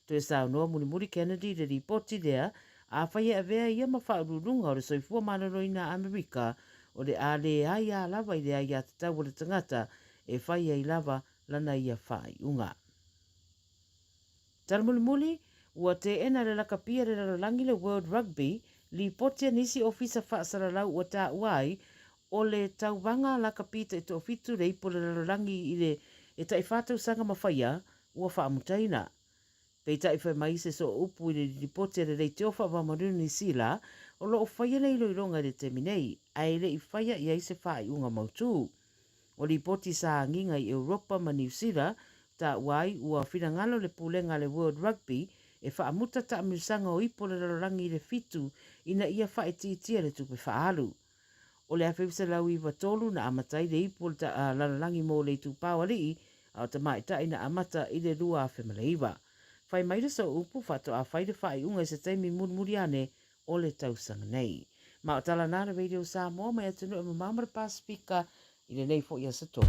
Toe saunoa mulimuli Kennedy i le lipoti lea, afai e avea ia ma faauluuluga o le Soifua Maloloina a Amerika, o le a leai a lava i le aiatatau a le tagata e fai ai lava lana ia faaiuga. Tala mulimuli, ua teena e le lakapi a le lalolagi le World Rugby lipoti a nisi ofisa faasalalau ua taua ai o le tauvaga lakapi taitoafitu le ipu o le lalolagi i le e taifa tausaga ma faia ua faamutaina. Peitai fai mai se sooupu i le lipoti a le leitio faavaomanuia Niu Sila o lo o faia le iloiloga i le taimi nei, ae le i faia i ai se faaiuga mautū. O lipoti sa agiga i Europa ma Niu Sila, taua ai ua finagalo le pulega a le World Rugby e faamuta taamilosaga o ipu o le lalolagi i le fitu ina ia faaitiitia le tupe faaalu. O le 1993 na amata ai le ipu o le lalolagi mo le itupa o alii, a o tamaitai na amata i le 2009. Fai mai le sooupu faatoa fai le faaiuga i se taimi mulimuli ane o le tausaga nei. Ma o tala na le Radio Samoa mai atunuu e mamao ma le Pasifika i lenei foi aso Tolu.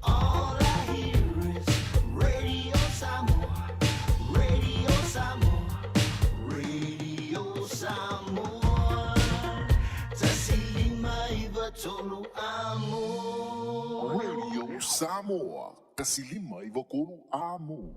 All I hear is Radio Samoa, Radio Samoa, Radio Samoa. 159 amo. Radio Samoa, 159 amo.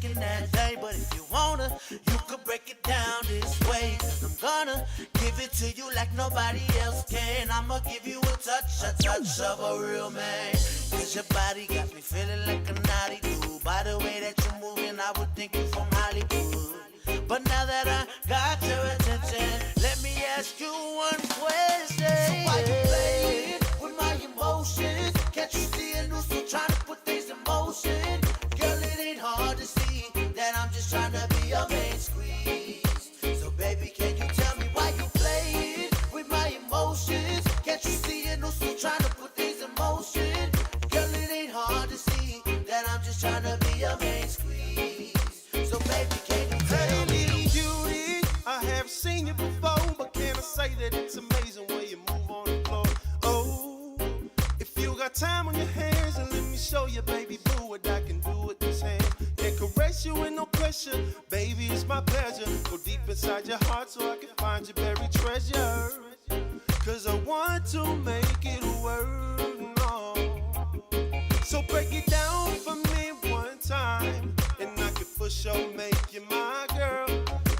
shaking that thing. But if you wanna, you could break it down this way. Cause I'm gonna give it to you like nobody else can. I'ma give you a touch, a touch of a real man. Cause your body got me feeling like a naughty dude. By the way that you're moving, I would think you from Hollywood. But now that I got your attention, let me ask you one question. So why you playing with my emotions? Can't you see a new still trying to put things in motion? Girl, it ain't hard to see that I'm just trying to be your main squeeze. So baby, can you tell me why you playing with my emotions? Can't you see a new still trying to put things in motion? Girl, it ain't hard to see that I'm just trying to be your main squeeze. So baby, can you tell Hey, me? little cutie, I have seen you before, but can I say that it's amazing way you move on the floor? Oh, if you got time on your hands, and let me show you, baby boo, what I can do with these hands. Can caress you with no pressure, baby, it's my pleasure. Go deep inside your heart so I can find your buried treasure. Cause I want to make it work. No. So break it down for me one time, and I can for sure make you my girl.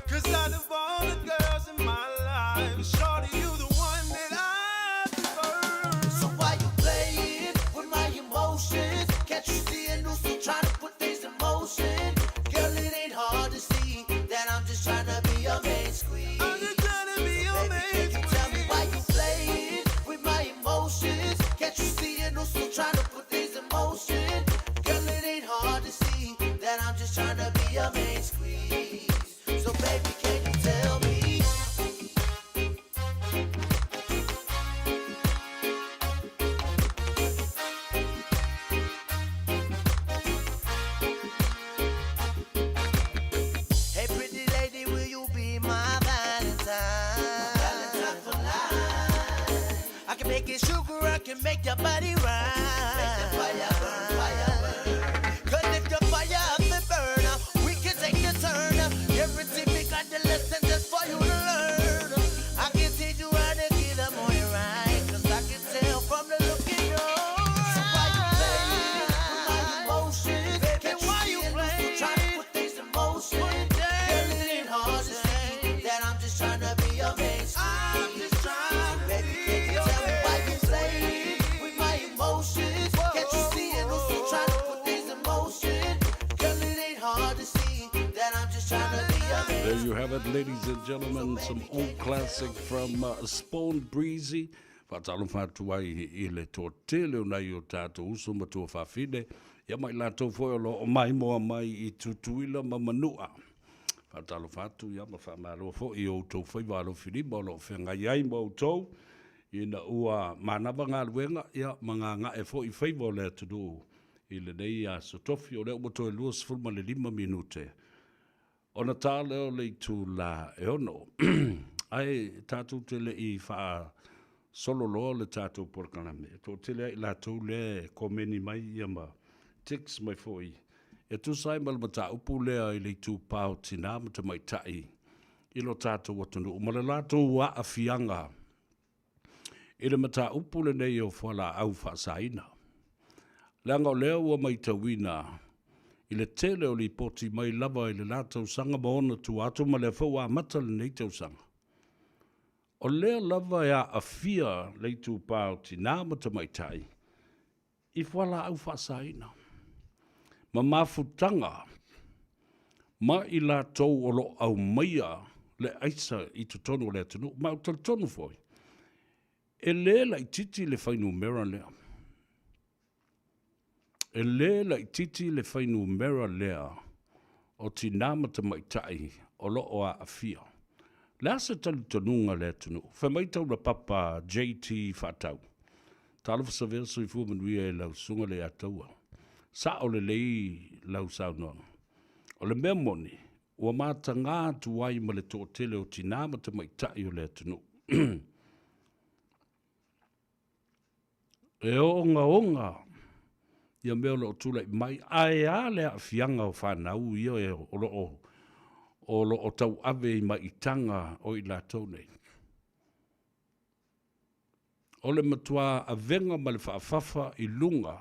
Cause out of all the girls in my life, shorty, you the one that I prefer. So why you playing with my emotions? Can't you see a new still trying to put things in motion? Girl, it ain't hard to see that I'm just trying to be your main squeeze. I'm just trying to be So your baby, main can you tell me why you squeeze. playing with my emotions? Can't you see a new still trying to put things in motion? Girl, it ain't hard to see that I'm just trying to be your main squeeze. So baby, can you tell me? Hey, pretty lady, will you be my Valentine? My Valentine for life. I can make it sugar, I can make your body right. Make the fire burn, fire burn. Cause if the fire up and burn, we can take the turn. Guarantee me got the lesson just for you to learn. I can teach you how to get them on your right. Cause I can tell from the look in your eyes. So why you playing with my emotions? Baby, Can't you why see you it? I'm still trying to playing? put things in motion. Girl, it ain't hard to see that I'm just trying to be your main I'm squeeze. just trying So to baby, be can you your tell me why you main playing with my emotions? Can't you see it? I'm still trying to put things in motion. Girl, it ain't hard to see that I'm just trying to be your main There you have it, ladies and So gentlemen, some baby, can old you tell classic me? from Spawn Breezy. Faatalofa atu ai i le toatele o nai o tatou uso ma tuafafine, ia ma i latou foi o lo o maimoa mai i Tutuila ma Manua. Faatalofa atu ia ma faamalo foi i o outou faiva alofilima o lo o feagai ai ma outou ina ua manava galuega ia ma gagae foi i faiva o le atunuu i lenei aso tofi. O lea ua toe 25 minute ona ta lea o le itula e 6. Ae tatou te le i faasolo loa le tatou polokalame, e toatele lava i latou lea e komeni mai ia ma text mai foi e tusa ai ma le mataupu lea i le itupa o tina ma tamaitai i lo tatou atunuu ma le latou aafiaga i le mataupu lenei o fualaau faasaina. Leaga o lea ua matauina i le tele o lipoti mai lava i le la tausaga ma ona tua atu ma lea foi ua amata lenei tausaga, o lea lava e aafia le itupa o tina ma tamaitai i fualaau faasaina ma mafutaga ma i latou o lo o aumaia le aisa i totonu o le atunuu. Ma ou te talitonu foi, e lē laitiiti le fuainumera lea. E lē laitiiti le fuainumera lea o tinā ma tamaitai o lo o aafia. O le a se talitonuga a le atunuu? Fai mai taulapapa JT Faatau. Talofa Savea soifua manuia i lau susuga Leiataua. Sao lelei lau saunoaga. O le mea moni, ua mataga atu ai ma le toatele o tinā ma tamaitai o le atunuu. E ogaoga ia mea o lo o tulai mai, ae a le aafiaga o fanau ia o lo o o lo o tauave i maitaga o i latou nei. O le matua avega ma le faafafa i luga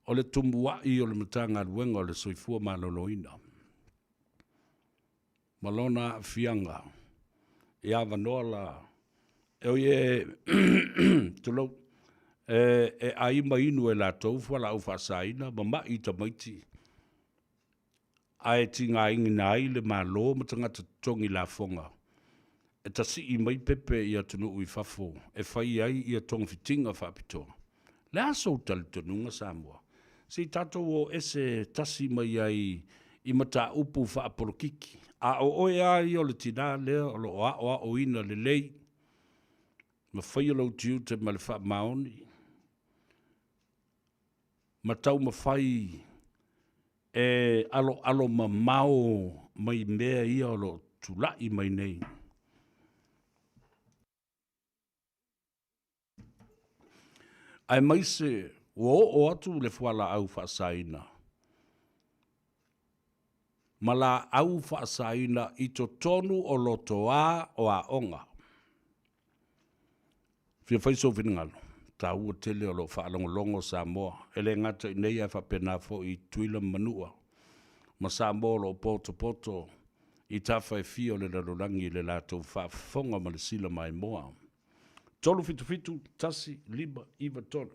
O le tumua'i o le Matagaluega o le Soifua Maloloina ma lona aafiaga i avanoa la e oi e tulou, e ai ma inu e latou fualaau faasaina ma ma'i tamaiti ae tigaina ai le Malo ma tagata totogi lafoga e tasii mai pepe i atunuu i fafo e fai ai ia togafitiga faapitoa. Le a sou talitonuga Samoa? Se i tatou o ese tasi mai ai i mataupu faapolokiki, a o oe lava ia o le tina lea o lo o aoaoina lelei ma faia lou tiute ma le faamaoni ma taumafai e aloalo mamao mai mea ia o lo o tulai mai nei. Aemaise ua oo atu le fualaau faasaina ma laau faasaina i totonu o lotoa o aoga. Fia fai sou finagalo, taua tele o lo o faalogologo Samoa, e le gata i inei ae faapena foi i Tutuila ma Manua ma Samoa o lo o potopoto i tafa e fia o le lalolagi i le latou faafofoga ma le silamaimoa. 3 7 7 1 5 9 3.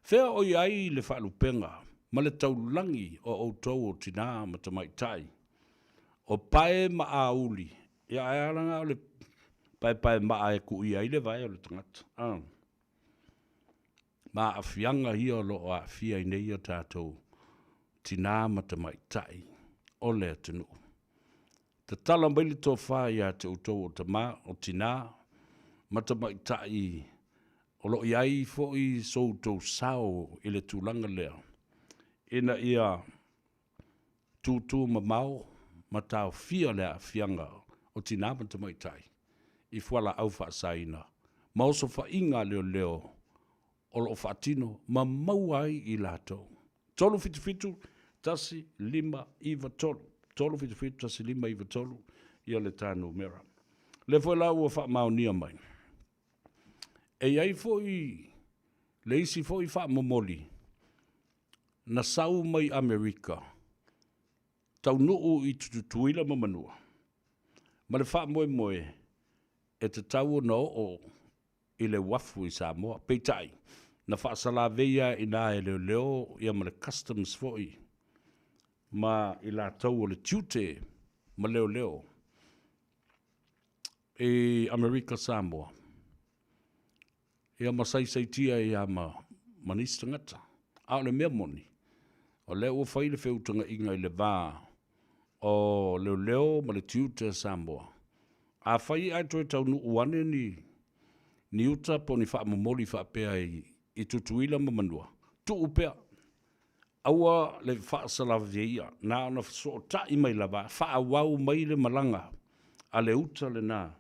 Fea o i ai le faalupega ma le taulagi o outou o tinā ma tamaitai, o pae ma auli, ia ae a la o le paepaemaa e kuia ai le vae o le tagata, a? Ma aafiaga ia o lo o aafia ai nei o tatou tinā ma tamaitai o le atunuu. Tatala mai le tofa ia te outou o tama, o tinā ma tamaitai o lo o i ai foi so outou sao i le tulaga lea, ina ia tūtū mamao ma taofia le aafiaga o tinā ma tamaitai i fualaau faasaina ma osofaiga a leoleo o lo o faatino ma maua ai i latou. 3 7 7 1 5 9 3, 3 7 7 1 5 9 3 ia le ta numera. Lea foi la ua faamaonia mai, e i ai foi le isi foi faamomoli na sau mai Amerika taunuu i Tutuila ma Manua, ma le faamoemoe e tatau ona oo i le uafu i Samoa. Peitai, na faasalavei lava i ina e leoleo ia ma le Customs foi ma i latou o le tiute ma leoleo i Amerika Samoa, ia ma saisaitia ai lava ma, ma nisi tagata. A o le mea moni, o lea ua fai le feutagaiga i le va o leoleo ma le tiute a Samoa. Afai ae toe taunuu ane ni, ni uta po o ni faamomoli faapea i, i Tutuila ma Manua, tuu pea. Aua le faasalaveia, na ona fesootai mai lava, faaauau mai le malaga a le uta lena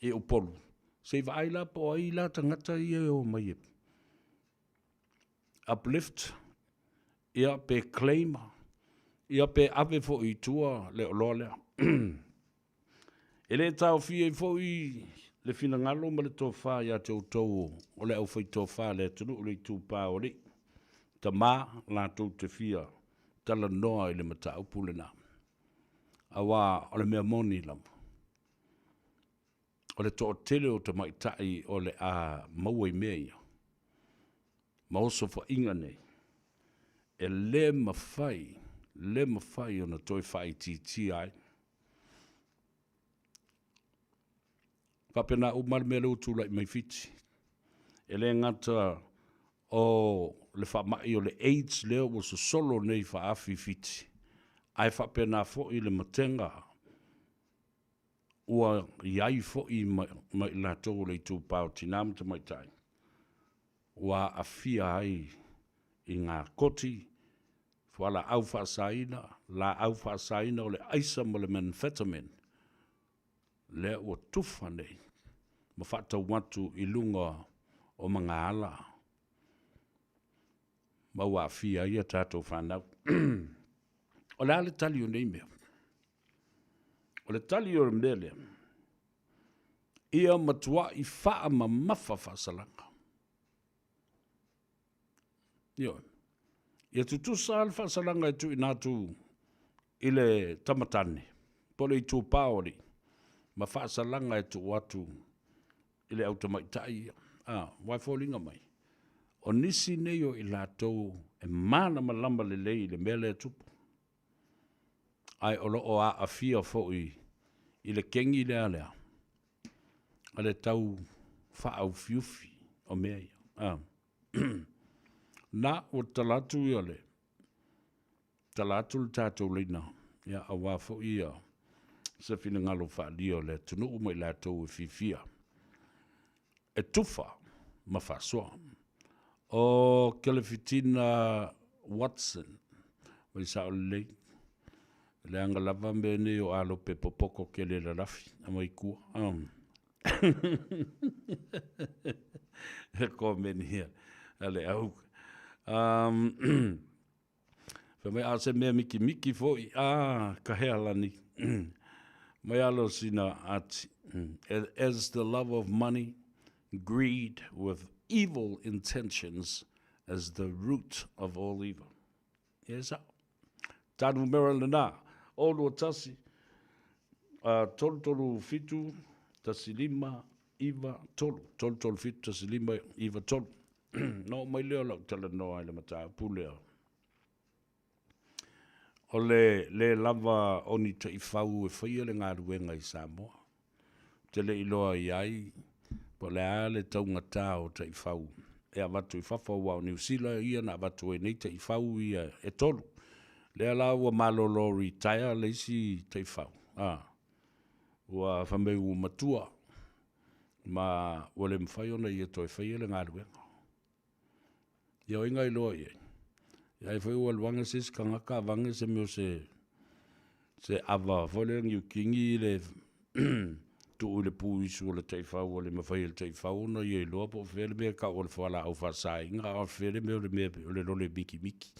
i Upolu, se i vaai la po o ai la tagata ia e omai e uplift, ia pe claim, ia pe ave foi i tua le oloa lea. E le taofia ai foi le finagalo ma le tofa ia te outou o le aufaitofa a le atunuu le itupa o alii, tama latou te fia talanoa i le mataupu lena. Aua o le mea moni lava, o le toatele o tamaitai o le a maua i mea ia, ma osofaiga nei, e le mafai, le mafai ona toe faaitiitia ai. Faapena uma le mea lea ua tulai mai Fiti. E le gata o le faamai o le AIDS lea ua sosolo nei faaafi i Fiti, ae faapena foi le matega ua i ai foi ma, ma i latou o le itupa o tinā ma tamaitai ua aafia ai i ngā koti, fualaau faasaina, laau faasaina o le aisa ma le methamphetamine, lea ua tufa nei ma faatau atu i luga o magaala ma ua aafia ai a tatou fanau. O le a le tali o nei mea? O le tali o le mea lea, ia matuai faamamafa faasalaga. Ioe. Ia tutusa le faasalaga e tuuina atu i le tamatane po o le itupa o alii ma faasalaga e tuu atu i le au tamaitai ia. A, aua e foliga mai, o nisi nei o i latou e malamalama lelei i le mea lea e tupu, ae o lo o aafia foi i le kegi lea a le a? A le tau faaufiufi o mea ia. A. Na ua tatala atu ia le tatala atu le tatou laina ia aua foi ia se finagalo faaalia o le atunuu ma i latou e fiafia e tufa ma faasoa. O Kelefitina Watson, mai sao lelei, leaga lava mea nei o alope popoko kele lalafi mai kua. E komeni a le au. Fai mai, a o se mea mikimiki foi, a, ka hea lani. Mai alo sina ati. As the love of money, greed with evil intentions as the root of all evil. Ia e sao. Ta numera lena, o 21, 3 3 7 1 5 9 3, 3 3 7 1 5 9 3. Ona oo mai lea o lau talanoa i le mataupu lea, o le le lava o ni taifau e faia le galuega i Samoa. Ou te le i iloa i ai po o le a le taugata o taifau e avatu i fafo, aua o Niu Sila ia na avatu ai nei taifau ia e tolu. Lea la ua malolo retire le isi taifau, a, ua fai mai ua matua ma ua le mafai ona ia toe faia le galuega. Ia o ai na iloa i ai? Ia ai foi ua alu ane se isi tagata avane se mea o se se ava foi lea niukini le tuu i le puisu o le taifau ua le mafai e le taifau ona ia iloa po o fea le mea e tau o le fualaau faasaina a o fea le mea o le mea o le lole mikimiki.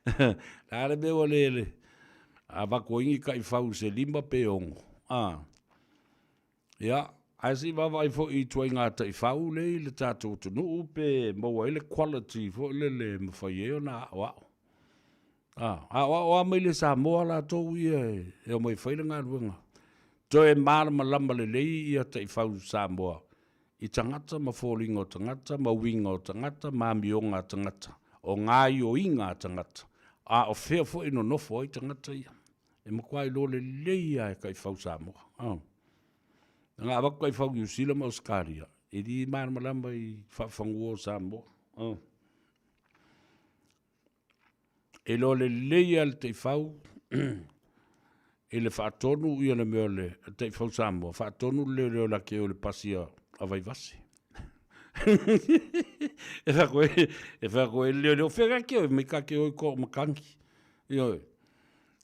Le a le mea ua le avatu ai ni taifau se 5 pe 6, a? Ia, ae se i vaavaai foi i ituaiga taifau lea e i le tatou atunuu pe maua ai le quality foi lele e mafai ai ona aoao. A aoao lava mai le Samoa latou ia e omai e fai le galuega, toe malamalama lelei ia taifau Samoa i tagata ma foliga o tagata ma uiga o tagata ma amioga a tagata, o gaoioiga a tagata, a o fea foi e nonofo ai tagata ia. E matua iloa lelei lava e taifau Samoa. Na avatu taifau Niu Sila ma Ausetalia, e le malamalama i faafanua o Samoa. E iloa lelei lava e le taifau i le faatonu ia le mea o le taifau Samoa, faatonu le leoleo la te o i le pasi a Vaivase. E fai atu ai, e fai atu ai le leoleo, fea la te o, mai ta te o i Toamatagi. Ioe.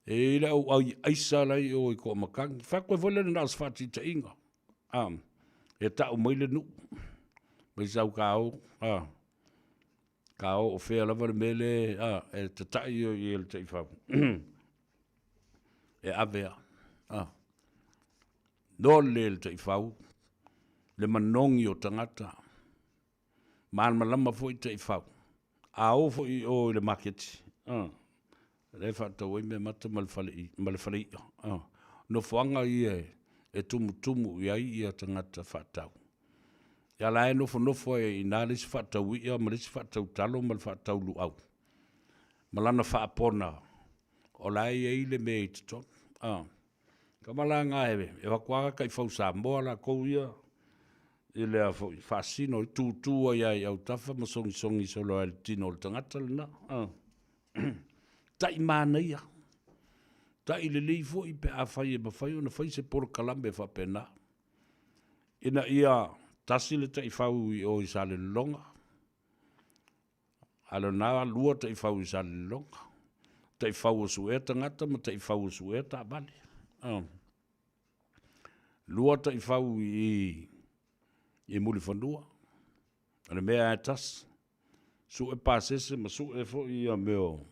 E i ai le au ai aisa la e i o i Toamatagi. Fai atu ai foi lea na o se faataitaiga. A, e tau mai le nuu, mai sau ta o, a, ta o o fea lava le mea le, a, e tatai i e le taifau. E ave a, a. Loa le le taifau, le manogi o tagata, malamalama foi taifau. A o foi i o i le maketi, a, lea e faatau ai meamata ma le fale, ma le fale i'a, a. Nofoaga ia e tumutumu i ai ia tagata faatau. Ia la e nofonofo ai i ina le isi faatau i'a ma le isi faatau talo ma le faatau luau ma lana faapona o la e i ai le mea i totonu. A. Kama la na e avatu lava taifau Samoa latou ia i lea foi faasino i tutu ai lava i autafa ma sogisogi solo ai i le tino o le tagata lena. A. Tai manaia, tai lelei foi pe afai e mafai ona fai se polokalame faapena ina ia tasi le taifau i o i Salelologa, a lona lua taifau i Salelologa, taifau e suea tagata ma taifau e suea taavale. Lua taifau i i Mulifanua, o le mea lava e tasi, sue pasese ma sue foi ia mea o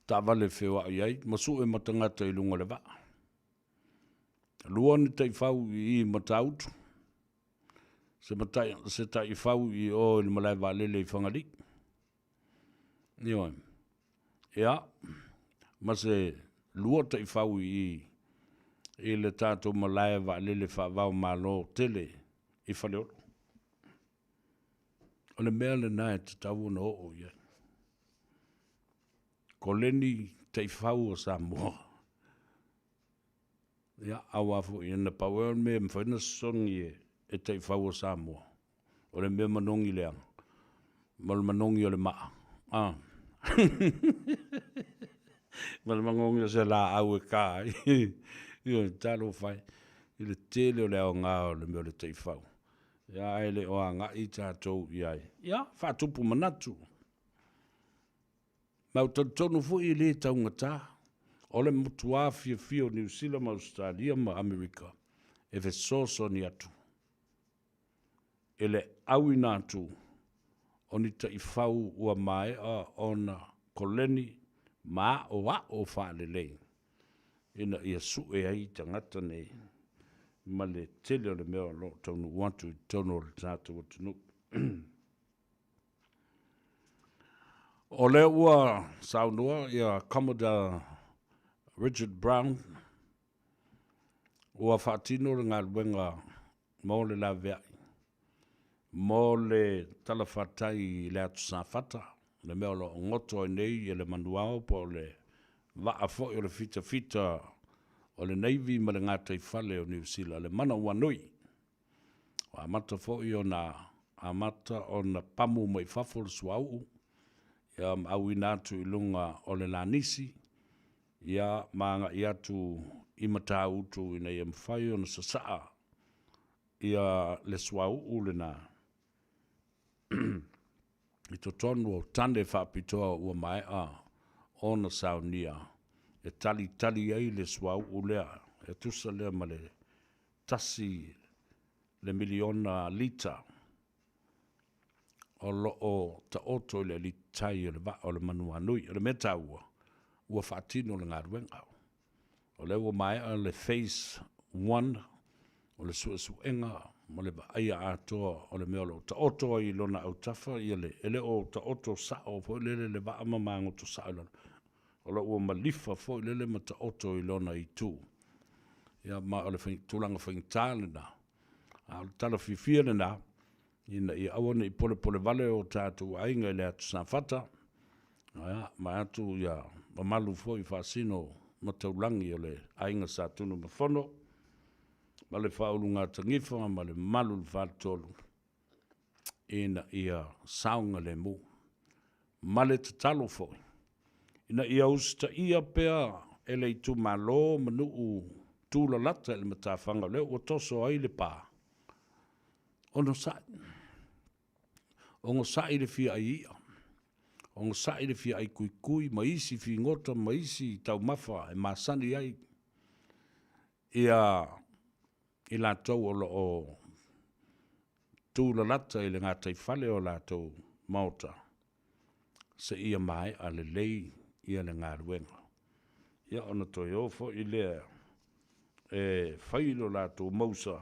taavale e feoai ai ma sue ma tagata i luga o le vaa. Lua ni taifau i i Matautu. Se matai, se taifau i o i le malae vaalele i Fagalii. Ioe. Ia, ma se lua taifau i i i le tatou malae vaalele faava o Malo tele i Faleolo. O le mea lena e tatau ona oo i ai. Koleni taifau o Samoa. Ia, aua foi na pau ai o le mea e mafai ona sosogi e taifau o Samoa, o le mea manogi leaga, ma le manogi o le maa, a ma le manogi o se laau e ka ai. Ioe, talofa e i le tele o le aoga o le mea o le taifau, ia ae le o agai tatou i ai. Ia, faatupu manatu. Ma ou talitonu foi e le taugata, o le matua fiafia o Niu Sila ma Ausetalia ma Amerika e fesoasoani atu i le auina atu o ni taifau ua maea ona koleni ma aoao faalelei ina ia sue ai tagata nei ma le tele o le mea o lo o taunuu atu i totonu o le tatou atunuu. O lea ua saunoa ia Commodore Richard Brown ua faatino le galuega mo le laveai mo le talafatai i le Atu Safata, le mea o lo o goto ai nei le manuao po o le vaa foi o le fitafita o le Navy ma le gataifale o Niu Sila, le Manawanui. Ua amata foi ona amata ona pamu mai fafo le suauu ia ma auina atu i luga o le lanisi ia ma agai atu i Matautu ina ia mafai ona sasaa ia le suauu lena i totonu o tane faapitoa ua maea ona saunia e talitali ai le suauu lea e tusa lea ma le 1 le miliona lita o lo o taoto i le alitai o le vaa o le Manuanui. O le mea taua, ua faatino le galuega. O lea ua maea le phase 1 o le suesuega ma le vaaia atoa o le mea o lo o taoto ai i lona autafa ia le, e le o taoto sao foi lele le vaa ma magoto sao i lalo. O lo o ua malifa foi lele ma taoto i lona itu. Ia ma o le tulaga faigata lena, a o le tala fiafia lena, ina ia aua ne i polepole vale o tatou aiga i le Atu Safata, ia, vaeatu ia mamalu foi faasino ma taulagi o le aiga Sa Tunumafono, ma le Faaulugatanifa ma le mamalu i le Faletolu, ina ia saogalemu. Ma le tatalo foi, ina ia usitaia pea e le itumalo ma nuu tulalata i le matafaga o lea ua toso ai le pa, onosai, onosai le fia ai i'a, onosai le fia ai kuikui ma isi figota ma isi taumafa e masani ai ia i latou o lo o tulalata i le gataifale o latou maota seia maea lelei ia le galuega. Ia ona toe o foi lea e fai lo latou mausa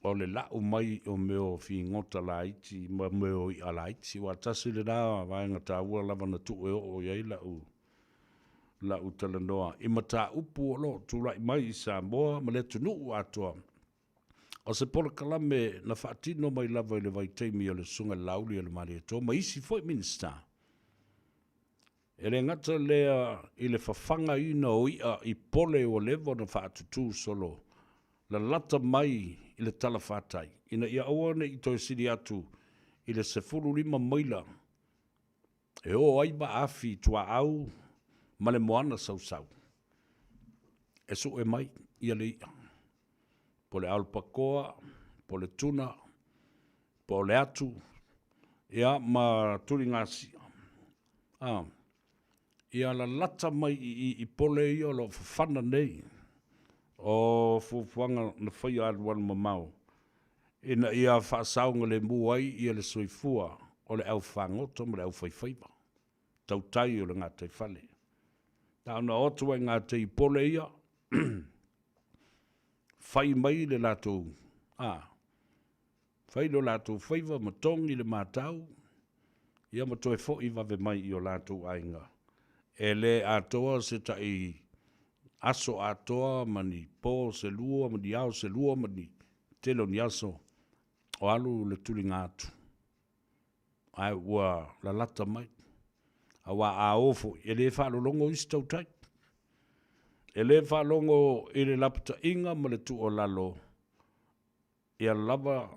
o le lau mai o mea o figota laiti ma mea o i'a laiti. Aua tasi lena vaega taua lava na tuu e oo i ai lau talanoa i mataupu o lo o tulai mai i Samoa ma le atunuu atoa. O se polokalame na faatino mai lava i le vaitaimi o le Susuga i le Laauli o le Malietoa ma isi foi Minisita. E le gata lea i le fafagaina o i'a i pole ua leva ona faatutu solo lalata mai i le talafatai ina ia aua ne i toe sili atu i le 15 maila e o ai vaafi tuaau ma le moana sausau e sue mai ia le i'a, po o le aolapakoa, po o le tuna, po o le atu, ia ma tuligasia. A, ia lalata mai i i i pole ia o lo o fafana nei o fuafuaga na faia alualu mamao ina ia faasaogalemu ai ia le soifua o le aufagota ma le aufaifaiva tautai o le gataifale. Na ona o atu lava i gatai i pole ia, fai mai le latou, a. Fai lo latou faiva ma togi le matau, ia ma toe fo'i vave mai i o latou aiga. E le atoa se ta'i aso atoa ma ni po se lua ma ni ao se lua ma ni tele o ni aso o alu le tuliga atu, ae ua lalata mai. Aua a o foi, e le faalologo isi tautai. E le faalogo i le lapataiga ma le tuualalo ia lava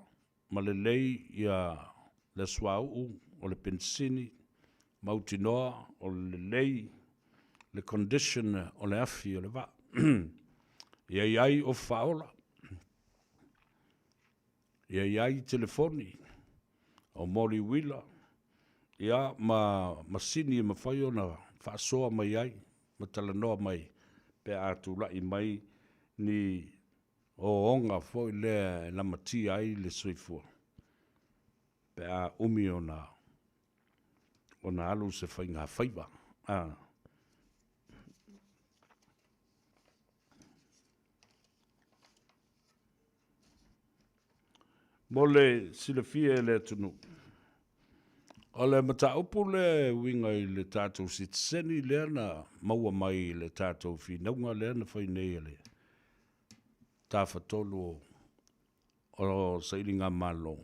ma lelei ia le suauu o le penisini, mautinoa o le lelei le condition o le afi o le vaa. Ia i ai ofi faaola, ia i ai telefoni, o moli uila, ia ma masini e mafai ona faasoa mai ai ma talanoa mai pe a tulai mai ni ooooga foi lea e lamatia ai le soifua pe a umi ona alu se faigafaiva. Mo le silafia e le atunuu, o le mataupu lea e uiga i le tatou sitiseni lea na maua mai i le tatou finauga lea na fai nei e le Tafatolu o Sailigamalo,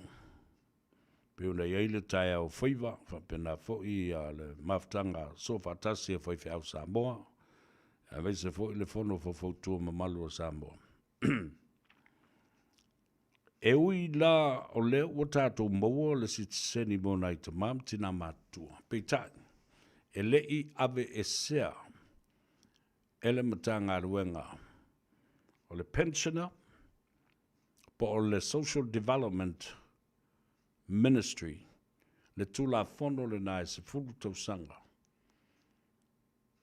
pei ona i ai le taeao faiva, faapena foi le mafutaga soofaatasi a faifeau Samoa, aemaise foi le Fono Faufautua mamalu a Samoa. E ui la o lea ua tatou maua le sitiseni mo nai tama ma tina matutua, peitai, e le i aveesea e le Matagaluega o le Pensioner po o le Social Development Ministry le Tulafono lena e 10 tausaga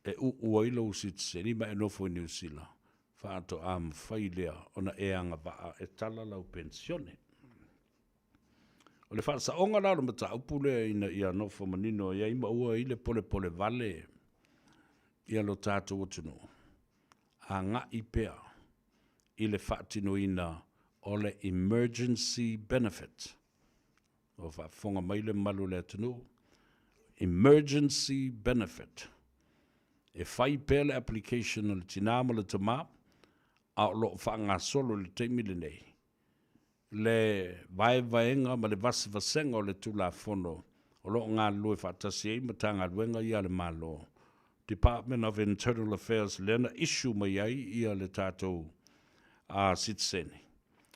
e uu ai lou sitiseni ma e nofo i Niu Sila faatoa mafai lea ona e agavaa e tala lau penisione. O le faasaoga la o le mataupu lea ina ia nofo manino ai ma aua ai le polepolevale ia lo tatou atunuu, agai pea i le faatinoina o le emergency benefit. O faafofoga mai le mamalu o le atunuu, emergency benefit. E fai pea le application a le tina ma le tama, a o lo o faagasolo i le taimi lenei le vaevaega ma le vasevasega o le Tulafono o lo o galulue faatasi ai Matagaluega ia a le Malo, Department of Internal Affairs lea na issue mai ai ia le tatou sitiseni,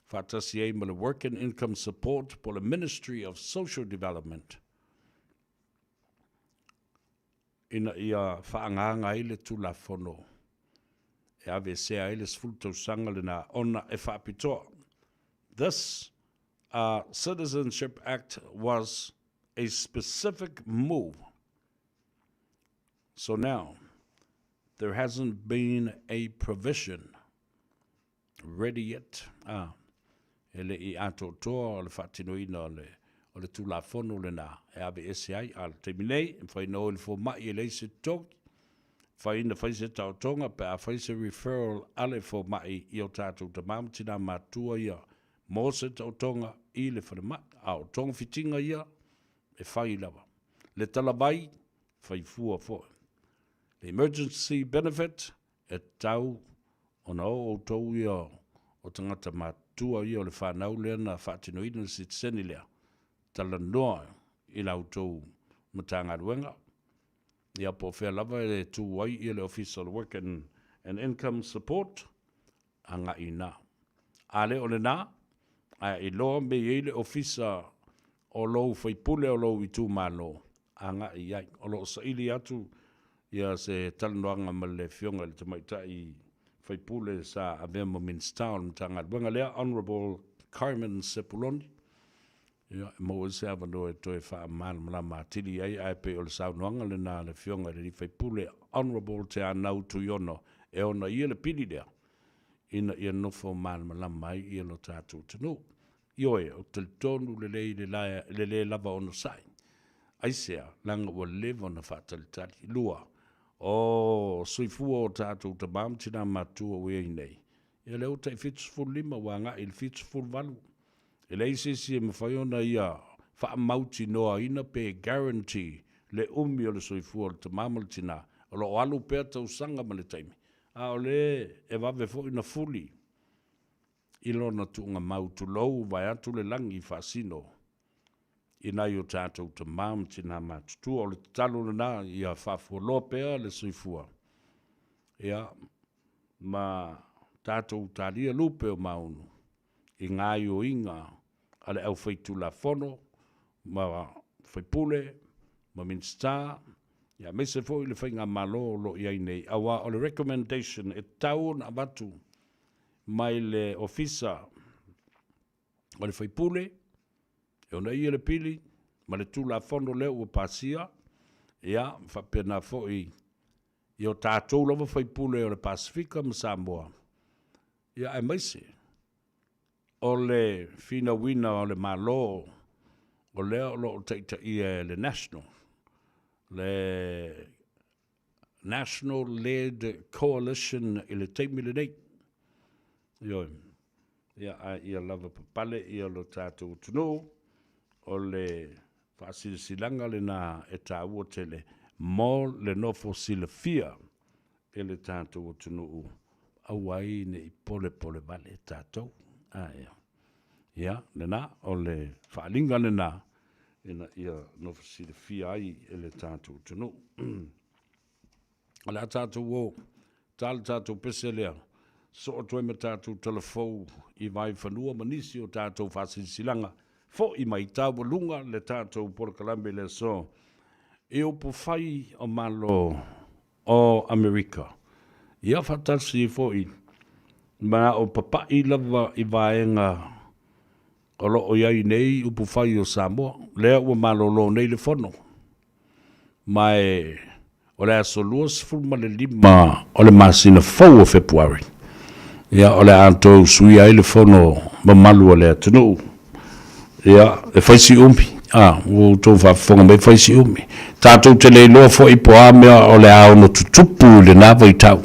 faatasi ai ma le Work and Income Support po o le Ministry of Social Development, ina ia faaagaaga ai le Tulafono e aveesea ai le 10 tausaga lena ona e faapitoa. This Citizenship Act was a specific move. So now, there hasn't been a provision ready yet, ā, e le i atoatoa le faatinoina o le, o le Tulafono lena e aveese ai. A o le taimi nei, e mafai ona o i le fomai e leai se totogi, mafai ona fai se taotoga pe a fai se referral a le fomai i o tatou tama ma tina matutua ia mo se taotoga i le falemai. A o togafitiga ia, e fai lava. Le talavai, fai fua foi. Le emergency benefit, E tatau ona o outou ia o tagata matutua ia o le fanau lea na faatinoina le sitiseni lea, talanoa i la outou Matagaluega, ia po o fea lava e tu ai ia le Ofisa o le Work and Income Support, agai i ina. A le o lena, ae iloa me i ai le ofisa o lou faipule o lou itumalo, agai i ai. O lo o saili atu ia se talanoaga ma le Afioga i le Tamaitai Faipule sa avea ma Minisita o le Matagaluega lea, Honourable Carmen Sepuloni, ia, e maua ai se avanoa e toe faamalamalama atili ai, ae pei o le saunoaga lena a le Afioga i le Faipule Honourable Teanau Tuiono e ona ia le pili lea ina ia nofo malamalama ai ia lo tatou atunuu. Ioe, ou te talitonu lelei i le le lava onosai. Aisea? Leaga ua leva ona faatalitali. 2, o soifua o tatou tama ma tina matutua ua i ai nei, ia lea ua tai 75 ua agai i le 78. E leai se isi e mafai ona ia faamautinoaina pe guarantee le umi o le soifua o le tama ma le tina. O lo o alu pea tausaga ma le taimi, a o le e vave foi ona fuli i lona tuugamau, tulou, vaeatu le lagi faasino i nai o tatou tama ma tina matutua. O le tatalo lena ia faafualoa pea le soifua, ia, ma tatou talia lupe o maunu i gaoioiga a le aufaitulafono ma faipule ma Minisita, ia aemaise foi le faigamalo o lo o i ai nei, aua o le recommendation e tatau ona avatu mai le Ofisa o le Faipule e ona ia le pili ma le Tulafono lea ua pasia, ia faapena foi i o tatou lava faipule o le Pasefika ma Samoa, ia aemaise o le finauina o le Malo o lea o lo o taitaia e le National, le National Led Coalition i le taimi lenei. Ioe. Ia, a ia lava papale ia lo tatou atunuu, o le faasilasilaga lena e taua tele mo le nofo silafia e le tatou atunuu, aua ai ne i polepole vale tatou. Ae, ia, lena, o le faaaliga lena ina ia nofo silafia ai e le tatou atunuu. O le a tatou o, ta le tatou pese lea, soo atu ai ma tatou talafou i Vaifanua ma nisi o tatou faasilasilaga foi mai taualuga le tatou polokalame i le aso i upufai o Malo o Amerika. Ia faatasi ai foi ma o papai lava i vaega o lo o i ai nei upufai o Samoa, lea ua malolo nei le Fono, ma e o le aso 25 o le masina fou o Fepuari, ia, o le a tou suia ai le Fono mamalu a le atunuu. Ia, e fai si umi, a, ua outou faafofoga mai, e fai si umi. Tatou te le iloa foi po o a mea o le a ono tutupu i lena vaitau.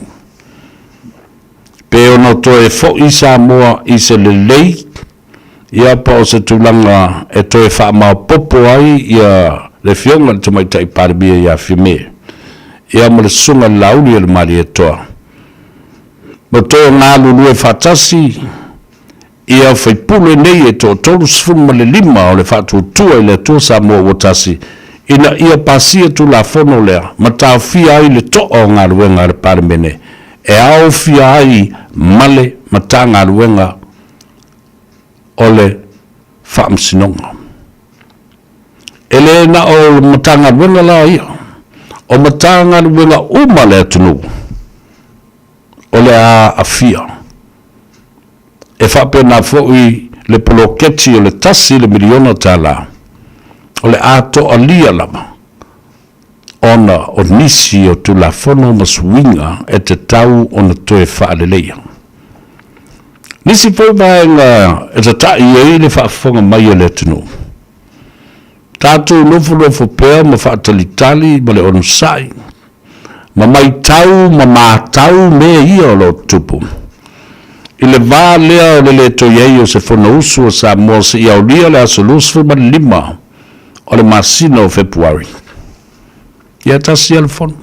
Pe ono toe foi Samoa i se lelei, ia po o se tulaga e toe faamaopoopo ai ia le Afioga i le Tamaitai Palemia ia Fiame, ia ma le Susuga i le Laauli a le Malietoa, ma toe galulue faatasi ia faipule nei e toa-35 o le Faatuatua i le Atua Samoa ua Tasi, ina ia pasia Tulafono lea ma taofia ai le to'a o galuega a le Palemene e aofia ai ma le Matagaluega o le Faamasinoga. E le na o le Matagaluega la ia, o Matagaluega uma a le atunuu o le a aafia. E faapena foi le poloketi o le tasi le miliona tala, o le a toalia lava ona o nisi o Tulafono ma suiga e tatau ona toe faaleleia. Nisi foi vaega e tatai ai le faafofoga mai a le atunuu. Tatou nofonofo pea ma faatalitali ma le onosai, ma maitau ma matau mea ia o lo o tutupu. I le va lea o le le toe i ai o se Fonousu a Samoa seia aulia le aso 25 o le masina o Fepuari. Ia tasi lava le Fono.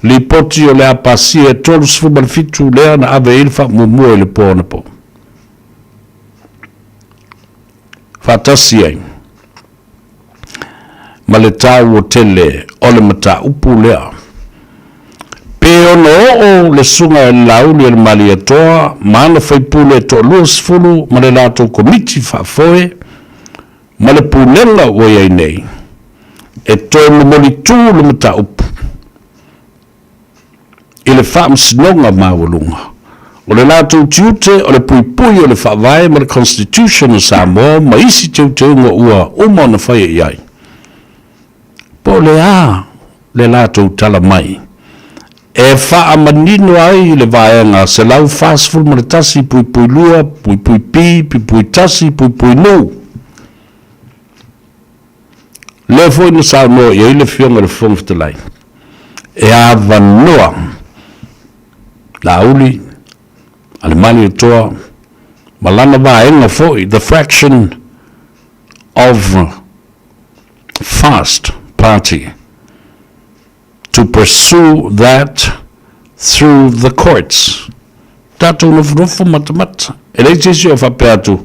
Lipoti o le a pasia e 37 lea na ave ai le faamuamua i le po anapo. Faatasi ai ma le taua tele o le mataupu lea. Pe ono oo le Susuga i le Laauli a le Malietoa ma ana faipule e toa-20 ma le latou komiti faafoe ma le pulega ua i ai nei e toe momolitu le mataupu i le Faamasinoga Maualuga. O le latou tiute o le puipui o le Faavae ma le Constitution o Samoa ma isi teuteuga ua uma ona faia i ai. Po o le a le latou tala mai e faamanino ai le Vaega 141.2 puipui B puipui 1 puipui N. Lea foi na saunoa i ai le Afioga i le Fofoga Fetalai, e avanoa Laauli, Alemani Atoa ma lana vaega foi, the fraction of Fast Party to pursue that through the courts. Tatou nofonofo matamata. E leai se isi o faapea atu,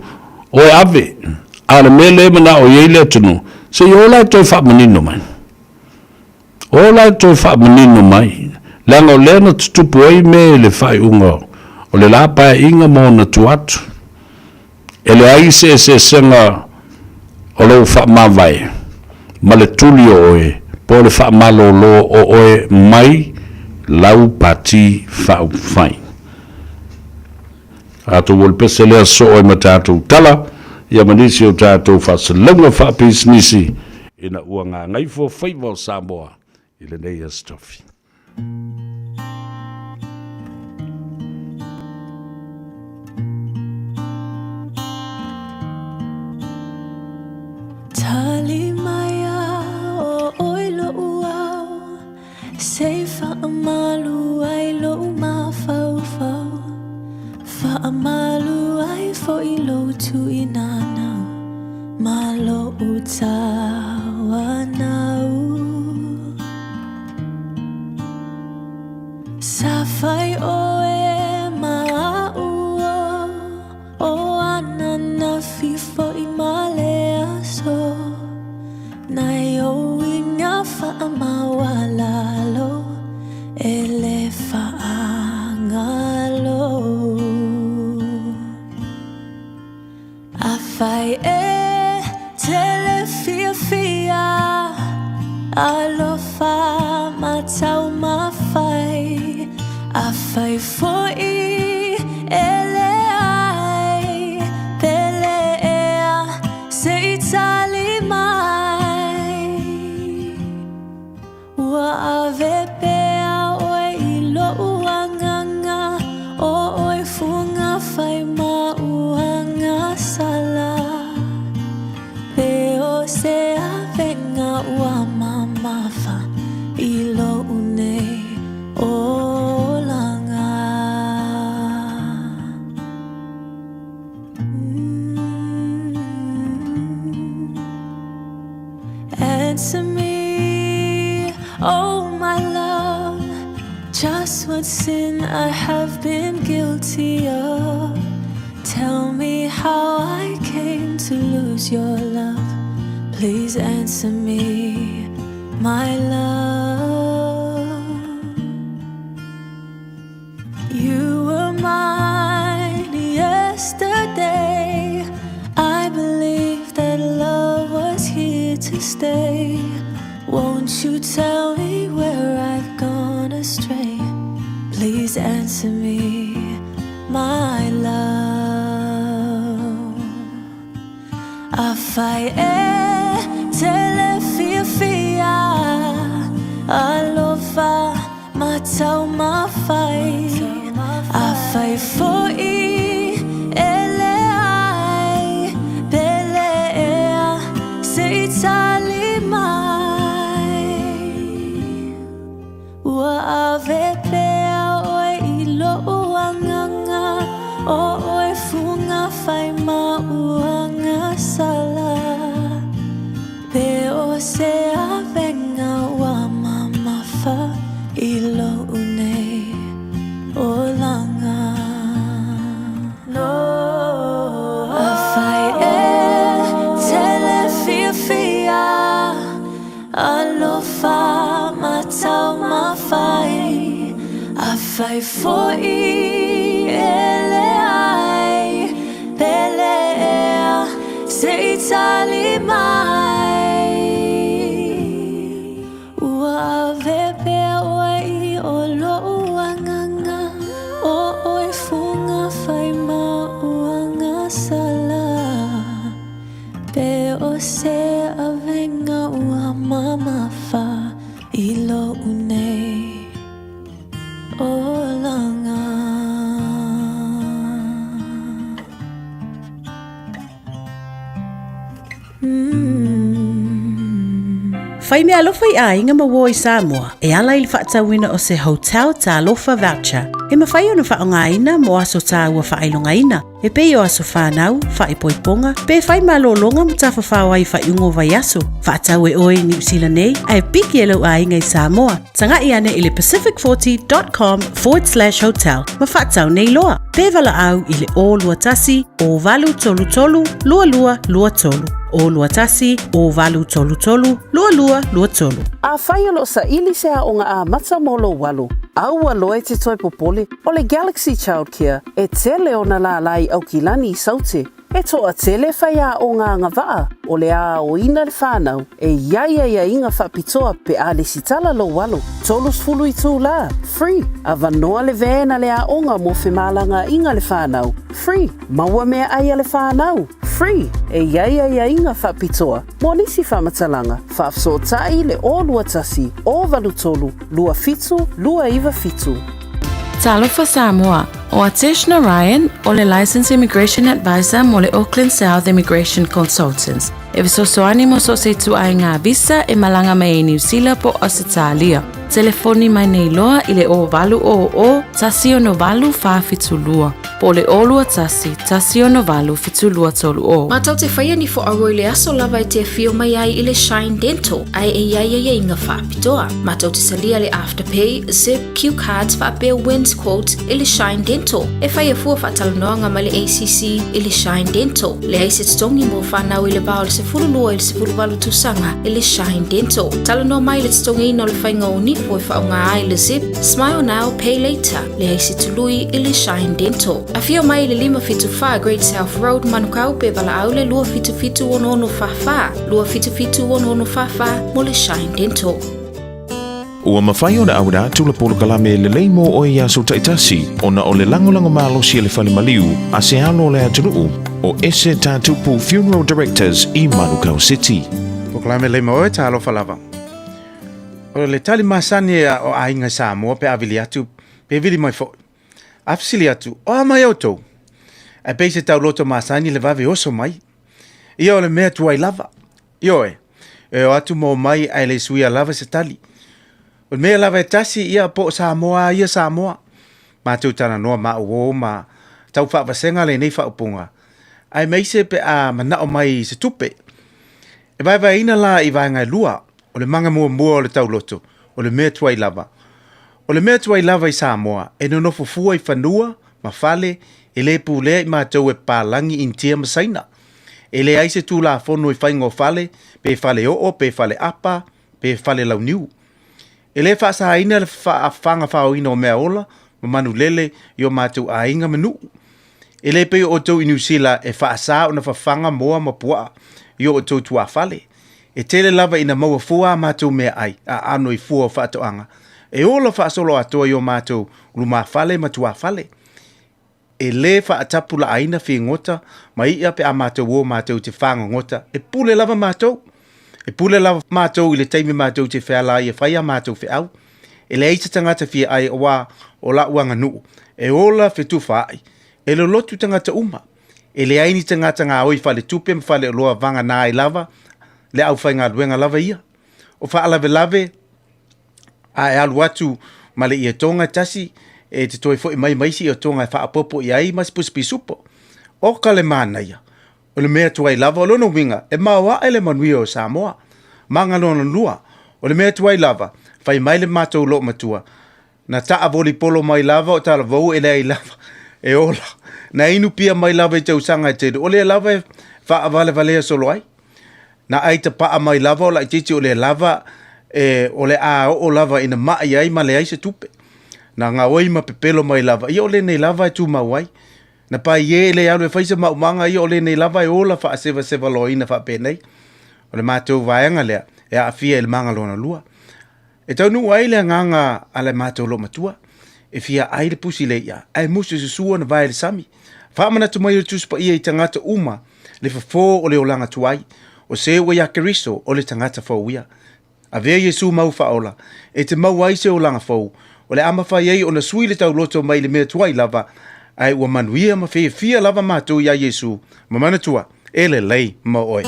Oe ave, a o le mea lea e manao i ai le atunuu, se i o la e toe faamanino mai. O la e toe faamanino mai, leaga o lea na tutupu ai mea i le faaiuga o le la Paeaiga ma ona tua atu. E leai se eseesega o lou faamavae ma le tuli o oe po o le faamalolo o oe mai lau Pati Faaupufai. Atonu o le pese lea soo ai ma tatou tala ia ma nisi o tatou faaselauga faapisinisi ina ua gagaifo faiva o Samoa i lenei Aso Tofi. Tali mai a o ʻoe loʻu ao Se i faamalu ai loʻu mafaufau Faamalu ai foʻi lou tuʻinanau Ma loʻu tauanau Sa fai ʻoe ma aʻu o O ananafi foʻi ma le aso Nai ou uiga faamaualalo E le faagalo Afai e tele fiafia Alofa ma taumafai Afai foʻi e leai Pele ea se i tali mai Ua ave pea ʻoe i loʻu agaga O ʻoe fugafai ma uagasala Pe o se avega ua mamafa i loʻu nei olaga. Answer me, oh my love, just what sin I have been guilty of. Tell me how I came to lose your love. Please answer me, my love. You were mine yesterday. I believe that love was here to stay. Won't you tell me where I've gone astray? Please answer me, my love. Afai e tele fiafia Alofa ma taumafai Afai foʻi e leai Pele ea se i tali mai Ua ave pea ʻoe i loʻu agaga O ʻoe fugafai ma uagasala Pe o se avega ua mamafa i loʻu nei olaga Afai e tele fiafia Alofa ma taumafai Afai foʻi e leai Pele ea se i tali mai Ua ave pea ʻoe i o loʻu agaga O ʻoe fugafai ma uagasala Pe o se avega ua mamafa i loʻu nei olaga. Mm. Fai meaalofa i aiga ma uo i Samoa e ala i le faatauina o se Hotel Talofa Voucher e mafai ona faaaogaina mo aso tāua faailogaina e pei o aso fanau, faaipoipoga, pe fai malologa ma tafafao ai i faaiuga o vaiaso. Faatau e oe i Niu Sila nei ae piki e lou aiga i Samoa. Taga'i ane i le pacific40.com forward slash hotel ma faatau nei loa. Pe valaau i le 021 0833 2223. 021 0833 2223. Afai o lo o saili se aoga amata mo lou alo, aua loa e te toe popole, o le Galaxy Childcare e tele ona lālā i Aukilani i Saute. E toatele faiaoga agavaa o le aoina le whanau e i ai aiaiga faapitoa pe a lesitala lou alo. 30 itulā, free, avanoa le van a le aoga mo femalagaaiga le whanau, free, maua meaai a le whanau, free, e i ai aiaiga faapitoa mo nisi faamatalaga, faafesootai le 021 083 27 297. Talofa Samoa, O Atesh Narayan, o le Licensed Immigration Advisor mo le Auckland South Immigration Consultants, e fesoasoani mo so o se ituaiga visa e malaga mai ai Niu Sila po o Ausetalia. Telefoni mai nei loa i le 0800 168 472 po o le 021 168 7230. Mātou te whaia ni fo aua i le aso lava e te awhio mai ai i le Shine Dental ae e iai aiaiga whaapitoa. Mātou te talia le Afterpay, Zip, Cue cards faapea Wins Quote i le Shine Dental. E whai a fua whaatalanoaga mai le ACC i le Shine Dental. Leai se totogi mo whanau i le va o le 12 i le 18 tausaga i le Shine Dental. Talanoa mai le totogiina o le faiga o nifo e faaaoga ai le Zip, Smile Now, Pay Later. Leai se tului i le Shine Dental. Afio mai i le 574 Great South Road, Manukau pe valaau le 277 6644, 277 6644 mo le Shine Dental. Ua mafai ona auina atu le polokalame lelei mo oe i aso taitasi ona o le lagolago malosi a le fale maliu a se alo o le atunuu o Ese Tatupu Funeral Directors i Manukau City. Polokalame lelei mo oe, talofa lava. O le tali masani a o aiga Samoa pe a vili atu, pe vili mai foi. A fesili atu, o a mai outou? Ae pei se tauloto masani le vave oso mai. Ia o le mea tuai lava. Ioe, e o atu ma omai ae le suia lava se tali. O le mea lava e tasi, ia po o Samoa a ia Samoa. Matou talanoa ma au uo ma tau faavasega lenei faaupuga, aemaise pe a manao mai i se tupe. E vaevaeina la i vaega e lua, o le maga muamua o le tauloto, o le mea tuai lava. O le mea tuai lava i Samoa, e nonofo fua i fanua ma fale, e le pulea i matou e papalagi Initia ma Saina. E leai se Tulafono i faiga o fale, pe fale oo, pe fale apa, pe fale launiu. E le faasaina le fagafaoina o meaola ma manulele i o matou aiga ma nuu. E le pei o outou i Niu Sila e faasa ona fafaga moa ma puaa i o outou tuafale. E tele lava ina maua fua a matou meaai aano i fua o faatoaga e ola faasoloatoa i o matou lumafale ma tuafale. E lē faatapulaaina figota ma i'a pe a matou o matou te fagogota, e pule lava matou. E pule lava matou i le taimi matou te feala ai e fai a matou feau. E leai se tagata fia ai auā o la'u aganuu, e ola fetufaai, e lolotu tagata uma. E leai ni tagata gaoi faletupe ma faleoloa vagana ai lava le aufaigaluega lava ia. O faalavelave a e alu atu ma le ietoga e tasi, e te toe foi mai ma isi ietoga e faaopoopo i ai ma se pusi pisupo. Oka le manaia, o le mea tuai lava o lona uiga e maoae le manuia o Samoa. Maga lona lua, o le mea tuai lava, fai mai le matou loomatua, na taavolipolo mai lava o talavou e leai lava e ola, na inu pia mai lava i tausaga e tele, o lea lava e faavalevalea solo ai. Na ai tapaa mai lava o laitiiti o lea lava e o le a oo lava ina ma'i ai ma leai se tupe. Na gaoi ma pepelo mai lava, ia o lenei lava e tumau ai. Na pai e le alu e fai se maumaga, ia o lenei lava e ola faasevasevaloaina faapenei. O le matou vaega lea e aafia i le maga lona lua. E taunuu ai le agaga a le matou loomatua, e fia ai le pusi le i'a, ae musu susu ona vae le sami. Faamanatu mai o le Tusi Paia i tagata uma le fofo o le olaga tuai, o se ua iā Keriso o le tagata fou ia. Avea Iesu mau faaola, e te maua ai se olaga fou, o le a mafai ai ona sui le tauloto mai le mea tuai lava, ae ua manuia ma fiafia lava matou iā Iesu, ma manatua, e lelei mo oe.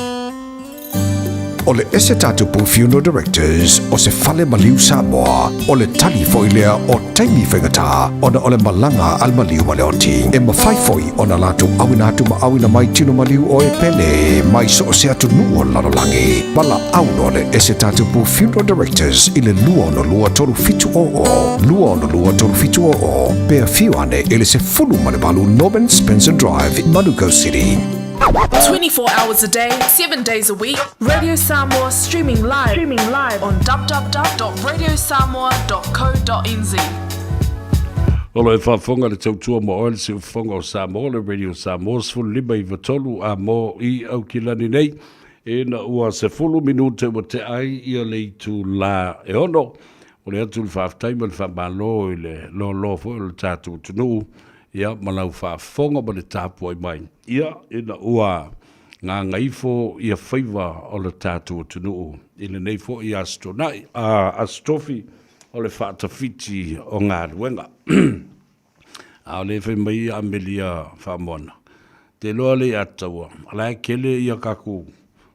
O le Ese Tatupu Funeral Directors o se fale maliu Samoa, o le tali foi lea o taimi faigata ona o le malaga a le maliu ma le oti. E mafai foi ona latou auina atu ma auina mai tino maliu o e pele mai so o se atunuu o le lalolagi. Valaau loa le Ese Tatupu Funeral Directors i le 262 3700, 262 3700, pe afio ane i le 18 Norman Spencer Drive, Manukau City. 24 hours a day, 7 days a week. Radio Samoa streaming live, streaming live on www.radiosamoa.co.nz. O lo e faafofoga le tautua mo oe le siufofoga o Samoa, le Radio Samoa 15 93 a mo i Aukilani nei, ina ua 10 minute ua tea ai ia le itulā e ono. Momoli atu le faafetai ma le faamalo i le loaloa foi o le tatou atunuu, ia ma lau faafofoga ma le tapuai mai, ia ina ua gagaifo ia faiva o le tatou atunuu i lenei foi Aso Toonai, a, Aso Tofi o le faatafiti o galuega. A o lea e fai mai ia Amelia Faamoana, te iloa le ia taua, o la e kele ia kakou,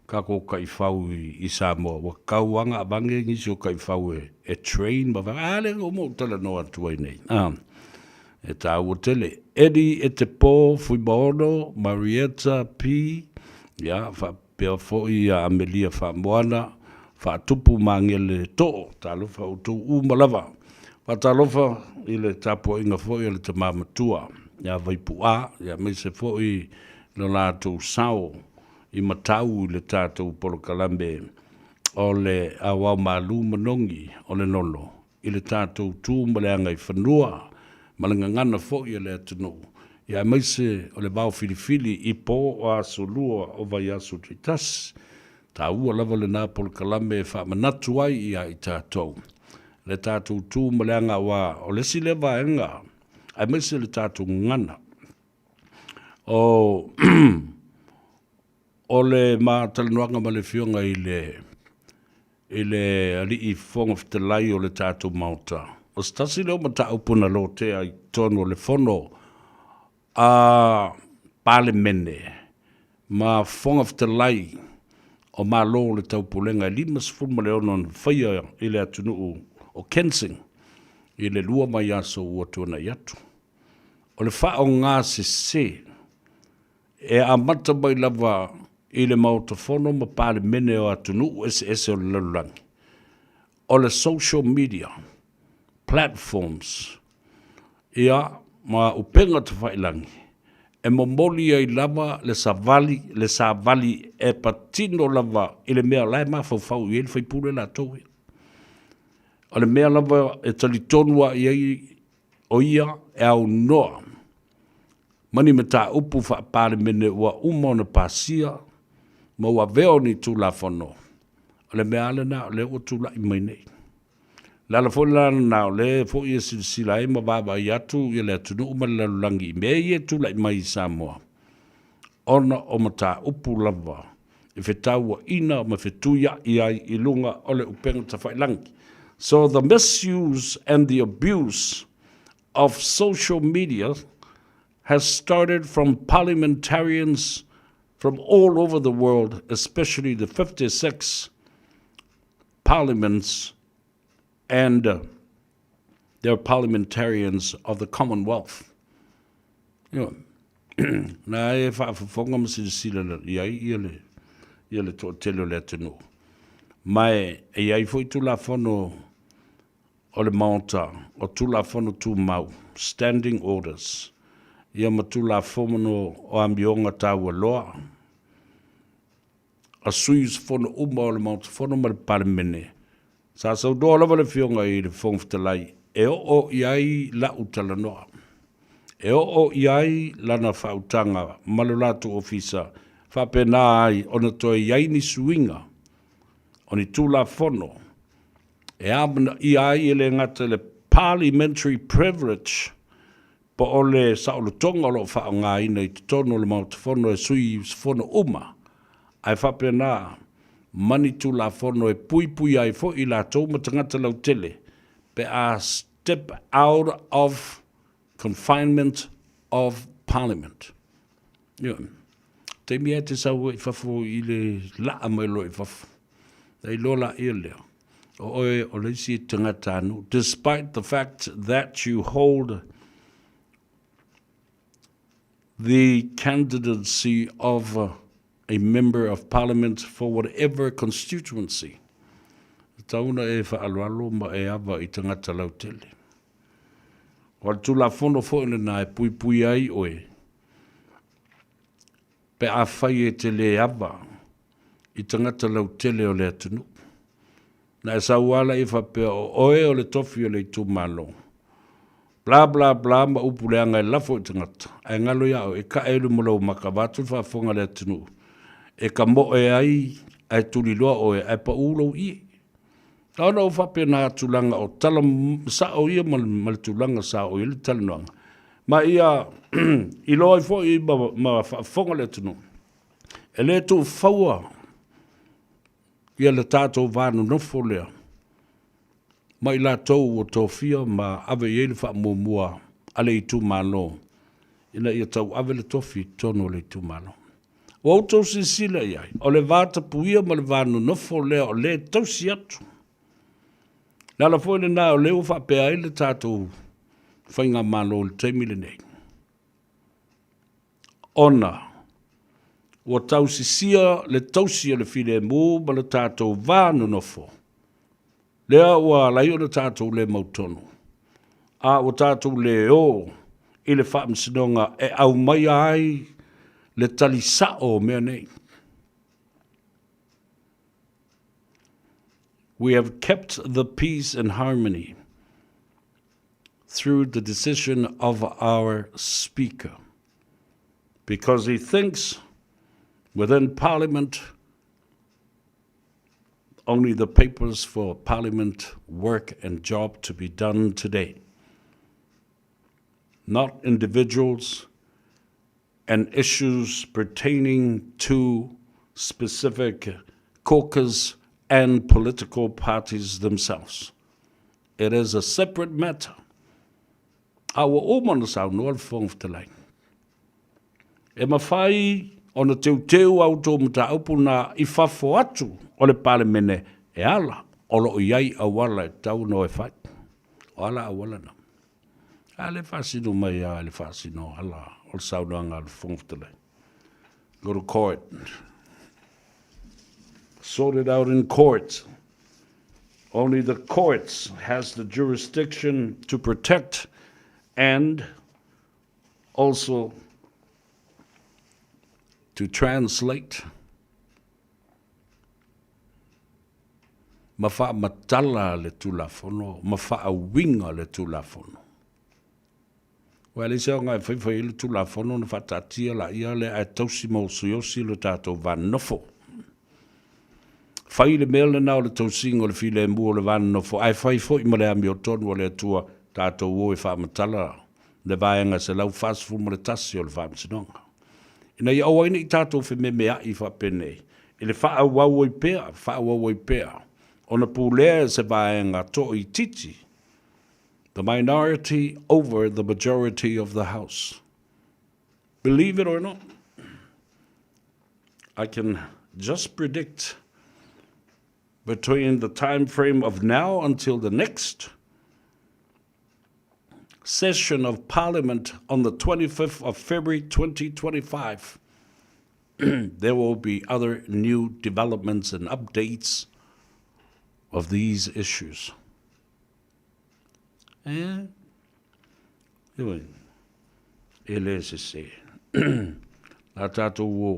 kakou taifau i Samoa, ua tau lava na avange nisi o taifau e train ma vaega, a lea na uma ou talanoa atu ai nei, a. E tāua tele. Eddie e te pō, Fuimaono, Marietta P, ia, faapea foi ia Amelia Faamoana, Faatupu Magele Too, talofa outou uma lava. Faatalofa i le tapuaiga foi a le tama matua ia Vaipu'a, ia aemaise foi lo latou sao i matau i le tatou polokalame o le Aoao Malu Manogi o le Nono i le tatou tu ma le agaifanua ma le gagana foi a le atunuu, ia aemaise o le vao filifili i po o aso lua o vaiaso taitasi. Taua lava lena polokalame e faamanatu ai ia i tatou le tatou tu ma le aga aua o le isi lea vaega aemaise le tatou gagana. O o le ma talanoaga ma le Afioga i le i le Alii Fofoga Fetalai o le tatou Maota, o se tasi lea o mataupu na lotea i totonu o le Fono a Palemene ma Fofoga Fetalai o Malo o le Taupulega e 56 na faia i le atunuu o Kensing i le lua vaiaso ua tuanai atu. O le faaaoga sese E amata mai lava i le Maota Fono ma Palemene o atunuu eseese o le lalolagi, o le social media platforms, ia, ma upega tafailagi, e momoli ai lava le savali, le savali e patino lava i le mea o la e mafaufau i ai le faipule latou ia. O le mea lava e talitonu lava i ai o ia e aunoa ma ni mataupu faa-Palemene ua uma ona pasia ma ua avea o ni Tulafono, o le mea lava lena o lea ua tulai mai nei. O le ala foi la lena o lea foi e silasila ai ma vaavaai atu le atunuu ma le lalolagi i mea ia e tulai mai i Samoa, ona o mataupu lava e fetauaina ma fetuiai ai i luga o le upega tafailagi. So the misuse and the abuse of social media has started from parliamentarians from all over the world, especially the 56 parliaments and their parliamentarians of the Commonwealth. Ioe. Na e faafofoga ma silasila i ai ia le, ia le toatele o le atunuu. Ma e, e i ai foi Tulafono o le Maota, o Tulafono Tumau, Standing Orders, ia ma Tulafono o Amioga Taualoa, a sui usufono uma o le Maota Fono ma le Palemene. Sa saunoa lava le Afioga i le Fofoga Fetalai e oo i ai la'u talanoa, e oo i ai lana faautaga ma lo latou ofisa, faapena ai ona toe i ai ni suiga o ni Tulafono e amanaia ai e le gata i le Parliamentary Privilege po o le saolotoga o lo o faaaogaina i totonu o le Maota Fono e sui usufono uma, ae faapena ma ni Tulafono e puipuia ai foi i latou ma tagata lautele pe a step out of confinement of Parliament. Ioe. Taimi lava e te sau ai i fafo i le laa mai loa i fafo. Na iloa laia lea, o oe o le isi tagatanuu, despite the fact that you hold the candidacy of a member of parliament for whatever constituency. E tatau ona e faaaloalo ma e ava i tagata lautele. O le Tulafono foi lena e puipui ai oe pe afai e te le ava i tagata lautele o le atunuu. Na e sau lava laia faapea o oe o le tofi o le itumalo, bla bla bla ma upu leaga e lafo i tagata, ae galo ia oe, e kae i luma o lou maka vaeatu le faafofoga a le atunuu, e kamoe ai ae tuliloa oe ae pau lou ie. Na ona ou faapena tulaga o tala sao ia ma le tulaga sa oo i ai le talanoaga, ma ia iloa ai foi ma faafofoga le atunuu, e le tuufaua ia le tatou va nonofo lea ma i latou ua tofia ma ave i ai le faamuamua a le itumalo ina ia tauave le tofi i totonu o le itumalo. Ua outou silasila i ai, o le va tapuia ma le va nonofo lea o lea e tausi atu. Le ala foi lena o lea ua faapea ai le tatou faigamalo i le taimi lenei, ona ua tausisia le tausi o le filemu ma le tatou va nonofo, lea ua ala ai ona tatou le mautonu, a ua tatou le o i le faamasinoga e aumaia ai le tali sao o mea nei. We have kept the peace and harmony through the decision of our speaker because he thinks within parliament only the papers for parliament work and job to be done today not individuals and issues pertaining to specific caucus and political parties themselves. It is a separate matter. A ua uma ona saunoa le Fofoga Fetalai. E mafai ona teuteu a outou mataupu na i fafo atu o le Palemene e ala o lo o i ai auala e tatau ona o e fai. O a la auala na? A le faasino mai lava i le faasino ala o le saunoaga a le Fofoga Fetalai. Go to court. Sort it out in court. Only the courts has the jurisdiction to protect and also to translate ma faamatala le Tulafono ma faauiga le Tulafono. Ua leai se aoga e faifai ai le Tulafono ona faataatia laia lea ae tausi ma osiosi lo tatou va nonofo. Fai le mea lena o le tausiga o le filemu o le va nonofo ae fai foi ma le amiotonu a le Atua tatou o e faamatala le Vaega 141 o le Faamasinoga. Ina ia aua ai ne i tatou fememeai faapenei i le faaauau ai pea, faaauau ai pea ona pulea e se vaega toaitiiti, the minority over the majority of the House. Believe it or not, I can just predict between the time frame of now until the next session of Parliament on the 25th of February 2025, there will be other new developments and updates of these issues. Eh? Ioe, e le sese. La tātou o,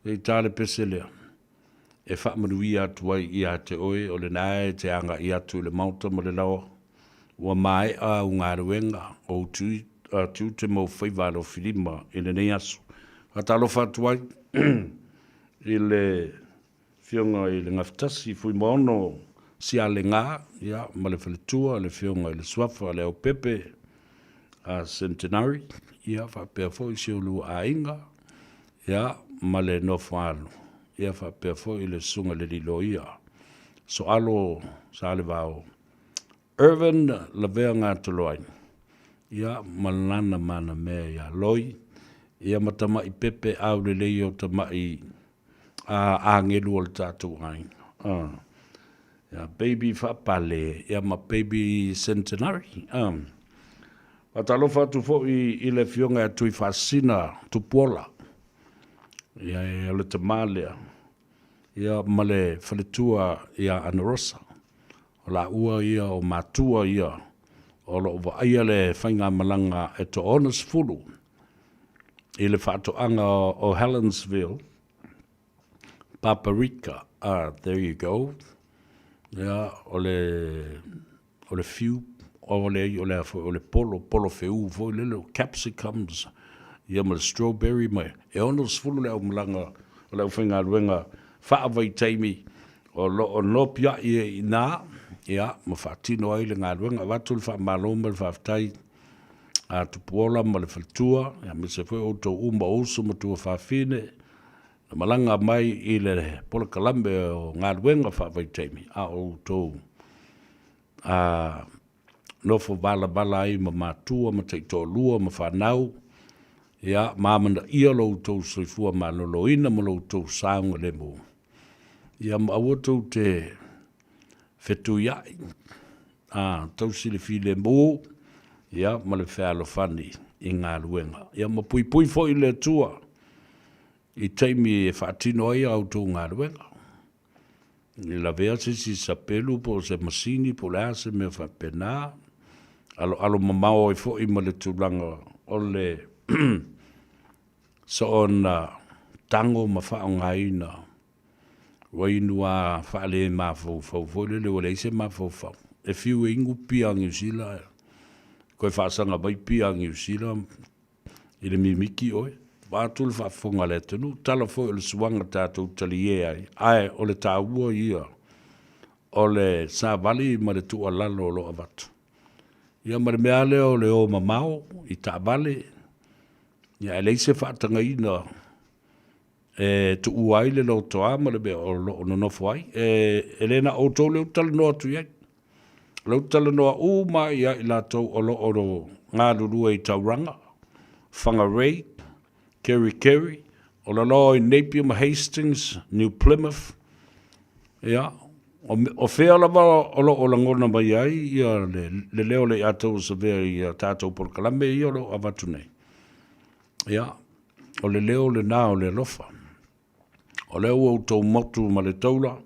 e tā le pese lea, e faamanuia atu ai ia te oe o lena e te agai atu i le maota ma le laoa, ua maea au galuega o ou tiute ma ou faiva alofilima i lenei aso. Faatalofa atu ai i le Afioga i le Gafatasi Fuimaono Sialega ia, ma le faletua le Afioga i le Suafa Leaupepe a Centenary, ia, faapea foi si o lua aiga, ia, ma le nofo-a-alo, ia, faapea foi le Susuga i le Alii Loia Soalo Salevao Irvin Lavea Gatoloai, ia, ma lana manamea ia Loi, ia ma tamai pepe aulelei o tamai a agelu o le tatou aiga. Ia Baby Faapale ia ma Baby Centenary. Faatalofa atu foi i le Afioga ia Tuifaasisina Tupuola, ia o le tama lea ia ma le faletua ia Anarosa. O laua ia o matua ia o lo o vaaia le faigamalaga e toa-60 i le faatoaga o Helensville, Paparika, ah, there you go. Ia, o le, o le fiu, o le, o le, o le polo, polo feū foi lele, o capsicums, ia ma le strawberry ma, e 60 le aumalaga o le aufaigaluega faavaitaimi o lo o nopiai ai i ina, ia, ma faatino ai le galuega. Avatu le faamalo ma le faafetai a Tupuola ma le faletua, aemaise foi outou uma o uso ma tuafafine, na malaga mai i le polokalame o galuega faavaitaimi, a o outou a nofo valavala ai ma matua ma taitoalua ma fanau, ia, ma amanaia lo outou soifua maloloina ma lo outou saogalemu, ia ma aua tou te fetuiai, a tausi le filemu, ia, ma le fealofani i galuega. Ia ma puipui foi le Atua i taimi e faatino ai a outou galuega. I lavea se isi sapelu po o se masini po o le a se mea faapena, aloalo mamao ai foi ma le tulaga o le soona tago ma faaaogaina ua inu lava faale-mafaufau foi lele ua leai se mafaufau. E fiu e inu pia a Niu Sila, toe faasaga mai pia a Niu Sila i le mimiti oe, vaeatu le faafofoga a le atunuu, tala foi o le suaga tatou talie ai, ae o le taua ia o le savali ma le tuualalo o lo o avatu. Ia ma le mea lava lea o le o mamao i taavale, ia ae leai se faatagaina e tuua ai le lotoa ma le mea o lo o nonofo ai. E le na o outou lea ou te talanoa atu i ai. O lea ou te talanoa uma ia i latou o lo o galulue i Tauranga, Whangarei, Kerikeri, o lalao i Napier ma Hastings, New Plymouth, ia, o fea lava o lo o lagona mai ai ia le leo o le Aiato ua savea i a tatou polokalame ia o lo o avatu nei. Ia, o le leo lena o le alofa. O lea ua outou motu ma le taula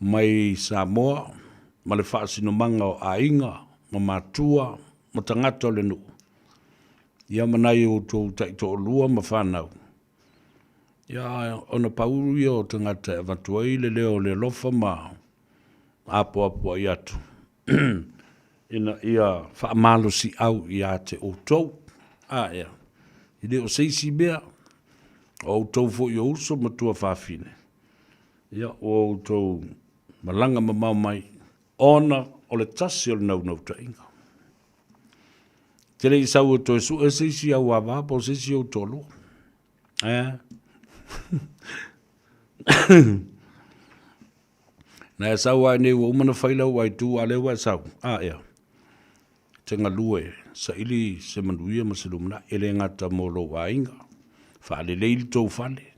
mai Samoa ma le faasinomaga o aiga ma matua ma tagata o le nuu, ia ma nai outou taitoalua ma fanau, ia ona pau ia o tagata e avatu ai le leo o le alofa ma apoapoai atu ina ia faamalosiau ia te outou. A ea, e le o se isi mea, o outou foi o uso ma tuafafine, ia ua outou malaga mamao mai ona o le tasi o le naunautaiga. Te le i sau e toe sue se isi au ava po o se isi ou toalua. Eh? Na e sau ai nei ua uma na fai lau aitu a lea ua e sau. A ea. Te galue, saili se manuia ma se lumanai, e le gata mo lou aiga. Faalelei le tou fale.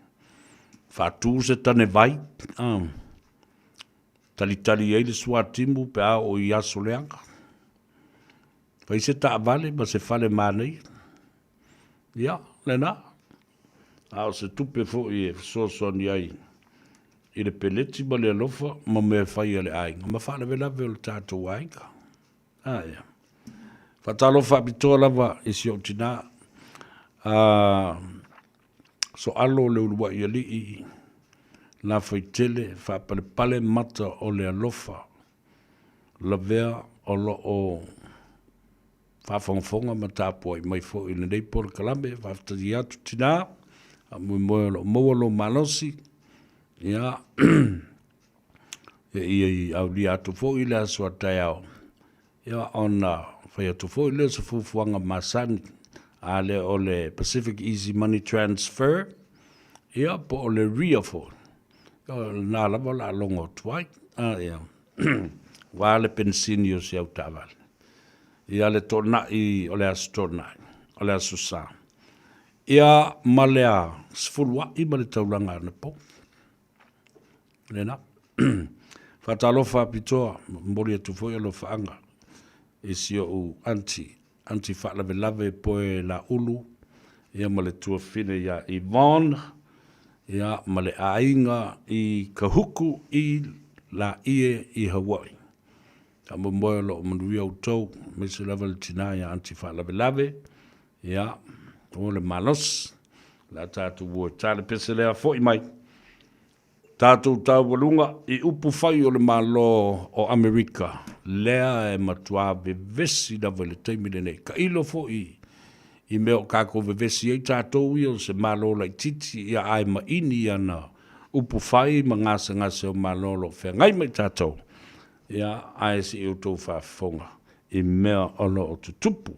Faatu se tane vai. Ah. Talitali ai le suatimu pe a oo i aso leaga. Fai se taavale ma se fale manaia. Ia, lena. A o se tupe foi e fesoasoani ai i le peleti ma le alofa ma mea fai a le aiga ma faalavelave o le tatou aiga. A ia. Faatalofa faapitoa lava i si ou tinā, a Soalo le uluai alii, Lafaitele, faapalepale mata o le alofa, lavea o lo o faafogafoga ma tapuai mai foi i lenei polokalame. Faafetai atu tinā, faamoemoe o lo o maua lou malosi, ia, ia aulia atu foi le aso a taeao, ia, ona fai atu foi lea o se fuafuaga masani, a lea o le Pacific Easy Money Transfer, ia, po o le RIA foi, ia, o lena lava o le a logo atu ai, a, ia, aua le penisini o si au taavale. Ia le toonai o le Aso Toonai, o le Aso Sa, ia ma le a sefuluai ma le taulaga anapo. Lena. Faatalofa apitoa, momoli atu foi alofaaga i si o'u aunty, aunty faalavelave Poe Laulu, ia ma le tuafafine ia Yvonne, ia ma le aiga i Kahuku i Laie i Hawaii. Faamoemoe o lo o manuia outou, aemaise lava le tina ia Aunty Faalavelave, ia, o le malosi, o le a tatou o e ta le pese lea, foi mai. Tatou taualuga i upu fai o le Malo o Amerika, lea e matuā vevesi lava i le taimi lenei. Tailo foi i mea o tatou vevesi ai tatou ia o se Malo laitiiti, ia ae maini ana upu fai ma gasegase o Malo o lo o feagai ma i tatou, ia ae se i outou faafofoga i mea o lo o tutupu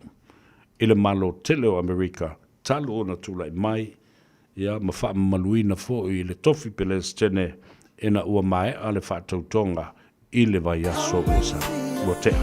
i le Malo tele o Amerika talu ona tulai mai ia ma faamamaluina foi i le tofi Pelesitene ina ua maea le faatautoga i le vaiaso ua tea.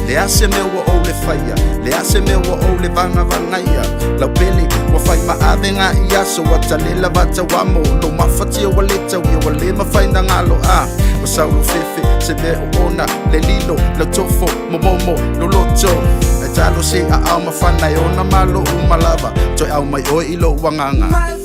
Leai se mea ua ou le faia, leai se mea ua ou le vagavagaia. Lau pele ua fai maavega i aso ua talela vatauamo. Lou mafatia ua le tauia ua le mafai na galo a. Ua sau lou fefe se mea o ona le lilo lau tofo momomo loloto. Ae talo se aao mafana e ona malo uma lava toe au mai oe i lou agaga.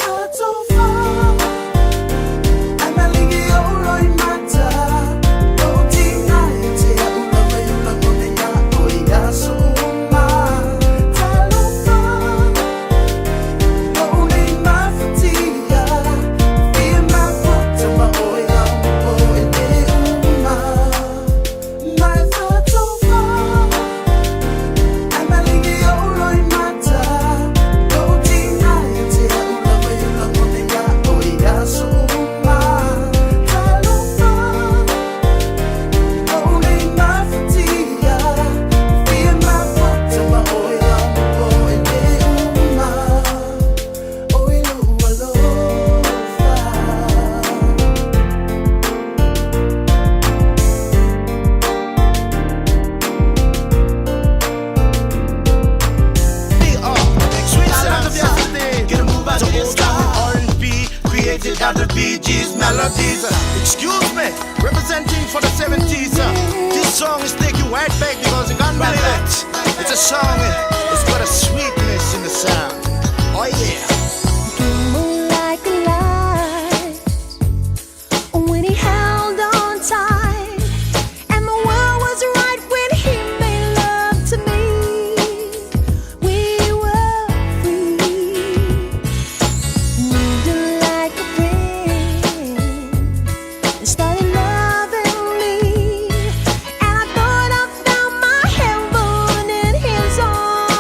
Excuse me, representing for the 70s. This song is taking right back because you can't believe it. It's a song, it's got a sweetness in the sound. Oh yeah. Like a light when he held on tight, and the world was right when he made love to me. We were free, moved like a wind, and started loving me. And I thought I found my heaven in his arms.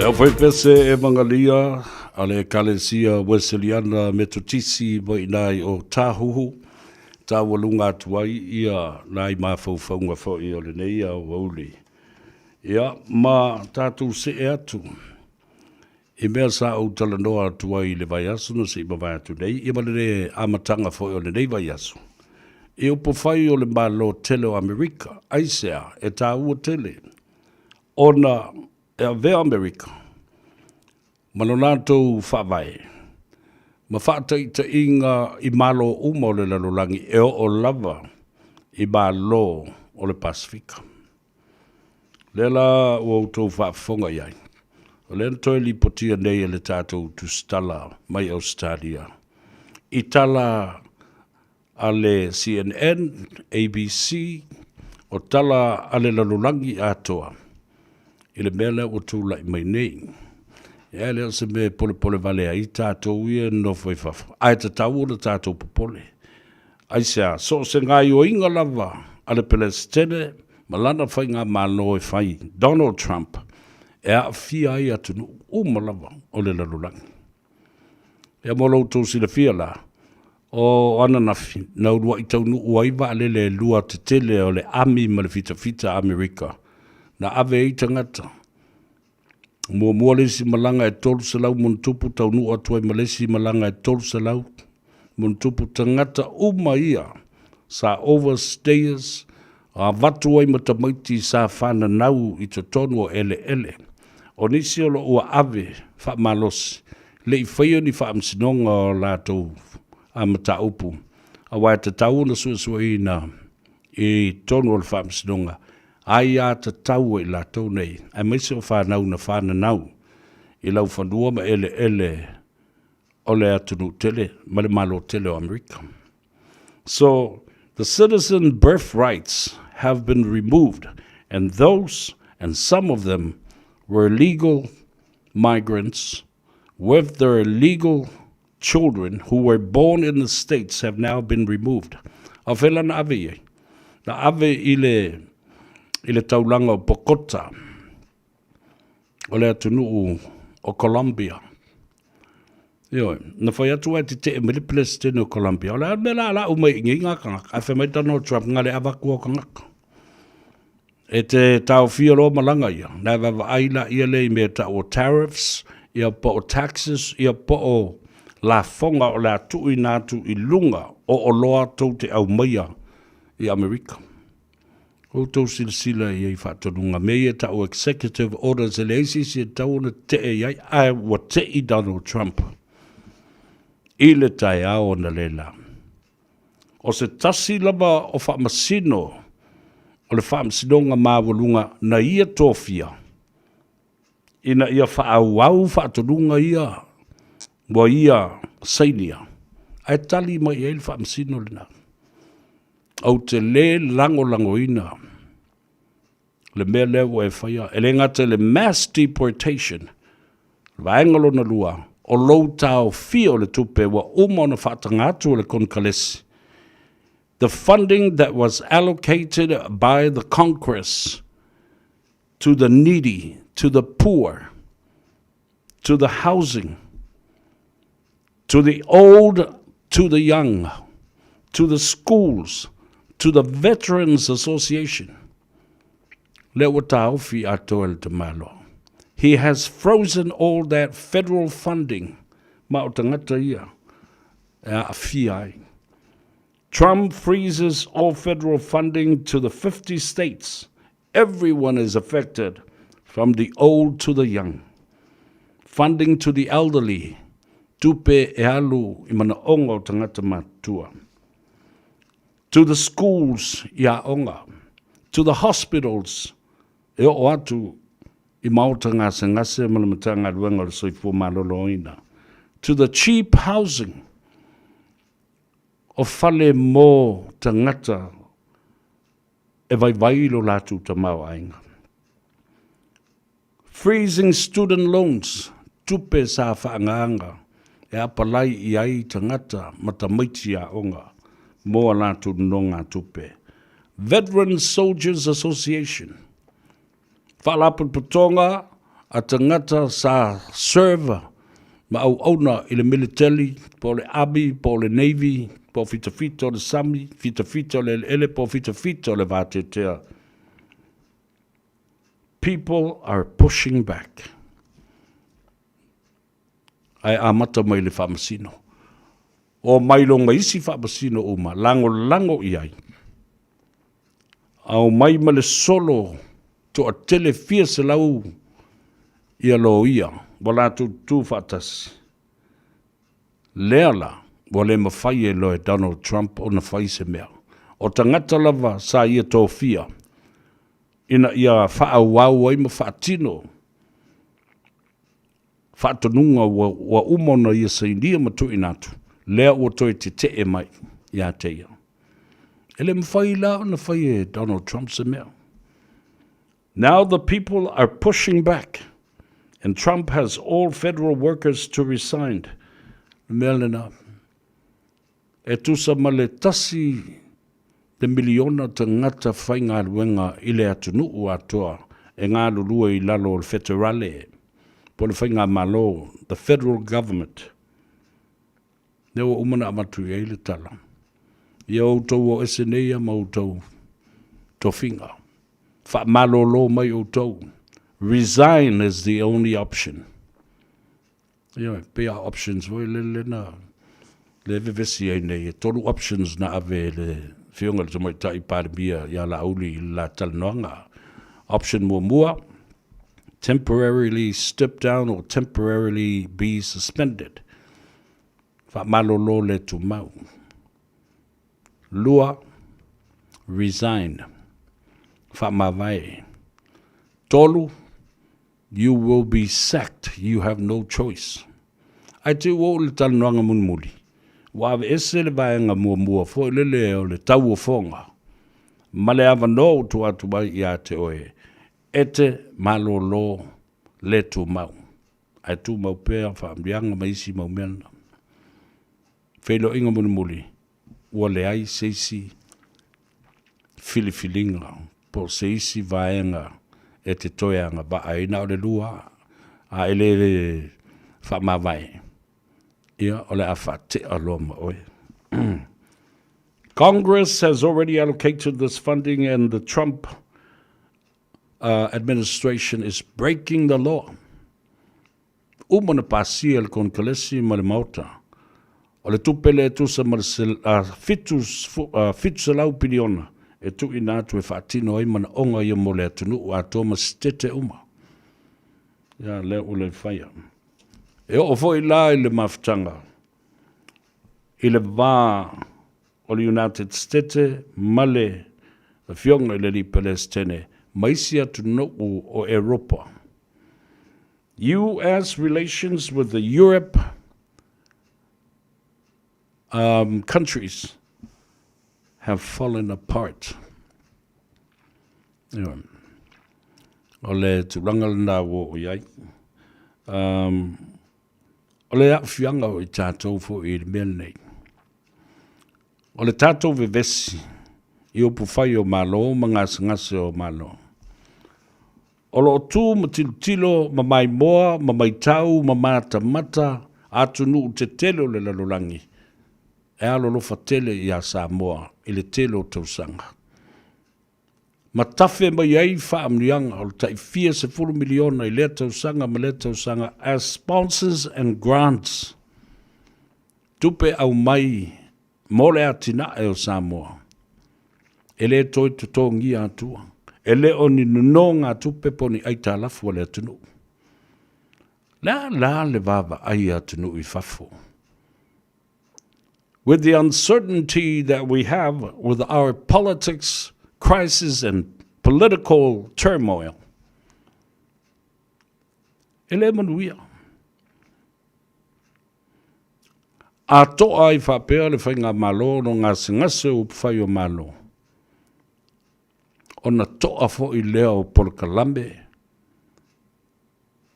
Le aufaipese Emagelia a le Ekalesia Weseliana Metotisi mai inā i Ōtāhuhu, taualuga atu ai ia nai mafaufauga foi o lenei aoauli. Ia, ma tatou see atu i mea sa ou talanoa atu ai i le vaiaso na se i mavae atu nei, ia ma le amataga foi o lenei vaiaso, i upufai o le Malo tele o Amerika, aisea e taua tele ona e avea Amerika ma lo latou faavae ma faataitaiga i Malo uma o le lalolagi e oo lava i Malo o le Pasefika. Lea la ua outou faafofoga i ai, o lea na toe lipotia nei e le tatou tusitala mai Ausetalia i tala a le CNN, ABC, o tala a le lalolagi atoa i le mea lea ua tulai mai nei. Ia e le o se mea e polepole vale ai tatou ia e nonofo i fafo, ae tatau ona tatou popole. Aisea? So o se gaoioiga lava a le Peresetene ma lana faigamalo e fai, Donald Trump, e aafia ai atunuu uma lava o le lalolagi. Ia mo lo outou silafia la, o ananafi na uluai taunuu ai vaalele e lua tetele o le ami ma le fitafita a Amerika na ave ai tagata. Muamua le isi malaga e 300 ma ona tupu taunuu atu ai ma le isi malaga e 300 ma ona tupu tagata uma ia sa overstayers avatu ai ma tamaiti sa fananau i totonu o eleele. O nisi o lo o ua ave faamalosi le i faia ni faamasinoga o latou mataupu aua e tatau ona suesueina i totonu o le faamasinoga aiatatau a i latou nei, aemaise o fanau na fananau i laufanua ma eleele o le atunuu tele ma le Malo tele o Amerika. So, the citizen birthrights have been removed and those, and some of them, were legal migrants with their legal children who were born in the States have now been removed. A o fea la na ave i ai? Na ave i le, i le taulaga o Bogota, o le atunuu o Colombia. Ioe, na fai atu ai tetee mai le Peresetene o Colombia, o le a le mea la lau mai i nei ngā kangaka, ae fai mai Donald Trump, nga le avaku o kangaka. E te taofia loa malaga ia, na e vaavaai laia lea i mea e tau o tariffs, ia po o taxes, ia po o lafoga o le a tuuina atu i luga o oloa tou te aumaia i Amerika. Outou silasila i ai faatonuga, mea ia e tau o executive orders e leai se isi e tatau ona tetee i ai, ae ua tei Donald Trump i le taeao analeila. O se tasi lava o faamasino o le Faamasinoga Maualuga na ia tofia ina ia faaauau faatonuga ia ua ia sainia, ae tali mai i ai le faamasino lena. Ou te le lagolagoina le mea lea ua e faia, e le gata i le mass deportation, le vaega lona lua, o lou taofia o le tupe ua uma ona faataga atu e le Konekalesi, the funding that was allocated by the Congress to the needy, to the poor, to the housing, to the old, to the young, to the schools, to the Veterans Association. Lea ua taofi atoa e le tamaloa. He has frozen all that federal funding ma o tagata ia e aafia ai. Trump freezes all federal funding to the 50 states. Everyone is affected, from the old to the young. Funding to the elderly, tupe e alu i manaoga o tagata matutua. To the schools, i aoga. To the hospitals, e oo atu i maota gasegase ma le Matagaluega o le Soifua Maloloina. To the cheap housing, o fale mo tagata e vaivai lo latou tamaoaiga. Freezing student loans, tupe sa faaagaaga e apalai i ai tagata ma tamaiti aoga mo a latou nonogatupe. Veteran Soldiers Association, Faalapotopotoga a tagata sa serve ma auauna i le militeli, po o le army, po o le navy, po o fitafita o le sami, fitafita o le eleele, po o fitafita o le vateatea. People are pushing back. Ae amata mai le faamasino. O mai loga isi faamasino uma, lagolago i ai. A omai ma le solo toatele fia selau ia loia ua latou tutu faatasi. Lea la, ua le mafai e loe Donald Trump ona fai se mea. O tagata lava sa ia tofia ina ia faaauau ai ma faatino faatonuga ua uma ona ia sainia ma tuuina atu, lea ua toe tetee mai ia te ia. E le mafai la ona fai e Donald Trump se mea. Now the people are pushing back and Trump has all federal workers to resign. Le mea lena, e tusa ma le tasi le miliona tagata faigaluega i le atunuu atoa e galulue i lalo o le feterale po o le faigamalo, the federal government. Lea ua uma ona avatu i ai le tala. Ia outou o ese nei ia ma outou tofiga. Faamalolo mai outou. Resign is the only option. Ioe, pei a options foi lele na le vevesi ai nei, e tolu options na ave e le Afioga i le Tamaitai Palemia ia Laauli i le la talanoaga. Option muamua, temporarily step down or temporarily be suspended. Faamalolo le tumau. Lua, resign. Faamavae. Tolu, You will be sacked, you have no choice. Ae te ua oo i le talanoaga mulimuli, ua aveese le vaega muamua foi lele o le tauofoga ma le avanoa ua tuu atu ai ia te oe e te malolo le tumau, ae tumau pea faamanuiaga ma isi mau mea na. Feiloaiga mulimuli, ua leai se isi filifiliga po o se isi vaega e te toe agavaa ai, na o le lua a e le faamavae, ia, o le a faatea loa ma oe. Congress has already allocated this funding and the Trump uh, administration is breaking the law. Uma ona pasia e le Konekalesi ma le Maota, o le tupe lea e tusa ma le 700 piliona e tuuina atu e faatino ai manaoga ia mo le atunuu atoa ma sitete uma. Ia, lea ua le faia. E oo foi la i le mafutaga i le va o le United Stete ma le Afioga i le Alii Pelesitene ma isi atunuu o Eropa. US relations with the Europe um, countries have fallen apart. Ia. O le tulaga lena ua oo i ai. Um, o le aafiaga o i tatou foi i le mea lenei. O le tatou vevesi i upufai o Malo ma gasegase o Malo. O lo o tu ma tilotilo ma maimoa ma maitau ma matamata atunuu tetele o le lalolagi e alolofa tele iā Samoa i le tele o tausaga. Ma tafe mai ai faamanuiaga o le tai fia sefulu miliona i lea tausaga ma lea tausaga as sponsors and grants, tupe aumai mo le atinae o Samoa, e le toe totogia atua, e le o ni nonogatupe po o ni aitalafu a le atunuu. Le a la le vaavaai a atunuu i fafo? With the uncertainty that we have with our politics crisis and political turmoil, e le manuia. A toa ai faapea le Faigamalo no gasegase o upufai o Malo, ona toa foi lea o polokalame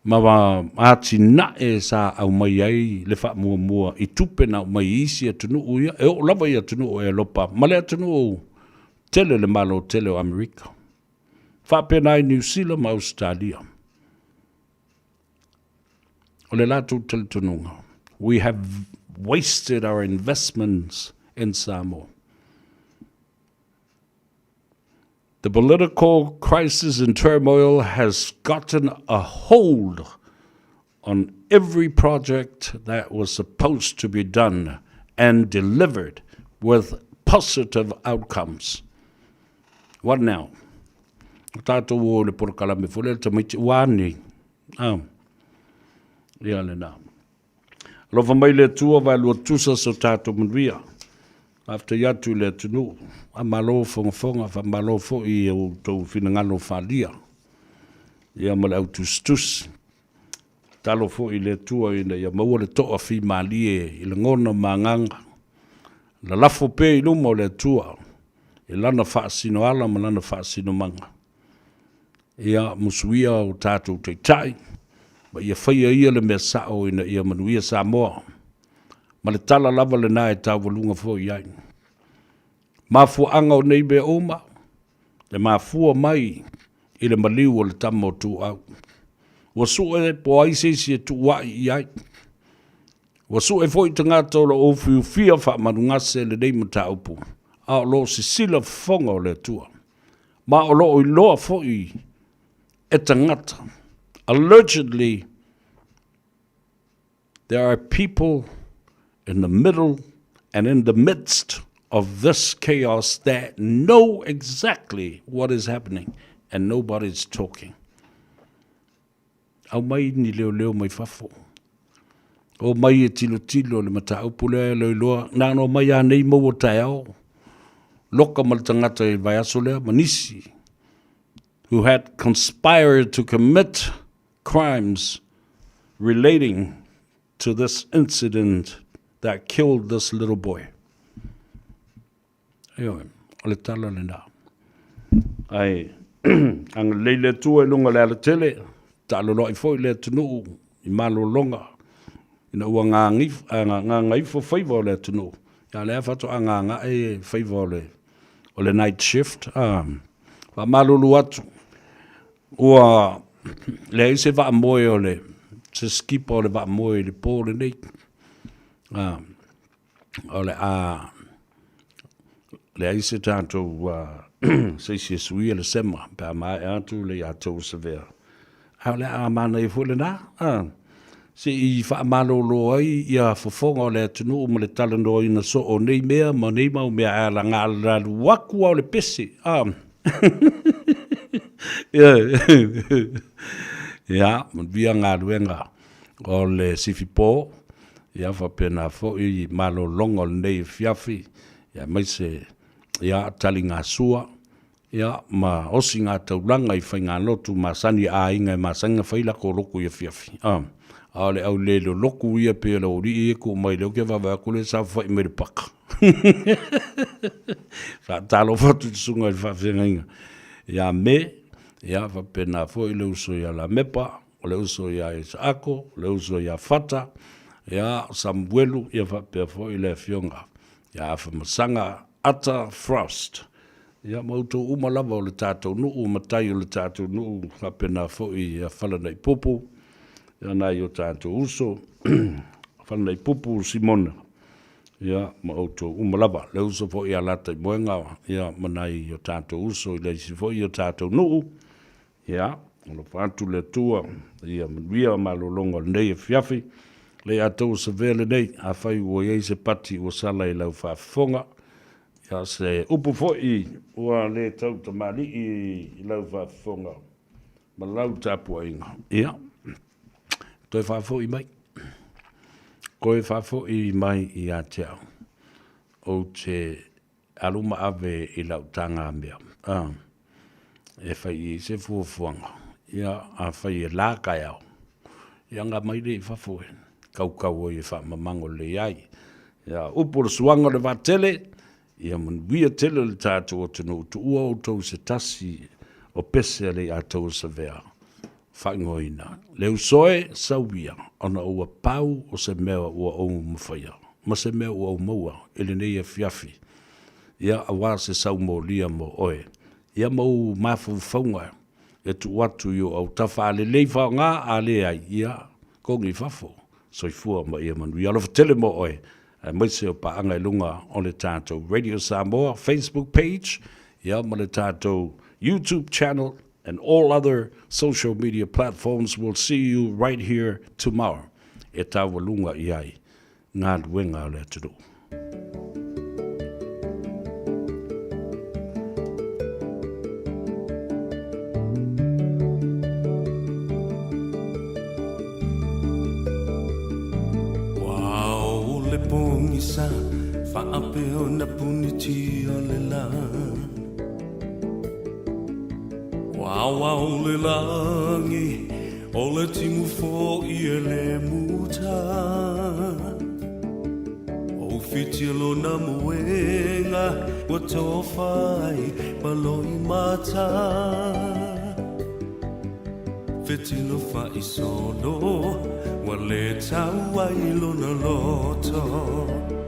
ma atinae sa aumai ai le faamuamua i tupe na aumai i isi atunuu ia, e oo lava i atunuu o Elopa ma le atunuu tele le Malo tele o Amerika. Faapena i Niu Sila ma Ausetalia. O le latou talitonuga, we have wasted our investments in Samoa. The political crisis and turmoil has gotten a hold on every project that was supposed to be done and delivered with positive outcomes. What now? O tātou o le polokalame fo le tamaiti ua nei. Ah. Ia le nā. Alofa mai le Atua vaelua tusa so tatou manuia. Faafetai atu i le atunuu. Faamalo fogafoga, faamalo foi i o outou finagalo faaalia ia ma le au tusitusi. Tatalo foi i le Atua ina ia maua le toafimalie i lagona ma agaga. Lalafo pea i luma o le Atua i Lana faasinoala ma Lana faasinomaga. Ia musuia o tatou taitai, ma ia faia ia le mea sao ina ia manuia Samoa. Ma le tala lava lena e taualuga foi i ai. Mafuaaga o nei mea uma, e mafua mai i le maliu o le tama o Tuuau. Ua sue po o ai se isi e tuuai i ai. Ua sue foi tagata o lo o ufiufia faamalugase lenei mataupu, a o lo o sisila fofoga o le Atua. Ma o lo o iloa foi e tagata. Allegedly, there are people in the middle and in the midst of this chaos that know exactly what is happening and nobody's talking. Aumai ni leoleo mai fafo. O mai e tilotilo le mataupu lea e loiloa, na ona omai lava nei maua taeao, loka ma le tagata i le vaiaso lea ma nisi who had conspired to commit crimes relating to this incident that killed this little boy. Ioe, o le tala lena. Ae, agalelei le Atua i luga o le alatele, taaloloai foi le atunuu i malologa, ina ua gagaifo faiva o le atunuu. Ia lea faatoa gagae faiva o le, o le night shift. Ah, faamalulu atu, ua leai se vaamoe o le, se skipa o le vaamoe i le po lenei. Ah, o le a leai se tatou se isi e suia le sema pe a maea atu le ia tou savea. A o le a manaia foi lena, a, se i faamalolo ai ia fofoga o le atunuu ma le talanoaina soo o nei mea ma nei mau mea ae ala alu atu lava o le pese, a. Ia, manuia galuega o le sifipo, ia faapena foi malologa o lenei afiafi, ia aemaise ia taligasua, ia ma osigataulaga i faigalotu masani a aiga e masani ona fai latou lotu i afiafi. A o le au le lolotu ia pei o le aualii ia e tuu mai lea ou te vaavaai atu lea e saofafai mai le paka. Faatalofa atu i le susuga i le faafeagaiga ia Me, ia faapena foi le uso ia Lamepa, o le uso ia Isaako, o le uso ia Fata, ia Samuelu, ia faapea foi le afioga ia Afamasaga Ata Frost. Ia ma outou uma lava o le tatou nuu, matai o le tatou nuu, faapena foi ia Falanaipupu, ia nai o tatou uso, Falanaipupu Simona, ia ma outou uma lava. Le uso foi ia Lataimoega, ia ma nai o tatou uso i le isi foi o tatou nuu, Ia, alofa atu le Atua ia manuia malologa o lenei afiafi. Lei atou o savea lenei, afai ua i ai se pati ua sala i lau faafofoga, ia se upu foi ua le tau tamalii i lau faafofoga ma lau tapuaiga, ia, toe faafoi mai, toe faafoi mai ia te au. Ou te Alu ma ave i lau tagamea e fai i ai se fuafuaga. Ia, afai e la taeao, ia ona aumai lea i fafo e kaukau ai e faamamago lelei ai. Ia, upu o le suaga o le vaatele, ia manuia tele le tatou atunuu, tuua outou i se tasi o pese a le Iatau o Savea, faaigoaina le uso e sauia ona ua pau o se mea ua ou mafaia ma se mea ua ou maua i lenei afiafi, ia aua se saumolia mo oe, ia ma ou mafaufauga e tuu atu i ou autafa, a lelei faaaoga, a leai, ia. Kogi i fafo. Soifua ma ia manuia. Alofa tele mo oe, aemaise o paaga i luga o le tatou Radio Samoa Facebook page, ia ma le tatou YouTube channel and all other social media platforms. We'll see you right here tomorrow. E taualuga i ai galuega a le atunuu. Ua o le pogisa faapea ona punitia le la. Ua ao le lagi o le timu fo'i e le muta. O whiti lona moenga ua tofa ai ma loimata. Fetilo fa'isolo ua le tau ai lona loto.